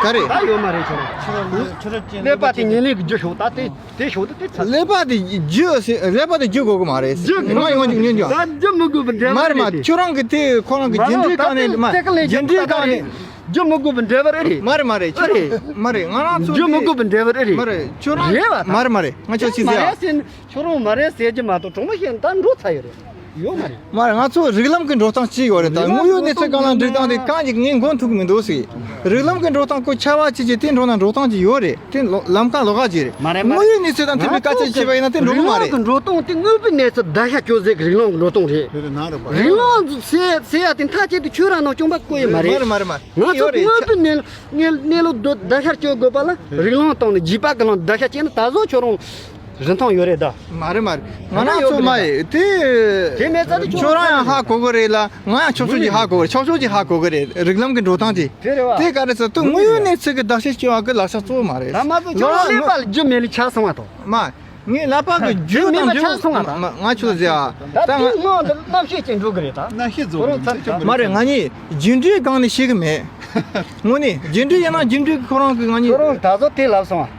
ག་རེད། ད་ཡོད་མ་རེད་ཁྱོད་རང་། ཀླད་པ་དེ་ཉེ་ལེ་གི་རྒྱུ་ཞོག་ད་དེ་དེ་ཞོག་ད་དེ་ཚ། ཀླད་པ་དེ་རྒྱུ་ཟེར་ཀླད་པ་དེ་རྒྱུ་དགོས་གི་མ་རེད་ཟེར། རྒྱུ་ང་ཡང་ཅིག་ཉན་རྒྱུ། ད་རྒྱུ་མི་དགོས་པའི་འབྲེལ་བ་མ་རེད་མ་རེད། ཁྱོད་རང་གི་དེ་ཁོ་རང་གི་རྒྱུ་འབྲས་གང་ནས་མ་རྒྱུ་འབྲས་གང་ནས། རྒྱུ་མི་དགོས་པའི་འབྲས་བུ་རེད་རེད། མ་རེད་མ་རེད་ཁྱོད་རེད། མ་རེད་ང་རང་ཚོ་རྒྱུ་མི་དགོས་པའི་འབྲས་བུ་རེད་རེད། མ་རེད་ཁྱོད་རང་རེད་བ་ད། མ་རེད་མ་རེད་ང་ཚོ་ཅི་ཟེར་ཡ། ཁྱོད་རང་མ་རེད་ཟེར་གྱི་མ་གཏོགས་གྲོགས་མོ་ཞིག་ད་འགྲོ་ཚར་ཡོད་རེད། ཡོད་མ་རེད། མ་རེད་ང་ཚོ་རིགས་ལམ་གྱི་འགྲོ་སྟངས་གཅིག་ཡོད་རེད་ད། དངོས་ཡོད་གནས་ཚུལ་སྒང་ལ་འགྲིག་སྟངས་དེ་གང་ཞིག་ངས་མགོ་ཐུག་གི་མི་འདུག་ཟེར། རིགས་ལམ་གྱི་འགྲོ་སྟངས་ཁོ་ཆ་བ་ཅི་ཅི་དེ་འགྲོ་ན་འགྲོ་སྟངས་ཅིག་ཡོད་རེད། དེ་ལམ་ཁ་ལོགས་ཀ་ཅིག་རེད། མ་རེད་མ་དངོས་ཡོད་གནས་ཚུལ་དང་མཐུན་པའི་དཀའ་སྤྱད་བྱས་པ་ཡིན་ན་དེ་འགྲོ་གི་མ་རེད། རིགས་ལམ་གྱི་འགྲོ་སྟངས་དེ་དངོས་པོའི་གནས་ཚུལ་བརྡར་ཤ་གཅོད་ཟེར་གྱི་རིགས་ལམ་གྱི་འགྲོ་སྟངས་རེད། དེ་རེད་ན་རེད་པ། རིགས་ལམ་ཟེར་ཟེར་ཡ་དེ་མཐའ་གཅིག་ཏུ་ཁྱོད་རང་ནང་སྐྱོན་པ་བཀོད་ཡོད་མ་རེད། མ་རེད་མ་རེད་མ་རེད། ང་ཚོ་དངོས་པོའི་གནས་ལུགས་གནས་ལུགས་བརྡར་ཤ་གཅོད་དགོས་པ་ལ་རིགས་ལམ་སྟེང་ནས་རྒྱུད་པ་གི་ལམ་བརྡར་ཤ་བཅད་ན་ད་གཟོད་ཁྱོད་རང་ རིན་ཐང་ཡོད་རེད་ད། མ་རེད་མ་རེད། ང་རང་ཚོ་མ་ཡིན་དེ། དེ་མེད་ཙང་དེ་ཁྱོད་རང་ཡང་ཧ་གོ་གི་རེད་ལ། ང་ཡང་ཆོག་ཆོག་ཅིག་ཧ་གོ་གི་རེད། ཆོག་ཆོག་ཅིག་ཧ་གོ་གི་རེད། རིགས་ལམ་གྱི་འགྲོ་སྟངས་དེ། དེ་རེད་བ། དེ་ག་རེ་ཟེར་དུས་དངོས་ཡོད་གནས་ཚུལ་གྱི་བརྡ་ཆད་སྐྱོན་པ་གི་ལག་ཆ་གཙོ་བོ་མ་རེད། ད་མ་གཏོགས་ཁྱོད་རང་ཀླད་པ་ལ་རྒྱུ་མེད་ལ་ཆགས་སོང་བ་དང་། མ། ངའི་ཀླད་པ་གི་རྒྱུ་དང་རྒྱུ་ཆགས་སོང་བ་དང་། ང་ཁྱོད་ཟེར་ཨ། ད་ད་དེ་ང་ལ་རྣམ་ཤེས་ཅིག་འགྲོ་གི་རེད་ད། རྣམ་ཤེས་རྫོགས་ཁོ་རང་ཚར་ད། མ་རེད། ང་གཉིས་རྒྱུ་འབྲས་སྒང་ནས་ཤེས་གི་མེད། དངོས་གནས་རྒྱུ་འབྲས་ཡིན་ན་རྒྱུ་འབྲས་ཁོ་རང་གི་ང་གཉིས། ཁྱོད་རང་ད་གཟོད་དེ་ལབ་སོང་ཨ།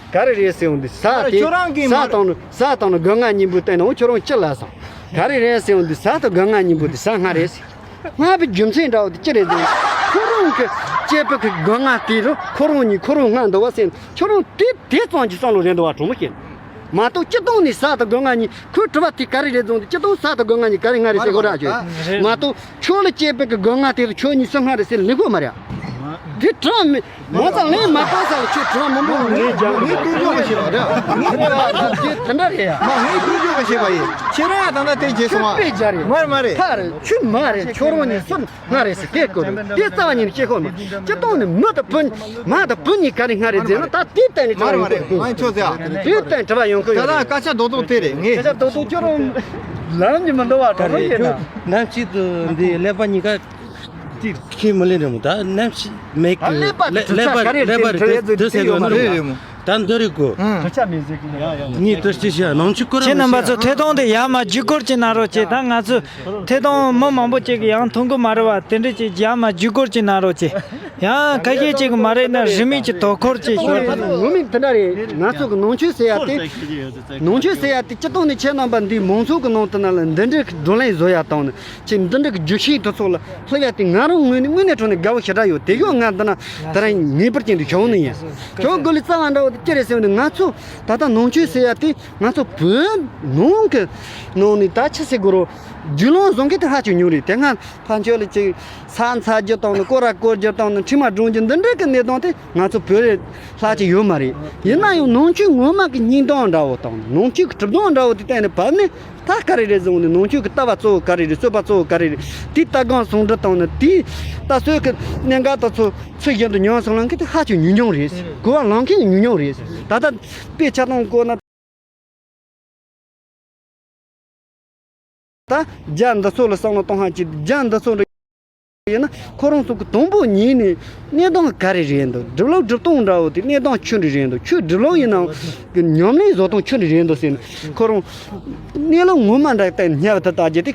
ག་རེ་རེད་ཟེར་འོང་དུས་ས་དེ་ཁྱོད་རང་གིས་ས་མ་དང་ནི་ས་དང་ནི་སྒོ་ང་གཉིས་པོའི་སྟེང་ན་འོ་ཁྱོད་རང་ཅི་ལབ་སོང་། ག་རེ་རེད་ཟེར་འོང་དུས་ས་དང་སྒོ་ང་གཉིས་པོ་དེ་ས་སྔ་རེད་ཟེར། སྔ་བའི་རྒྱུ་མཚན་འདྲ་བོ་དེ་ཅི་རེད་ཟེར། ཁོ་རང་གི་སྐྱེས་པའི་གི་སྒོ་ང་དེ་རུ་ཁོ་རང་གཉིས་ཁོ་རང་སྔ་འདུག་བ་ཟེར། ཁྱོད་རང་དེ་དེ་ཙམ་གྱི་བསམ་བློ་རེད་འདུག་བ་གྲོགས་མོ་ཁྱེད། མ་གཏོགས་སྤྱིར་བཏང་ནས་ས་དང་སྒོ་ང་གཉིས། ཁོའི་དྲི་བ་དེ་ག་རེ་རེད་བཟུང་སྟེ་སྤྱིར་བཏང་ས་དང་སྒོ་ང་གཉིས་ག་རེ་སྔ་རེད་ཟེར་གོ་ར་ཁྱོད། མ་གཏོགས་ཁྱོད་ལ་སྐྱེས་པའི་གི་སྒོ་ང་དེ་ཚོ་ཁྱོད་གཉིས་སུ་སྔ་རེད་ཟེར་ལེགས་པོ་མ་རེད། དེ་དྲི་བ་མི་མ་ཙང་ལན་མ་གཏོང་ས་ལ་ཁྱོད་དྲི་བ་མང་པོ་ངས་རྒྱག་ངས་ལྟོས་འཇོག་གི་བྱེད་པ་རེད། ངས་ལྟོས་འཇོག་དེ་དེ་འདྲ་རེད་ཡ། མ་ངས་ལྟོས་འཇོག་གི་བྱེད་པ་ཡིན། ཁྱེད་རང་ཡང་ད་ལྟ་དེ་བྱེད་སོང་བ། དཔེ་རྒྱག་རེད། མ་རེད་མ་རེད། ཁ་རེད་ཆུ་མ་རེད། ཁྱོད་རང་གཉིས་སུ་སྔ་རེད་ཟེར་དེ་སྐོར་རེད། དེ་རྩ་བ་ཉིད་ནས་ཤེས་ཁོ་མ་སྤྱིར་བཏང་ནས་མི་དང་བུ་མ་དང་བུ་གཉིས་ག་རེ་སྔ་རེད་ཟེར་ན་ད་དེའི་སྟེང་ནས་དྲི་བ་ཡོང་གི་ཡོད། དེའི་སྟེང་དྲི་བ་ཡོང་གི་ཡོད། ད་ལྟ་སྐད་ཆ་རྡོག་རྡོག་དེ་རེད། ངས་སྐད་ཆ་རྡོག་རྡོག་ཁྱོད་རང་ལམ་གྱི་མི་འདུག་བ་གྲོགས་པོ་ཡིན་ན། ནམ་ཞིག་ཏུ་འདི་ཀླད་པ་གཉིས་ཀ་ཅིག་ཁས་མི་ལེན་རེད་མོ། ད་ནམ་ཞིག་མེད་ཀི་ཀླད་པ་ཀླད་པ་རེད། དེ་ཟེར་ཡོད་མ་རེད། ད་འདི་རེད་གོ། ངས་ཏུ་ཅི་བྱ་ནང་ཆུ་སྐོར་ཁྱེད་རྣམ་པ་ཚོ་ཐད་གཏོང་དེ་ཡར་མར་བརྒྱུད་སྐུར་ཅིག་གནང་རོགས་བྱེད། ད་ང་ཚོ་ཐད་གཏོང་མི་མང་པོ་ཅིག་གིས་ཡང་མཐོང་གི་མ་རེད་བ། དེ་འདྲ་ཅིག་ཡར་མར་བརྒྱུད་སྐུར་ཅིག་གནང་རོགས་བྱེད། ཡང་ཁ་ཤས་ཅིག་གིས་མ་རེད་ན་རིན་མེད་ཀྱི་དོ་ཁུར་ཅིག་ཞུ། ངོ་མ་དེ་འདྲ་རེད། ང་ཚོ་གི་ནང་ཆོས་ཟེར་ཡ་དེ། ནང་ཆོས་ཟེར་ཡ་དེ་སྤྱིར་བཏང་ནས་ཁྱེད་རྣམ་པ་འདིའི་མང་ཚོགས་ཀྱི་ནང་དུ་ན་ལ་འདི་འདྲའི་བགྲོ་གླེང་བཟོ་ཡ་དང་ནི་ཁྱེད་འདི་འདྲའི་རྒྱུ་ཤེས་དེ་ཚོ་ལ་སླེབས་ཡ་དེ་ང་རང་ངོས་ནས་དངོས་གནས་དྲང་གནས་དགའ་བོ་ཞེ་དྲག་ཡོད། དེ་ཡོད་ང་འདི་ན་ད་རིང་ངེས་པར་ཅན་དུ་ཞུ་ནི་ཡིན། ཞུ་དགོས་ལི་རྩ་བ་འདྲ་བོ་དེ་ཅི་རེད་ཟེར་བ་ནི་ང་ཚོ་ད་ལྟ་ནང་ཆོས་ཟེར་ཡ་དེ་ང་ཚོ་བོད་ནང་གི་ནང་ནས་ད་ཆི་ཟེར་དགོས་རོ། རྒྱུས་ལོན་བཟང་གི་དེ་ཧ་ཅང་ཉུང་རེད། དེ་སྔ་ཕ་ཆོས་ལ་ཅིག་ས་འཚར་རྒྱུ་དང་ནི་སྐོར་ར་སྐོར་རྒྱུ་དང་ནི་ཁྲིམས་མ་སྒྲོན་རྒྱུ་འདི་འདྲ་གི་གནས་སྟངས་དེ་ང་ཚོ་བོད་རེད་ལྷག་ཅིག་ཡོད་མ་རེད། ཡིན་ན་ཡང་ནང་ཆོས་ངོ་མ་གི་སྙིང་སྟོབས་འདྲ་བོ་དང་ནང་ཆོས་ཀྱི་གྲུབ་དོན་འདྲ་བོ་དེ་བལྟས་ནས་བབས་ནས་ད་ག་རེ་རེད་བཟུང་ནས་ནང་ཆོས་ཀྱི་ལྟ་བ་གཙོ་བོ་ག་རེ་རེད། རྩོད་པ་གཙོ་བོ་ག་རེ་རེད། དེའི་ལྟ་སྒོམ་ཟུང་འབྲེལ་དང་ནི་དེའི་ལྟ་ཚུལ་གྱི་གནད་འགག་དེ་ཚོ་ཚུལ་བཞིན་དུ་ཉམས་སུ་བླང་མཁན་དེ་ཧ་ཅང་ཉུང་ཉུང་རེད། གོ་བ་ལེན་མཁན་ཉུང་ཉུང་རེད། ད་ལྟ་དཔེ་ཆ་ཚང་བཀོད་ན། ད་རྒྱ་འདི་ཚོ་ལ་བསམ་བློ་གཏོང་ཧ་ཅིག་རྒྱ་འདི་ཚོ་འདྲ་ཡིན་ན་ཁོ་རང་ཚོ་གི་དང་པོ་ཉིད་ནས་གནས་སྟངས་ག་རེ་རེད་འདུག་སྒྲུབ་ལུགས་སྒྲུབ་སྟངས་འདྲ་བོ་དེ་གནས་སྟངས་ཆི་འདྲ་རེད་འདུག་ཆོས་སྒྲུབ་ལུགས་ཡིན་ནའང་གི་ཉམས་ལེན་བཟོ་སྟངས་ཆི་འདྲ་རེད་འདུག་ཟེར་ནས་ཁོ་རང་གནས་ལུགས་ངོ་མ་འདྲ་བསྟན་ཉར་བ་དེ་ལྟ་རྒྱུ་དེ་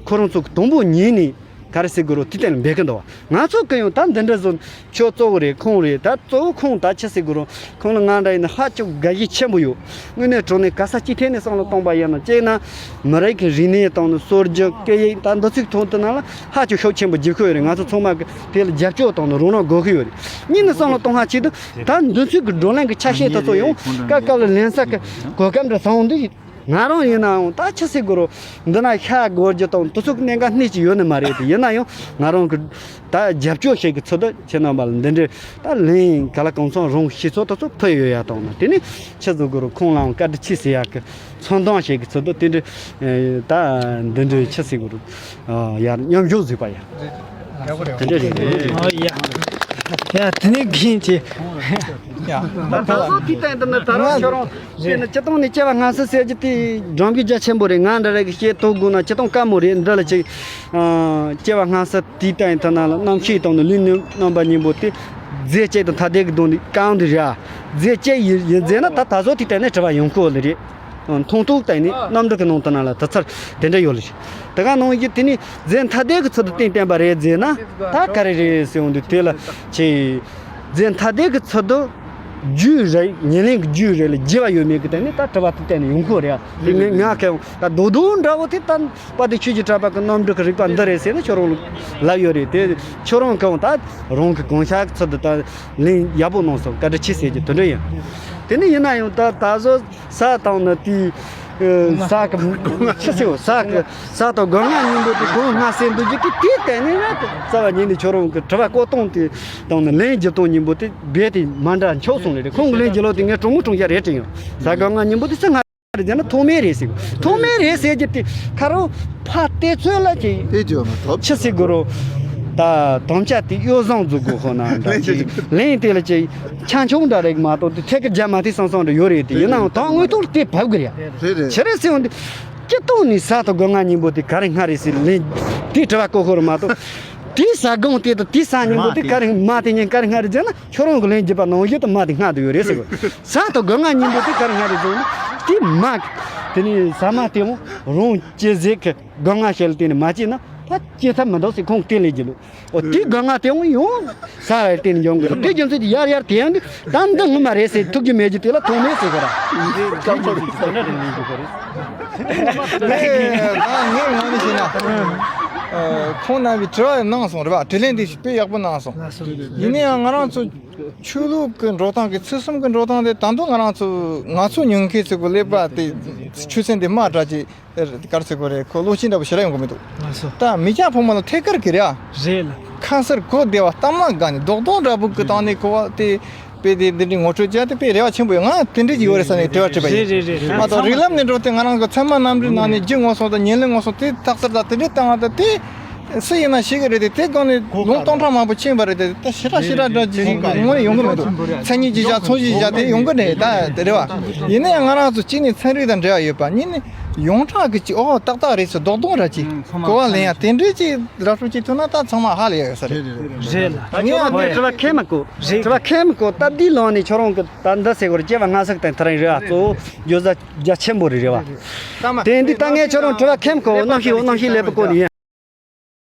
ཁོ་རང་ཚོ་གི་དང་པོ་ཉིད་ནས། ག་རེ་ཟེར་དགོས་རུང་དེ་ལྟར་འབད་ཀྱི་འདུག་བ། ང་ཚོ་གི་ཡང་ད་འདི་འདྲ་བཟོ་ཁྱོད་གཙོ་བོ་རེད། ཁོང་རེད། ད་གཙོ་བོ་ཁོང་ད་ཆི་ཟེར་དགོས་རུང་ཁོང་ལ་ང་འདྲ་ཡིན་ན་ཧ་ཅང་དགའ་ཞེན་ཆེན་པོ་ཡོད། དངོས་གནས་དྲང་གནས་ག་ས་ཅི་ཐད་ནས་བསམ་བློ་གཏོང་པ་ཡིན་ན་གཅིག་ན་མི་རིགས་ཀྱི་རིག་གནས་དང་ནི་སྲོལ་རྒྱུན་སྐད་ཡིག་ད་འདི་ཚོའི་ཐོག་ཏུ་ན་ལ་ཧ་ཅང་ཤུགས་ཆེན་པོ་རྒྱབ་ཁུལ་ཡོད་རེད། ང་ཚོ་ཚང་མ་གི་དེ་ལ་རྒྱབ་སྐྱོར་དང་ནི་རོགས་རམ་དགོས་ཀྱི་ཡོད་རེད། གཉིས་ནས་བསམ་བློ་གཏོང་ཧ་ཆེད་དུ་ད་འདི་ཚོའི་གི་བགྲོ་གླེང་གི་ཆ་ཤས་དེ་ཚོ་ཡང་སྐབས་སྐབས་ལ་ལེན་ས་གི་གོ་སྐབས་འདྲ་བཟང་བོ་འདི། ང་རང་ཡིན་ནའང་ད་ཆི་ཟེར་དགོས་རུང་འདི་ན་ཤ་དགོས་རྒྱུ་དང་དུ་ཚོགས་གནད་འགག་སྣེ་གཅིག་ཡོད་ནི་མ་རེད་དེ། ཡིན་ན་ཡང་ང་རང་གི་ད་རྒྱབ་སྐྱོར་བྱེད་ཀྱི་ཚུལ་དུ་ཁྱེད་རྣམ་པ་ལ་འདི་འདྲའི་ད་ལན་ག་ལ་གང་འཚམ་རང་ཤེས་ཚོད་དུ་ཚོད་ཕུལ་ཡོད་ཡ་དང་ན། དེ་ནི་ཆི་ཟེར་དགོས་རུང་ཁོང་ལའང་བཀའ་དྲིན་ཆེ་ཟེར་ཡག་གི་མཚོན་དོན་བྱེད་ཀྱི་ཚུལ་དུ་དེ་འདྲའི་ད་འདི་འདྲའི་ཆི་ཟེར་དགོས་རུང་ཡར་མཉམ་ཞུགས་བཟོས་པ་ཡ། དེ་འདྲ་རེད། ཨོ་ཡ། ཡ་དེ་ནི་གིན་ཆེ། ཡ། ད་ད་སོ་དེ་ལྟ་ཡིན་ད་ནི་ད་རང་ཁྱོད་རང་བཤད་ན་སྤྱི་བཏང་ནས་སྐྱེ་བ་སྔ་ཕྱི་ཟེར་རྒྱུ་དེ་སྒྲོམ་གྱི་རྒྱ་ཆེན་པོ་རེད། ང་འདྲ་རེ་གི་བཤད་ཐུབ་དགོས་ན་སྤྱི་བཏང་དཀའ་མོ་རེད། འདི་ལ་ཅིག་སྐྱེ་བ་སྔ་ཕྱི་དེ་ལྟ་ཡིན་ད་ན་ལ་རྣམ་ཤེས་དང་ནི་ལུས་ནི་རྣམ་པ་གཉིས་པོ་དེ་རྫས་གཅིག་དང་ཐ་དད་ཀྱི་སྡོམ་འདི་གང་འདི་རེད། རྫས་གཅིག་ཡིན་ཡིན་ཟེར་ན་ད་ད་སོ་དེ་ལྟ་ནས་དྲི་བ་ཡོང་གི་ཡོད་ལེ་རེད། མཐོང་ཐུག་བལྟས་ནས་རྣམ་འགྲེལ་གྱི་ནང་དུ་ན་ལ་དུ་ཚར་དེ་འདྲ་ཡོད་ལ་ཞིག་དེ་ག་ནང་བཞིན་དེ་ནི་རྫས་ཐ་དད་ཀྱི་ཚུལ་དུ་བསྟན་བསྟན་པ་རེད་ཟེར་ན་ད་ག་རེ་རེད་ཟེར་འོང་དུས་དེ་ལ་ཆེ་རྫས་ཐ་དད་ཀྱི་ཚུལ་དུ་རྒྱུ་རེད། ཉེར་ལེན་གྱི་རྒྱུ་རེད་ལ་རྒྱས་པ་ཡོད་མེད་ཀྱི་སྟེང་ནས་ད་དྲི་བ་དེ་བསྟན་ནས་ཡོང་གི་རེད། དེ་ངས་ང་ཁེ་ད་རྡོག་རྡོག་འདྲ་བོ་དེ་ད་དཔལ་ལྡན་ཆོས་ཀྱི་གྲགས་པ་གི་རྣམ་འགྲེལ་གྱི་རིགས་པ་འདི་རེད་ཟེར་ན་ཁྱོད་རང་ལ་ལབ་ཡོད་རེད། དེ་ཁྱོད་རང་གི་ད་རང་གི་གང་ཤར་གྱི་ཚུལ་དུ་ད་ལན་ཡག་པོ་གནང་སོང་། བཀའ་དྲིན་ཆེ་ཟེར་རྒྱུ་དེ་འདྲ་ཡིན། དེ་ནི་ཡིན་ན་ཡང་ད་ད་གཟོད། ས་དང་ནི་དེའི་ས་གི་ཆི་ཟེར་ས་གི་ས་དང་སྒོ་ང་གཉིས་པོ་དེ་གང་སྔ་སེ་འདུག་རྒྱུ་དེ་དེའི་སྟེང་ནས་ན་རྩ་བ་ཉིད་ནས་ཁྱོད་རང་གི་དྲི་བ་བཀོད་སྟངས་དེ་དང་ནི་ལན་རྒྱབ་སྟངས་གཉིས་པོ་དེ་རྦད་དེ་མ་འདྲ་འཁྱོག་སོང་ལེ་རེད། ཁོང་གི་ལན་རྒྱབ་ལོག་དེ་ངས་གྲོགས་མོ་གྲོང་ཤ་རེད་དྲན་ཡོང་། ས་སྒོ་ང་གཉིས་པོ་དེ་ས་སྔ་རེད་ཟེར་ན་ཐོག་མེད་རེད་ཟེར། ཐོག་མེད་རེད་ཟེར་རྒྱུ་དེ་ཁ་རོ་ཕ་དེ་ཚོད་ལ་ཅིག་དེ་བརྗོད་མ་ཐུབ་ཆི་ཟེར་དགོས་རོ། ད་ ད་དམ་བཅའ་དེ་གཡོ་བཟང་བཟོ་དགོས་ཁོ་ན་འདྲ་ཅིག་ལན་དེ་ལ་ཅིག་ཆང་ཆུང་འདྲ་རེད་མ་གཏོགས་དེ་ཐད་ཀར་རྒྱ་མ་དེ་སང་སང་འདྲ་ཡོད་རེད། དེ་ཡིན་ནའང་དོན་དངོས་ཐོག་ལ་དེ་བབ་གི་རེད། རེད་རེད། ཆི་རེད་ཟེར་ཡོང་དུས་སྤྱི་བཏང་ནས་ས་དང་སྒོ་ང་གཉིས་པོ་དེ་ག་རེ་སྔ་རེད་ཟེར་ལན་དེ་དྲི་བ་བཀོད་ཁོ་རེད་མ་གཏོགས། དེའི་ས་སྒང་དེ་དང་དེའི་ས་གཉིས་པོ་དེ་ག་རེ་མ་དེ་གཉིས་ག་རེ་སྔ་རེད་ཟེར་ན། ཁྱོད་རང་གི་ལན་བརྒྱབ་པ་ནང་བཞིན་དུ་མ་དེ་སྔ་དུ་ཡོད་རེད་ཟེར་གོ། ས་དང་སྒོ་ང་གཉིས་པོ་དེ་ག་རེ་སྔ་རེད་ཟེར་ན། དེ་མ་དེ་ནས་ཟ་མ་དེ་མོ་རང་སྐྱེ་ཟེར་གི་སྒོ་ང་ཞལ་དེ་ནས་མ་སྐྱེས་ན་ཕ་སྐྱེ་ཐབས་མི་འདུག་ཟེར་ཁོང་དེ་ལས་ཀྱི་ལུགས། འོ་དེ་སྒོ་ང་དེ་མོ་ཡང་ས་ར་དེ་ནས་ཡོང་གི་རེད། དེ་རྒྱུ་མཚན་དེ་ཡར་ཡར་དེ་ཡང་དེ་ད་འདི་ངོ་མ་རེད་ཟེར་ཐུག་རྒྱུ་མེད་རྒྱུ་དེ་ལ་ཐུག་མེད་ཟེར་གི་ར། ངས་ངས་ངོ་ནས་བཤད་ན། ཁོང་རྣམ་པས་དྲི་བ་གནང་སོང་རེད་པ། དྲིས་ལན་དེ་དཔེ་ཡག་པོ་གནང་སོང་། ཡིན་ན་ཡང་ང་རང་ཚོ་ཆོས་ལུགས་ཀྱི་འགྲོ་སྟངས་ཀྱི་ཚུལ་གསུམ་གྱི་འགྲོ་སྟངས་དེ་ད་དུང་ང་རང་ཚོ་ང་ཚོ་ཉན་མཁན་ཚོ་གི་ཀླད་པ་དེ་ཆོས་ཚན་དེ་དམའ་དྲགས་ཀྱི་ག་རེ་ཟེར་དགོས་རེད། ཁོ་བློ་སྐྱེད་འདྲ་པོ་ཞེ་དྲག་ཡོང་གི་མི་འདུག་ང་ཚོ་ད་མི་སྐྱ་ཕོ་མོ་ལ་ཐད་ཀར་གི་རེད་ཨ། རེད་ལ། ཁ་སར་གོ་བདེ་བ་གཏམ་ལ་དགའ་ནས་རྡོག་རྡོག་འདྲ་པོ་གི་སྟེང་ནས་གོ་བ་དེ་དཔེ་དེ་འདི་འདྲའི་ངོ་སྤྲོད་བྱས་ཏེ་དཔེ་རེ་བ་ཆེན་པོ་ཡོད། ང་དེ་འདྲ་ཅིག་ཡོད་རེད་བསམ་ནས་དྲི་བ་དྲིས་པ་ཡིན། རེད་རེད་རེད། མ་གཏོགས་རིགས་ལམ་ནས་འགྲོ་དུས་ང་རང་གི་ཚད་མ་རྣམ་འགྲེལ་ནང་ནས་རྒྱུ་ངོ་སོང་དང་ཉེར་ལེན་ངོ་སོང་དེ་ཐག་གཅོད་དང་དེ་འདྲའི་བཏང་བ་དང་དེ་སུ་ཡིན་ན་ཤེས་གི་རེད་དེ། དེ་སྒང་ནས་ལུང་སྟོང་ཕྲག་མང་པོ་ཕྱིན་པ་རེད་དེ། ད་ཞེ་དྲག་ཞེ་དྲག་འདྲ་ཅིག་ཞིག་ངོ་ནས་ཡོང་གི་མི་འདུག་མཚན་ཉིད་ཀྱི་ཞག་ཚོགས་ཞིག་ཞག་དེ་ཡོང་གི་རེད། ད་དེ་རེད་བ། ཡིན་ན་ཡང་ང་རང་ཚོ་གཅིག་ནས་ཚན་རིག་དང་འབྲེལ་བ་ཡོད་པ། གཉིས་ནས་ཡོངས་གྲགས་ཀྱི་ཅིག་ཨོ་ཏག་ཏག་རེད་ཟེར་རྡོག་རྡོག་འདྲ་ཅིག་གོ་བ་ལེན་ཡ་དེ་འདྲའི་ཅིག་ར་སྤྲོད་ཅིག་ཐུབ་ན་ད་ཚང་མ་ཧ་ལས་ཡ་ཡོད་ས་རེད། རེད་ལ། ད་ཁྱོད་རང་དེ་དྲི་བ་ཁས་མི་གོ། རེད། དྲི་བ་ཁས་མི་གོ་སྟབས་བདེའི་ལམ་ནས་ཁྱོད་རང་གི་ད་འདི་ཟེར་དགོས་རེད། སྐྱེ་བ་སྔ་ཕྱི་དང་ཐག་རིང་རེད་བ། གཙོ་བོ་བརྗོད་བྱ་རྒྱ་ཆེན་པོ་རེད་རེད་བ། དེ་འདི་ད་ངས་ཁྱོད་རང་དྲི་བ་ཁས་མི་གོ། རྣམ་ཤེས་རྣམ་ཤེས་ཀླད་པ་བཀོད་ནས་ཡིན།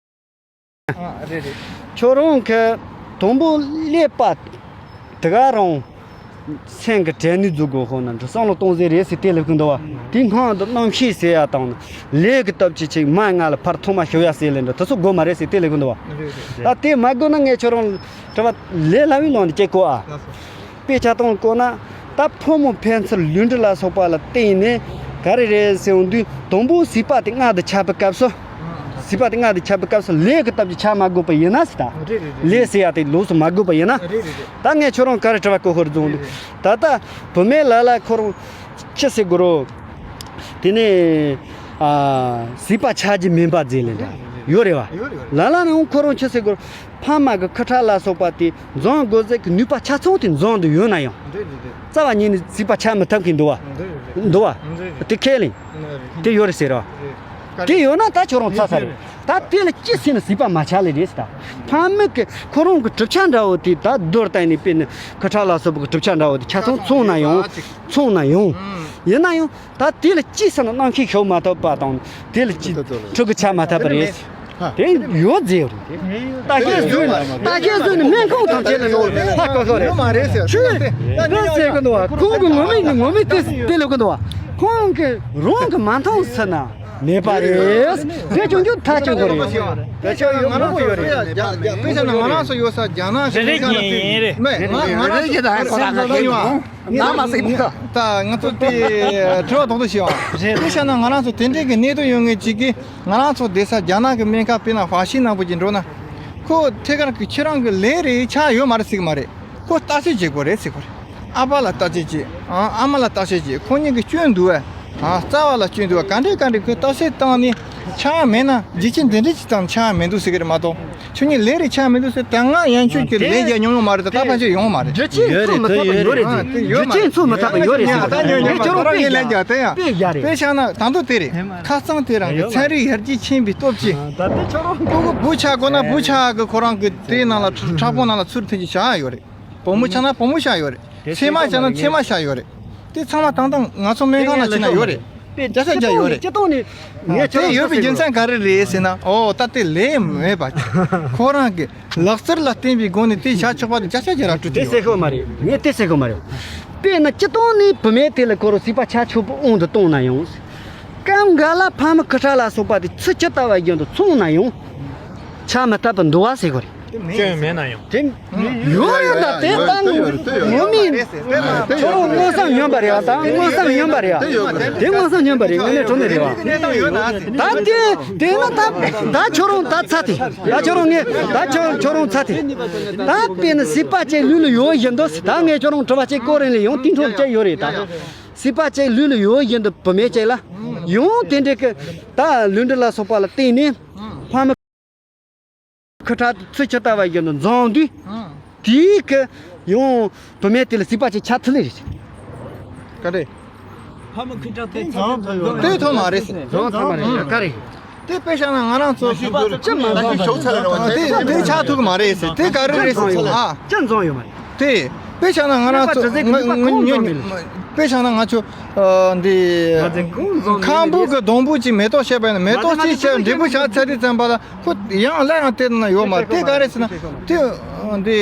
ཨ་རེད་རེད། ཁྱོད་རང་གི་དང་པོ་ཀླད་པ་དེ་ག་རང་སེམས་ཀྱི་བྲལ་ནས་འཛུགས་དགོས་ཁོ་ན་འདྲ། བསམ་བློ་གཏོང་ཟེར་རེད་ཟེར་དེ་ལས་ཀུན་འདུག་བ། དེའི་སྔོན་དུ་རྣམ་ཤེས་ཟེར་ཡ་དང་ལས་ཀྱི་སྟོབས་ཀྱིས་ཅིག་མ་ང་ལ་ཕར་ཐོག་མ་ཞུ་ཡ་ཟེར་ལས་འདྲ་དེ་ཚོ་དགོས་མ་རེད་ཟེར་དེ་ལས་ཀུན་འདུག་བ། ད་དེ་མ་དགོས་ན་ངས་ཁྱོད་རང་དྲི་བ་ལས་སླ་བའི་ལམ་ནས་སྐྱེ་གོ་ཨ། དཔེ་ཆ་སྟོན་དགོས་ན་ད་ཕོ་མོ་ཕན་ཚུན་ལུས་འབྲེལ་ལ་སོགས་པ་ལ་བརྟེན་ནས་ག་རེ་རེད་ཟེར་འོང་དུས་དང་པོ་སྲིད་པ་དེ་མངལ་དུ་ཆགས་པའི་སྐབས་སུ། སྲིད་པ་དེ་མངལ་དུ་ཆགས་པའི་སྐབས་སུ་ལས་ཀྱི་སྟབས་ཀྱིས་ཆགས་མ་དགོས་པ་ཡིན་ན་ཟེར་ད། རེད་རེད་རེད། ལས་ཟེར་ཡ་དེ་ལོགས་སུ་མ་དགོས་པ་ཡིན་ན། རེད་རེད་རེད། ད་ངས་ཁྱོད་རང་ག་རེ་དྲི་བ་བཀོད་ཁོ་རེ་བཟུང་དུས་ད་ལྟ་བུད་མེད་ལ་ལ་ཁོ་རང་ཅི་ཟེར་དགོས་རོ། དེ་ནས་ཨ་སྲིད་པ་ཆགས་ཀྱི་མིན་པ་ཟེར་ལེ་འདྲ་ཡོད་རེད་བ། ཡོད་རེད་ཡོད་རེད། ལ་ལ་ནང་ཁོ་རང་ཅི་ཟེར་དགོས་རོ། ཕ་མ་གི་ཁ་ཁྲག་ལ་སོགས་པ་དེ་འཛིན་དགོས་ཟེར་གི་ནུས་པ་ཆ་ཚང་དེ་འཛིན་དུ་ཡོད་ན་ཡང་། རེད་རེད་རེད། རྩ་བ་ཉིད་ནས་སྲིད་པ་ཆགས་མི་ཐུབ་མཁན་འདུག་བ། རེད་རེད་རེད། འདུག་བ། རེད་རེད། དེ་ཁས་ལེན། རེད། དེ་ཡོད་རེད་ཟེར་རོ། རེད། དེ་ཡོད་ན་ད་ཁྱོད་རང་ཚར་ཚར་རེད། ད་དེ་ལ་ཅི་ཟེར་ན་སྲིད་པ་མ་ཆགས་ལེ་རེད་ཟེར་ད། ཕ་མེས་ཀྱི་ཁོ་རང་གི་གྲུབ་ཆ་འདྲ་བོ་དེ་ད་རྡོར་བཏང་ནས་དཔེར་ན་ཁ་ཁྲག་ལ་སོགས་པའི་གྲུབ་ཆ་འདྲ་བོ་དེ་ཆ་ཚང་མཚུངས་ན་ཡང་། མཚུངས་ན་ཡང་། ཡིན་ན་ཡང་། ད་དེ་ལ་ཅི་ཟེར་ན་རྣམ་ཤེས་ཤོར་མ་ཐུབ་པ་དང་དེ་ལ་ཅི་ཕྲུ་གུ་ཆགས་མ་ཐུབ་པ་རེད། དེ་ཡོད་ཟེར་ཡོད་རེད། ལྟ་ཞིབ་བཟོས་ནས་ལྟ་ཞིབ་བཟོས་ནས་སྨན་ཁང་ཐམས་ཅད་ལ་ཡོང་ཧ་གོ་གོ་རེད། ཡོད་མ་རེད་ཟེར། ཆུ་དེ་ཟེར་གི་འདུག་བ། ཁོང་གི་ངོ་མས་ནི་ངོ་མས་དེ་དེ་ལབ་གི་འདུག་བ། ཁོང་གི་རང་གི་མ་མཐོང་ཟེར་ན་མེད་པ་རེད། དེ་ཆུང་ཆུང་ཐག་ཆོད་གི་རེད། དེ་ཆོ་ཡོད་མང་པོ་ཡོད་རེད། དཔེ་ཆ་ན་ང་རང་ཚོ་ཡོད་ས་རྒྱ་ནག་རེ་རེ་གི་ཡིན་རེད། མེད་ང་ང་རང་ཚོ་རེ་རེ་གི་ད་ཧ་གོ་ས་ག་ཡོད་ཨ། ང་མ་ཟིག་ད་ང་ཚོ་དེ་དྲི་བ་དོག་དོག་ཞིག་ཨང་། རེད། དེ་བྱས་ན་ང་རང་ཚོ་དེ་འདྲའི་གི་གནད་དོན་ཡོད་ངེས་ཅིག་གིས་ང་རང་ཚོ་བསྡད་ས་རྒྱ་ནག་གི་སྨན་ཁང་དཔེར་ན་ཧྥ་ཤི་ནང་བུ་ཅིག་འགྲོ་ན། ཁོ་ཐད་ཀར་གི་ཁྱེད་རང་གི་ལས་རེད་ཆགས་ཡོད་མ་རེད་ཟེར་གི་མ་རེད། ཁོ་བརྟག་དཔྱད་བྱེད་དགོས་རེད་ཟེར་གི་རེད། ཨ་ཕ་ལ་བརྟག་དཔྱད་བྱེད་ཨ་ཨ་མ་ལ་བརྟག་དཔྱད་བྱེད་ཁོ་གཉིས་ཀྱི་སྐྱོན་འདུག་བས། ཨ་རྩ་བ་ལ་སྐྱོན་འདུག་བས། ག་འདྲས་ག་འདྲས་ཁོས་བརྟག་དཔྱད་བཏང་ནས་ཆགས་མེད་ན་རྒྱུ་རྐྱེན་འདི་འདྲས་ཅིག་བཏང་ཆགས་མི་འདུག་ཟེར་གི་རེད་མ་གཏོགས། ཁྱོད་གཉིས་ལས་རེ་ཆགས་མི་འདུག་ཟེར་ད་ང་ཡན་ཆོད་ཀྱི་ལས་རྒྱག་མྱོང་ཡོད་མ་རེད། ད་ད་ཕན་ཆད་ཡོང་མ་རེད། རྒྱུ་རྐྱེན་ཚོ་མི་ཐུབ་པ་ཡོད་རེད་ཟེར། རྒྱུ་རྐྱེན་ཚོ་མི་ཐུབ་པ་ཡོད་རེད་ཟེར། ད་ཉོ་ཉོ་ཁྱོད་རང་དཔེ་རྒྱག་དཔེ་རྒྱག་དེ་ཡང་དཔེ་རྒྱག་རེད། དཔེ་ཆགས་ན་ད་འདོད་དེ་རེད། ཁ་སང་དེ་རང་གི་ཚན་རིག་ཡར་རྒྱས་ཕྱིན་པའི་སྟོབས་ཀྱིས་ད་ལྟ་ཁྱོད་རང་ཕྲུ་གུ་བུ་ཆགས་དགོས་ན་བུ་ཆགས་གི་ཁོ་རང་གི་དེའི་ནང་ལ་ཕྲུ་ཕྲུག་པོ་ནང་ལ་ཚུར་འཐེན་གྱི་བཞག་ཡོད་རེད། བུ་མོ་ཆགས་ན་བུ་མོ་བཞག་ཡོད་རེད། མཚེ་མ་ཆགས་ན་མཚེ་མ་བཞག་ཡོད་རེད། དེ་ཚང་མ་དང་དང་ང་ཚོ་སྨན་ཁང་ལ་ཕྱིན་ན་ཡོད་རེད། དཔེ་རྒྱ་ཆ་རྒྱ་ཡོད་རེད། སྤྱི་བཏང་ནས་ངས་ཁྱོད་དེ་ཡོད་པའི་རྒྱུ་མཚན་ག་རེ་རེད་ཟེར་ན། ཨོ་ད་དེ་ལས་མེད་པ། ཁོ་རང་གི་ལག་རྩལ་ལ་བརྟེན་པའི་སྒོ་ནས་དེ་བྱ་ཆོག་པ་དེ་རྒྱ་ཆ་རྒྱ་ར་སྤྲོད་དེ་དེ་ཟེར་གོ་མ་རེད། ངས་དེ་ཟེར་གོ་མ་རེད། དཔེར་ན་སྤྱི་བཏང་ནས་བུད་མེད་དེ་ལ་ཁོ་རང་སྲིད་པ་ཆ་ཆོག་པོ་དབང་དུ་བཏང་ན་ཡང་། སྐབས་འགའ་ལ་ཕ་མ་ཁ་ཁྲག་ལ་སོགས་པ་དེ་ཚུར་ཇི་ལྟ་བ་བཞིན་དུ་མཚུངས་ན་ཡང་། ཆགས་མི་ཐུབ་པ་འདུག་བ་ཟེར་གོ་རེད། སྐྱོན་མེད་ན་ཡང་། དེ་ཡོད་རེད་ད། དེ་ད་ངོ་མི་ཁྱོད་རང་མངོན་སུམ་ཡིན་པ་རེད་བ། ད་མངོན་སུམ་ཡིན་པ་རེད་བ། དེ་མངོན་སུམ་ཡིན་པ་རེད། དངོས་གནས་དྲང་གནས་རེད་བ། ད་དེ་དེ་ན་ད་ད་ཁྱོད་རང་ད་ཚ་དེ་ད་ཁྱོད་རང་ངས་ད་ཁྱོད་ཁྱོད་རང་ཚ་དེ་ད་དཔེར་ན་སྲིད་པ་ཅན་ལུས་ལ་ཡོད་བཞིན་དུ་ད་ངས་ཁྱོད་རང་དྲི་བ་ཅིག་བཀོད་རན་ལས་ཡང་དེ་འཕྲོ་ཅན་ཡོད་རེད་ད། སྲིད་པ་ཅན་ལུས་ལ་ཡོད་བཞིན་དུ་བུད་མེད་ཅན་ལ་ཡང་དེ་འདྲའི་གི་ད་ལུས་འབྲེལ་ལ་སོགས་པ་ལ་བརྟེན་ནས་ཕ་མ། ཁུ་ཁྲག་ཚུར་ཁྱེར་ལྟ་བ་ཡིན་ན་འཛོམས་དུས། ཨང་། དེའི་གི་ཡང་བུད་མེད་དེ་ལ་སྲིད་པ་ཅིག་ཆགས་ཐུབ་ལེ་རེད། ག་རེ། ཕ་མ་ཁུ་ཁྲག་དེ་ཚ་ཚ་ཡོད་རེད། དེ་ཐོག་མ་རེད་ཟེར། འཛོམས་ཐུབ་མ་རེད། ག་རེ། དེ་དཔེ་བཞག་ན་ང་རང་ཚོ་ཅི་མ་འཛོམས་ཡོད་མ་རེད། དེ་དེ་ཆགས་ཐུབ་ཀྱི་མ་རེད་ཟེར། དེ་ག་རེ་རེད་ཟེར། ཨ། ཅི་འཛོམས་ཡོད་མ་རེད། དེ་དཔེ་བཞག་ན་ང་རང་ཚོ་ང་ང་ང་དཔེ་བཞག་ན་ང་ཚོ་ཨ་འདི་ཁམ་བུ་གི་སྡོང་བུ་ཅིག་མེ་ཏོག་བཞད་པ་ཡིན་ན། མེ་ཏོག་ཅིག་བཞད་འབྲས་བུ་བཞག་ཚར་དུས་ཙམ་པ་ལ། ཁོ་ཡང་སླར་ཡང་དེ་ན་ཡོད་མ་རེད། དེ་ག་རེ་ཟེར་ན་དེ་འདི་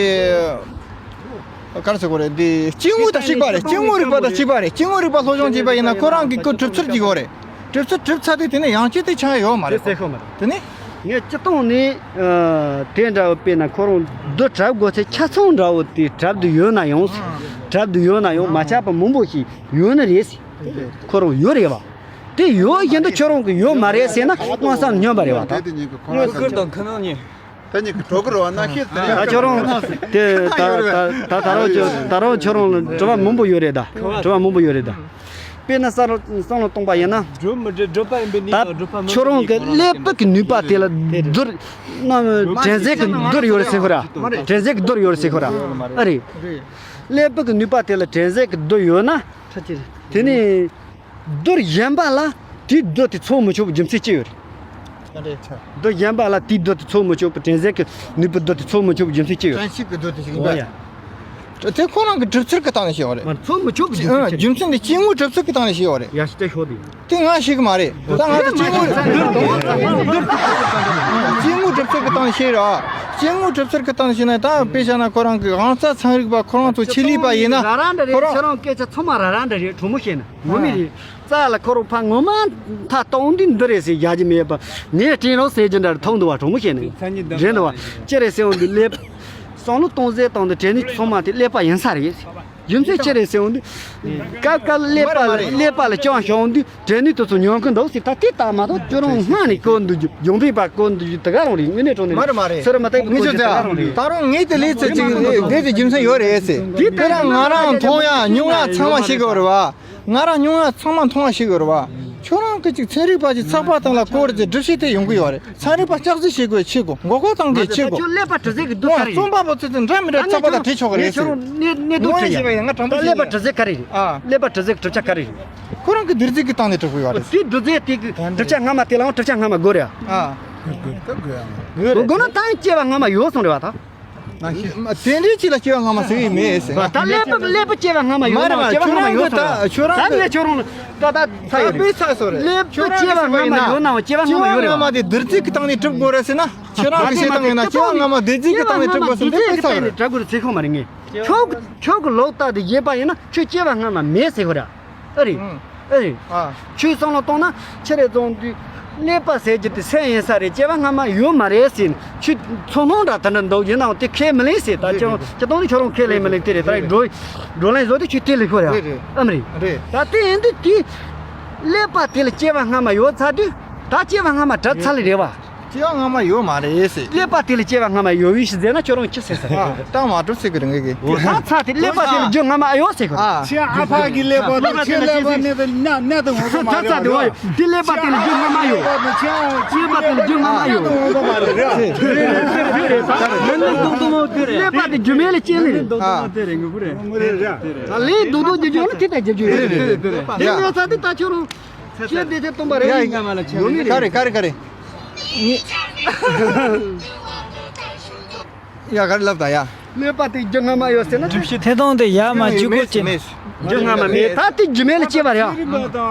ག་རེ་ཟེར་དགོས་རེད། འདི་སྐྱེ་དངོས་དང་གཅིག་པ་རེད། སྐྱེ་དངོས་རིག་པ་དང་གཅིག་པ་རེད། སྐྱེ་དངོས་རིག་པ་སློབ་སྦྱོང་བྱས་པ་ཡིན་ན་ཁོ་རང་གི་ཁོ་གྲུབ་ཚུལ་གཅིག་ཡོད་རེད། གྲུབ་ཚུལ་གྲུབ་ཚར་དུས་དེ་ནས་ཡང་བསྐྱར་དེ་ཆགས་ཡོད་མ་རེད། དེ་གསལ་ཤོས་མ་རེད། དེ་ནས་ངས་སྤྱིར་བཏང་ནས་ཨ་དེ་འདྲ་བོ་དཔེར་ན་ཁོ་རང་རྡུལ་གྲབས་དགོས་ཚེ་ཆ་ཚང་འདྲ་བོ་དེ་གྲབས་དུ་ཡོད་ན་ཡང་། གྲབས་དུ་ཡོད་ན་ཡང་མ་ཆགས་པ་མང་པོ་ཞིག་ཡོད་ནི་རེད། ཁོ་རང་ཡོད་རེད་བ། དེ་ཡོད་བཞིན་དུ་ཁྱོད་རང་གིས་ཡོད་མ་རེད་ཟེར་ན་མངོན་སུམ་སྨྱོན་པ་རེད་བ་ད། ཁུར་དང་ཁུ་ནང་གཉིས། ད་ཉིད་ཀྱི་གྲོགས་ཀྱི་རོ་ན་ཤེས་ད། ད་ཁྱོད་རང་དེ་ད་ད་ད་ད་རང་ཁྱོད་ད་རང་ཁྱོད་རང་ལ་དྲི་བ་མང་པོ་ཡོད་རེད་ད། དྲི་བ་མང་པོ་ཡོད་རེད་ད། དཔེར་ན་བསམ་བློ་བསམ་བློ་གཏོང་པ་ཡིན་ན། འགྲོ་མི་འགྲོ་འགྲོ་པ་ཡིན་པའི་ནི་ད་འགྲོ་པ་མི་ཁྱོད་རང་གི་ཀླད་པ་གི་ནུས་པ་དེ་ལ་རྡུལ་ན་དྲན་གཟན་གི་རྡུལ་ཡོད་རེད་ཟེར་ཁོ་ར། དྲན་གཟན་གི་རྡུལ་ཡོད་རེད་ཟེར་ཁོ་ར། ཨ་རེད། ཀླད་པ་གི་ནུས་པ་དེ་ལ་དྲན་གཟན་གི་རྡུལ་ཡོད་ན། དེ་ནི། རྡུལ་གཞན་པ་ལ་དེའི་རྡུལ་དེ་ཚོར་མི་ཆོག་པའི་རྒྱུ་མཚན་ཅི་ཡོད་རེད། རྡུལ་གཞན་པ་ལ་དེའི་རྡུལ་དེ་ཚོར་མི་ཆོག་པའི་དྲན་གཟན་གྱི་ནུས་པའི་རྡུལ་དེ་ཚོར་མི་ཆོག་པའི་རྒྱུ་མཚན་ཅི་ཡོད་རེད། དྲན་ཤེས་ཀྱི་རྡུལ་དེ་ཞིག་ཡིན་པས། དེ་ཁོ་རང་གི་གྲུབ་ཚུལ་གྱི་སྟེང་ནས་བཤད་པ་རེད། མ་ཚོར་མི་ཆོག་པའི་རྒྱུ་མཚན་ཅི་ཡོད་རེད། རྒྱུ་མཚན་དེ་སྐྱེ་དངོས་གྲུབ་ཚུལ་གྱི་སྟེང་ནས་བཤད་པ་རེད། ཡ་ཤི་ཏེ་ཤོག་དེ། དེ་ང་ཤེས་ཀྱི་མ་རེད། ད་ང་ཚོ་སྐྱེ་དངོས་སྐྱེ་དངོས་གྲུབ་ཚུལ་གྱི་སྟེང་ནས་བཤད་ར། སྐྱེ་དངོས་གྲུབ་ཚུལ་གྱི་སྟེང་ནས་བཤད་ན། ད་དཔེ་བཞག་ན་ཁོ་རང་གི་དབང་རྩ་ཚན་རིག་པ་ཁོ་རང་ཚོ་ཆེད་ལས་པ་ཡིན་ན། ར་ར་འདྲ་རེད། ཁོ་རང་ཁྱོད་རང་སྐད་ཆ་ཚང་མ་ར་ར་འདྲ་རེད། གྲོགས་མོ་བཤད་ན་ངོ་མི་རེད། རྩ་ལ་ཁོ་རང་ཕ་ངོ་མ་མཐའ་གཏོང་དུས་འདི་རེད་ཟེར་རྒྱག་གི་མེད་པ། ངས་དྲན་རོགས་ཟེར་གྱི་འདྲ་རེད། མཐོང་འདུག་བ། གྲོགས་མོ་བཤད་ན་རེད་འདུག་བ། ཅི་རེད་ཟེར་འོང་དུས་ཀླད་པ། བསམ་བློ་གཏོང་ཟེར་བཏང་དུས་དྲན་ནི་ཚང་མ་དེ་ཀླད་པ་ཡིན་ས་རེད། རྒྱུ་མཚན་ཅི་རེད་ཟེར་འོང་དུས། སྐབས་སྐབས་ཀླད་པ་ལ་ཀླད་པ་ལ་སྐྱོན་ཤོར་འོང་དུས་དྲན་ནི་དེ་ཚོ་ཉོ་གི་འདུག་ཟེར། ད་དེ་ལྟ་མ་གཏོགས་ཁྱོད་རང་སྔ་ནས་གོ་འདུག་རྒྱུ་ལྗོན་པའི་པར་གོ་འདུག་རྒྱུ་དེ་ག་རང་རེད། དངོས་གནས་དྲང་གནས་མ་རེད་མ་རེད། ཚུར་མ་ཐེག་ངས་ཁྱོད་ཚོ་ད་རུང་ངས་དེ་ལས་ཚེ་གཅིག་ལས་དེ་ཚོ་རྒྱུ་མཚན་ཡོད་རེད་ཟེར། དེ་ལྟར་ང་རང་མཐོང་ཡ་མྱོང་ཡ་ཚང་མ་ཤེས་དགོས་རེད་བ། ང་རང་མྱོང་ཡ་ཚང་མ་མཐོང་བ་ཞིག་ཡོད་རེད་བ། ཁྱོད་རང་གི་ཅིག་ཚན་རིག་པ་ཅིག་ཚགས་པར་སྟེང་ལ་བཀོད་རེད་ཟེར་སྒྲུབ་བྱེད་དེ་ཡོང་གི་ཡོད་རེད། ཚན་རིག་པ་ལྕགས་རྩི་བྱེད་དགོས་ཆེ་གོ་མགོ་སྐོར་བཏང་གི་ཆེ་གོ་ཁྱོད་ཀླད་པ་དྲི་ཟའི་གི་རྡོ་ག་རེ་རེད། རྩོམ་པ་པོ་ཚོས་དེ་འདྲ་མི་འདྲ་ཚགས་པར་དང་བྲིས་ཆོག་གི་རེད་ཟེར། ངས་ཁྱོད་རང་གནས་གནས་དོན་ངོ་དྲིས་ཡ། ཡིན་ཞེས་པ་ཡིན་ང་དྲང་པོ་ད་ཀླད་པ་དྲི་ཟའི་ག་རེ་རེད། ཨ། ཀླད་པ་དྲི་ཟའི་གི་གྲུབ་ཆ་ག་རེ་རེད། ཁོ་རང་གི་རྡུལ་རྫས་ཀྱི་སྟེང་ནས་གྲུབ་གི་ཡོད་རེད། དེ་རྡུལ་རྫས་དེ་གི་གྲུབ་ཆ་སྔ་མ་དེ་ལའང་གྲུབ་ཆ་སྔ་མ་དགོས་རེད་ཨ། དགོས་ན་ད་ཡང་སྐྱེ་བ་སྔ་མ་ཡོད་སོང་རེད་བ་ད། དེ་འདྲའི་ཅིག་ལ་སྐྱེ་བ་སྔ་མ་ཟེར་གྱི་མེད་ཟེར། ད་ཀླད་པ་ཀླད་པ་སྐྱེ་བ་སྔ་མ་ཡོད་ན་སྐྱེ་བ་སྔ་མ་ཡོད་སོང་རེད། ད་ངས་ཁྱོད་རང་ལ་ད་ད་ཚ་ཡོད་རེད། ཚ་པའི་ཚ་སོ་རེད། ཀླད་པ་སྐྱེ་བ་སྔ་མ་ཡོད་ནའང་སྐྱེ་བ་སྔ་མ་ཡོད་རེད་བ། དེ་རྡུལ་རྫས་ཀྱི་སྟེང་ནས་གྲུབ་དགོས་རེད་ཟེར་ན། ཁྱོད་རང་གི་བཤད་སྟངས་ཡིན་ན་སྐྱེ་བ་སྔ་མ་རྡུལ་རྫས་ཀྱི་སྟེང་ནས་གྲུབ་དགོས་ཟེར་ན་དེ་དཔེ་ཚ་རེད། གྲུབ་དགོས་རེད་ཟེར་ཁོ་མ་རེད་ངས། ཁྱོད་ཁྱོད་ཀྱི་ལོག་ལྟ་དེ་བརྗེད་པ་ཡིན་ན་ཁྱོད་སྐྱེ་བ་སྔ་མ་མེད་ཟེར་གོ་ར། ཨ་རེད། ཨ། ཁྱོད་བསམ་བློ་གཏོང་ན་ཆི་རེད་བཟོ་འདུག་ཀླད་པ་ཟེར་རྒྱུ་དེ་སེམས་ཡིན་ས་རེད། སྐྱེ་བ་སྔ་མ་ཡོད་མ་རེད་ཟེར་ཁྱོད་ཚོར་སྣང་འདྲ་དེ་འདྲ་འདུག་ཡིན་ནའང་དེ་ཁས་མི་ལེན་ཟེར། ད་ཁྱོད་ཁྱོད་གཏོང་ནི་ཁྱོད་རང་ཁས་ལེན་མི་ལེན་དེ་རེད། ད་རེད་འགྲོ་འགྲོ་ལན་བཟོ་དུས་ཁྱོད་དེ་ལས་ཤོར་ཡ། རེད་རེད། ཨམ་རེད། རེད། ད་དེ་ཡིན་དུས་དེ་ཀླད་པ་དེ་ལ་སྐྱེ་བ་སྔ་མ་ཡོད་ཚར་དུས་ད་སྐྱེ་བ་སྔ་མ་གྲུབ་ཚར་ལེ་རེད་བ། སྐྱེ་བ་སྔ་མ་ཡོད་མ་རེད་ཟེར། ཀླད་པ་དེ་ལ་སྐྱེ་བ་སྔ་མ་ཡོད་བས་ཟེར་ན་ཁྱོད་རང་ཅི་ཟེར་ཟེར། ཨ། ད་མ་གྲུབ་ཟེར་གི་རེད་ངས་གི། ད་ཚ་དེ་ཀླད་པ་དེ་ལ་རྒྱུ་སྔ་མ་ཨེ་ཡོད་ཟེར་གི། ཨ། ཁྱེད་ཨ་ཕ་གི་ཀླད་པ་དང་ཁྱེད་ཀླད་པ་གནས་དང་གནས་དང་འོང་གི་མ་རེད་ར། དེ་ཀླད་པ་དེ་ལ་རྒྱུ་སྔ་མ་ཡོད། ཀླད་པ་དེ་ལ་རྒྱུ་སྔ་མ་ཡོད། ཀླད་པ་དེ་རྒྱུ་མེད་ལ་སྐྱེས་ནི་རེད། ད་ལས་རྡོག་རྡོག་རྒྱུ་རྒྱུ་ནི་དེ་ལྟར་རྒྱུ་རྒྱུ་ཡོད་རེད། དེ་མེད་ཚ་དེ་ད་ཁྱོད་རང་ཁྱེད་དེ་དེ་སྟོན་པ་རེད། ཡ་ཡིན་ང་མ་ལ་ཁྱེད་ཡོད་ནི་རེད། ག་རེ་ག་རེ་ག་རེ། ཡ་ག་རེ་ལབ་ད་ཡ། ཀླད་པ་དེ་རྒྱུ་སྔ་མ་ཡོད་ཟེར་ན། ཐེ་གཏོང་དེ་ཡ་མ་གཅིག་པོ་ཅི། རྒྱུ་སྔ་མ་མེད། ད་དེ་རྒྱུ་མེད་ལ་སྐྱེ་བ་རེད་ཨ།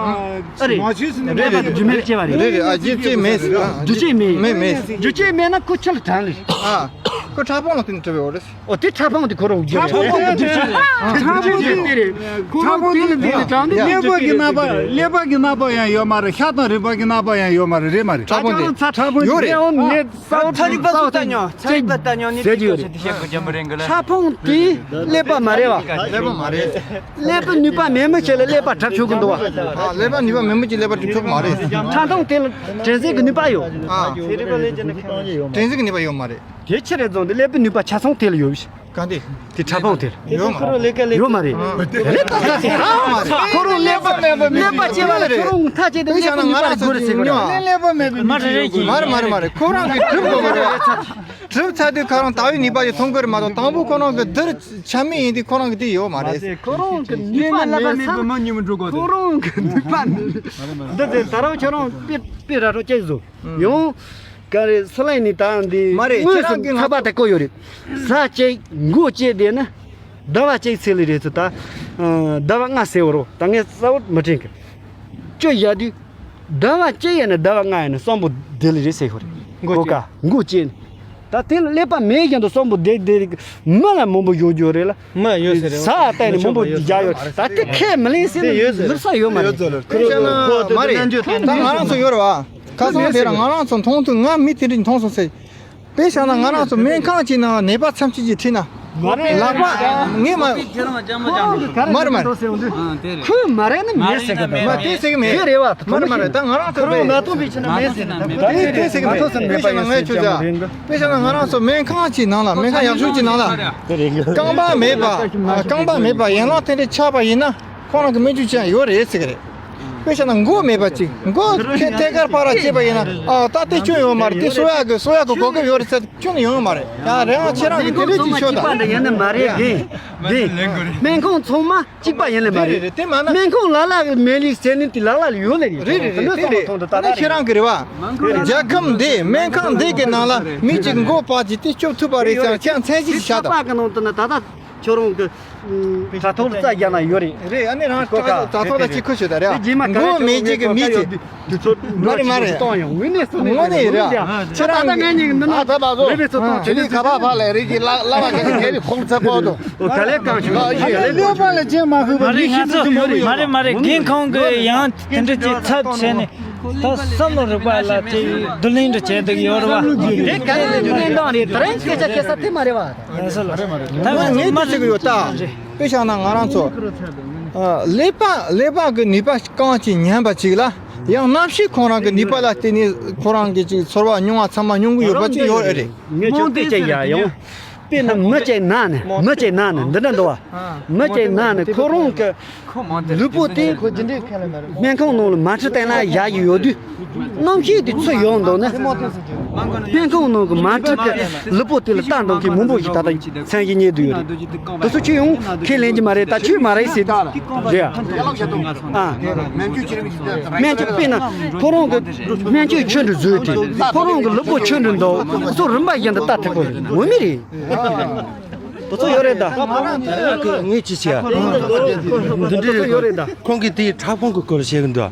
ཨ་རེད། ཀླད་པ་དེ་རྒྱུ་མེད་ལ་སྐྱེ་བ་རེད། རེད་རེད། ཨ་རྒྱུ་ཅི་མེད། རྒྱུ་ཅི་མེད། མེད་མེད། རྒྱུ་ཅི་མེད་ན་ཁོ་ཆི་ལ་དྲག་ལེ། ཨ། ཁོ་ཕྲ་ཕུང་ལ་བརྟེན་ནས་གྲུབ་ཡོད་རེད། ཨོ་དེ་ཕྲ་ཕུང་དེ་ཁོ་རང་རྒྱུ་རེད། ཕྲ་ཕུང་དེ་རྒྱུ་ཆི་རེད། ཕྲ་ཕུང་དེ་རེད། ཁོ་རང་དེ་ལ་དེ་ལ་དྲག་ནི་ཀླད་པ་གི་རྣམ་པ་ཀླད་པ་གི་རྣམ་པ་ཡང་ཡོད་མ་རེད། ཤ་དང་རུས་པ་གི་རྣམ་པ་ཡང་ཡོད་མ་རེད། རེད་མ་རེད། ཕྲ་ཕུང་དེ་ཡོད་རེད། ཚན་རིག་པ་ཚོ་ལྟ་མྱོང་། ཚན་རིག་པ་ལྟ་མྱོང་ནི་ཟེར་གྱི་ཡོད་རེད། ཕྲ་ཕུང་དེ་ཀླད་པ་མ་རེད་བ། ཀླད་པ་མ་རེད། ཀླད་པ་ནུས་པ་མེད་མི་ཅིག་ལ་ཀླད་པ་གྲུབ་ཆོག་གི་འདུག་བ། ཨ། ཀླད་པ་ནུས་པ་མེད་མི་ཅིག་ཀླད་པ་གྲུབ་ཆོག་མ་རེད། ཕྲ་ཕུང་དེ་ལ་དྲན་གསོའི་གི་ནུས་པ་ཡོད། ཨ། དྲན་གསོའི་གི་ནུས་པ་ཡོད་མ་རེད། དེ་ཕྱིར་རེ་བཟུང་དེ་ཀླད་པའི་ནུས་པ་ཆ་ཚང་དེ་ལ་ཡོད། ག་འདི། དེ་ཕྲ་ཕུང་དེ་ལ་ཡོད་མ་རེད། ཡོད་མ་རེད། རེད་ད་ད་དེ་ཨ་མ་རེད། ཁོ་རང་ཀླད་པ་མེད་པ་མེད་པ་སྐྱེ་བ་ལ་ཁྱོད་རང་ཐག་བཅད་དེ་ཀླད་པའི་ནུས་པ་དགོས་རེད་ཟེར་གི་རེད། ཀླད་པ་མེད་པའི་མ་རེད་རེད་ཀྱི། མ་རེད་མ་རེད་མ་རེད། ཁོ་རང་གི་གྲུབ་དགོས་ཀྱི་རེད། གྲུབ་ཚར་དུས་ཁོ་རང་ལྟ་བའི་ནུས་པ་ཞིག་ཐོན་གི་རེད་མ་གཏོགས། དང་པོ་ཁོ་རང་གི་འདིར་ཆ་མེད་ཡིན་དུས་ཁོ་རང་གི་དེ་ཡོད་མ་རེད། ཁོ་རང་གི་ནུས་པ་མེད་ས། ཁོ་རང་གི་ནུས་པ་མེད། འདི་ཚེ་ད་རུང་ཁྱོད་རང་དཔེ་དཔེ་ར་རོ་ཅེས་བཟོ་ཡོང་། ག་རེ་སི་ལེན་ནི་ད་འདི་མ་རེད། དངོས་ཁྱེད་རང་སུ་གི་ཚགས་པར་དེ་བཀོད་ཡོད་རེད། ཟ་ཅིག་མགོ་བཅད་བསྡད་ན་ཟླ་བ་གཅིག་ཚེ་ལས་རེད་ཚུལ་ད། ཟླ་བ་ལྔ་ཟེར་བ་རོ། ད་ངས་གསལ་བོ་མི་དྲན་གི། བཅུ་བཞག་དུས། ཟླ་བ་གཅིག་ཡིན་ན་ཟླ་བ་ལྔ་ཡིན་ན་གསོན་པོ་བསྡད་ལེ་རེད་ཟེར་ཤོར། མགོ་ཀ་མགོ་བཅད་ནས། ད་དེ་ལ་ཀླད་པ་མེད་བཞིན་དུ་གསོན་པོ་བསྡད་བསྡད། མི་ལ་མང་པོ་ཡོད་རྒྱུ་རེད་ལ། མི་ཡོད་ཟེར་རེད། ཟ་བལྟས་ནས་མང་པོ་རྒྱག་ཡོད། ད་དེ་ཁས་མི་ལེན་ཟེར་ནས་ལུགས་ས་ཡོད་མ་རེད། ཁོ་ཤ་ན་མ་རེད། ད་ང་རང་ཚོ་ཡོད་རེད་བ། ཁ་སང་དེ་ར་ང་རང་ཚོ་མཐོང་དུས་ང་མི་དེ་འདྲ་མཐོང་སོང་ཟེར། དཔེ་བཞག་ན་ང་རང་ཚོ་སྨན་ཁང་གཅིག་ནང་ནད་པ་ཐམས་ཅད་ཀྱིས་ཁྲིད་ན། ལག་པ་ངས་མ། མ་རེད་མ་རེད། ཁོས་མ་རེད་ནི་མེད་ཟེར་གི་འདུག་མ་དེ་ཟེར་གི་མེད། དེ་རེད་བ། མ་རེད་མ་རེད། ད་ང་རང་ཚོ་ཁོ་རང་མ་མཐོང་བའི་ཕྱིར་ན་མེད་ཟེར་གི་འདུག་དེ་དེ་ཟེར་གི་མེད། དཔེ་བཞག་ན་ངས་ཁྱོད་ཟེར། དཔེ་བཞག་ན་ང་རང་ཚོ་སྨན་ཁང་གཅིག་ནང་ལ། སྨན་ཁང་ཡག་ཤོས་གཅིག་ནང་ལ་རྐང་པ་མེད་པ། རྐང་པ་མེད་པ་ཡན་ལག་དེ་འདྲ་ཆགས་པ་ཡིན་ན། ཁོ་རང་གི་སྨན་བཅོས་བྱེད་ཡ་ཡོད་རེད་ཟེར་གི་རེད། དཔེ་བཞག་ན་མགོ་མེད་པ་ཅིག་མགོ་ཐད་ཐད་ཀར་ཕར་ར་བཅད་པ་ཡིན་ན། ཨ་ད་དེ་སྐྱོན་ཡོད་མ་རེད། དེ་གསོ་ཡ་གི་གསོ་ཡ་གི་གོ་སྐབས་ཡོད་རེད་ཟེར། སྐྱོན་ཡོང་ཡོད་མ་རེད། ཡང་རེ་བ་ཁྱེད་རང་གི་དེ་འདྲས་ཅིག་ཤོད་དང་། སྨན་ཁང་ཚང་མ་གཅིག་པ་འདྲ་ཡིན་ནི་མ་རེད། འདི་འདི་སྨན་ཁང་ཚང་མ་གཅིག་པ་ཡིན་ནི་མ་རེད། རེད་རེད། དེ་མ་ན། སྨན་ཁང་ལ་ལ་གི་མེད་ལིག་ཟེར་ནི་དེ་ལ་ལ་ལ་ཡོད་ལེ་རེད། རེད་རེད་རེད། དེ་རེད། ད་ཁྱེད་རང་གི་རེད་བ། རྒྱལ་ཁབ་འདི་སྨན་ཁང་འདི་གི་ནང་ལ་མི་གཅིག་མགོ་པ་གཅིག་དེ་སྐྱོབ་ཐུབ་པ་རེད་ཟེར་ཁྱེད་མཚན་གཞི་ཞིག་བཞག་དང་། ཁྱེད་ཚགས་པར་གི་ནང་དུ་ན་ད་ལྟ་ཁྱོད་རང་གི་དྲ་ཐོག་ལ་རྩ་རྒྱག་ན་ཡོད་རེད། རེད། ཨ་ནི་རང་ཀོ་ཀ་དྲ་ཐོག་ལ་ཅིག་ཁུར་ཤོད་ད་རེད། དེ་རྗེས་མ་ག་མགོ་རེ་མེད་ཅིག་གི་མི་ཅིག་དུས་ཚོད་མ་རེད་མ་རེད། གཏོང་ཡོང་དངོས་གནས་སུ་དངོས་གནས་རེད། ཁྱེད་རང་ད་ངས་ཉིན་འདི་ན་ཨ་ད་ལགས་སོ། རེ་བའི་ཚོ་གཏོང་ཆེ་ནི་ཁ་པར་ཕར་ལས་རེད་ཀྱི་ལ་ལ་བ་ག་ནི་ག་རེ་ཁོང་ཚ་པོ་དོ། ཨོ་ག་ལེ་གང་བྱུང་། ལོ་པ་ལ་ཅན་མ་ཧུ་བ་མི་ཤི་ཚུ་མོ་རེད། མ་རེད་མ་རེད། རྒན་ཁོང་གི་ཡང་དེ་འདྲ་ཅིག་ཚབ་བྱས་ནས། ད་བསམ་བློ་རིག་པ་ལ་ཅིག་བསྡུ་ལེན་འདྲ་བྱས་འདུག་ཡོད་རེད་བ། དེ་ག་རེ་ལས་ཉོན་དང་རེད། ད་རིང་སྐད་ཆ་བཤད་ས་དེ་མ་རེད་བ། ད་ངས་མ་ཟེར་གི་ཡོད་ད། དཔེ་བཞག་ན་ང་རང་ཚོ་ཨ་ཀླད་པ་ཀླད་པ་གི་ནུས་པ་རྐང་གཅིག་ཉམས་པ་ཅིག་ལ་ཡང་རྣམ་ཤེས་ཁོང་རང་གི་ནུས་པ་ལ་བརྟེན་ནས་ཁོ་རང་གི་ཅིག་ཚོར་བ་མྱོང་བ་ཚང་མ་མྱོང་གི་ཡོད་པ་ཅིག་ཡོད་ཨེ་རེད། ངས་ཁྱོད་སྐད་ཆ་ཡ་ཡང་། དཔེར་ན་མི་གཅིག་ན་ནི་མི་གཅིག་ན་ནི་འདི་འདྲ་འདུག་བ། མི་གཅིག་ན་ནི་ཁོ་རང་གི་ལུས་པོ་དེ་སྨན་ཁང་ནང་ལ་མ་ཁྲིད་བསྟན་ན་ཡག་གི་ཡོད་དུས། རྣམ་ཤེས་དེ་ཚུར་ཡོང་འདུག་ན། སྨན་ཁང་ནང་གི་མ་ཁྲིད་ཀྱི་ལུས་པོ་དེ་ལ་ལྟ་འདང་གི་མང་པོ་ཞིག་ད་ལྟ་མཚན་གཞི་རྙེད་དུ་ཡོད་རེད། དེ་ཚོ་ཁྱོད་ཡང་ཁས་ལེན་གྱི་མ་རེད། ད་ཁྱོད་མ་རེད་ཟེར་རེད་ཨ། སྨན་བཅོས་དཔེར་ན་ཁོ་རང་གི་སྨན་བཅོས་ཆུ་འདྲ་བཟོས་ཏེ་ཁོ་རང་གི་ལུས་པོ་ཆུ་འདྲ་འདུག་ཚོ་རིམ་པ་བཞིན་དུ་ལྟ་ཐུབ་པ་རེད། ངོ་མི་རེད། དེ་ཚོ་ཡོད་རེད་ད། ངས་ཅི་བྱེད། འདི་འདྲ་ཡོད་རེད་ད། ཁོང་གིས་དེའི་ཕྲ་ཕུང་གི་སྐོར་བཤད་གི་འདུག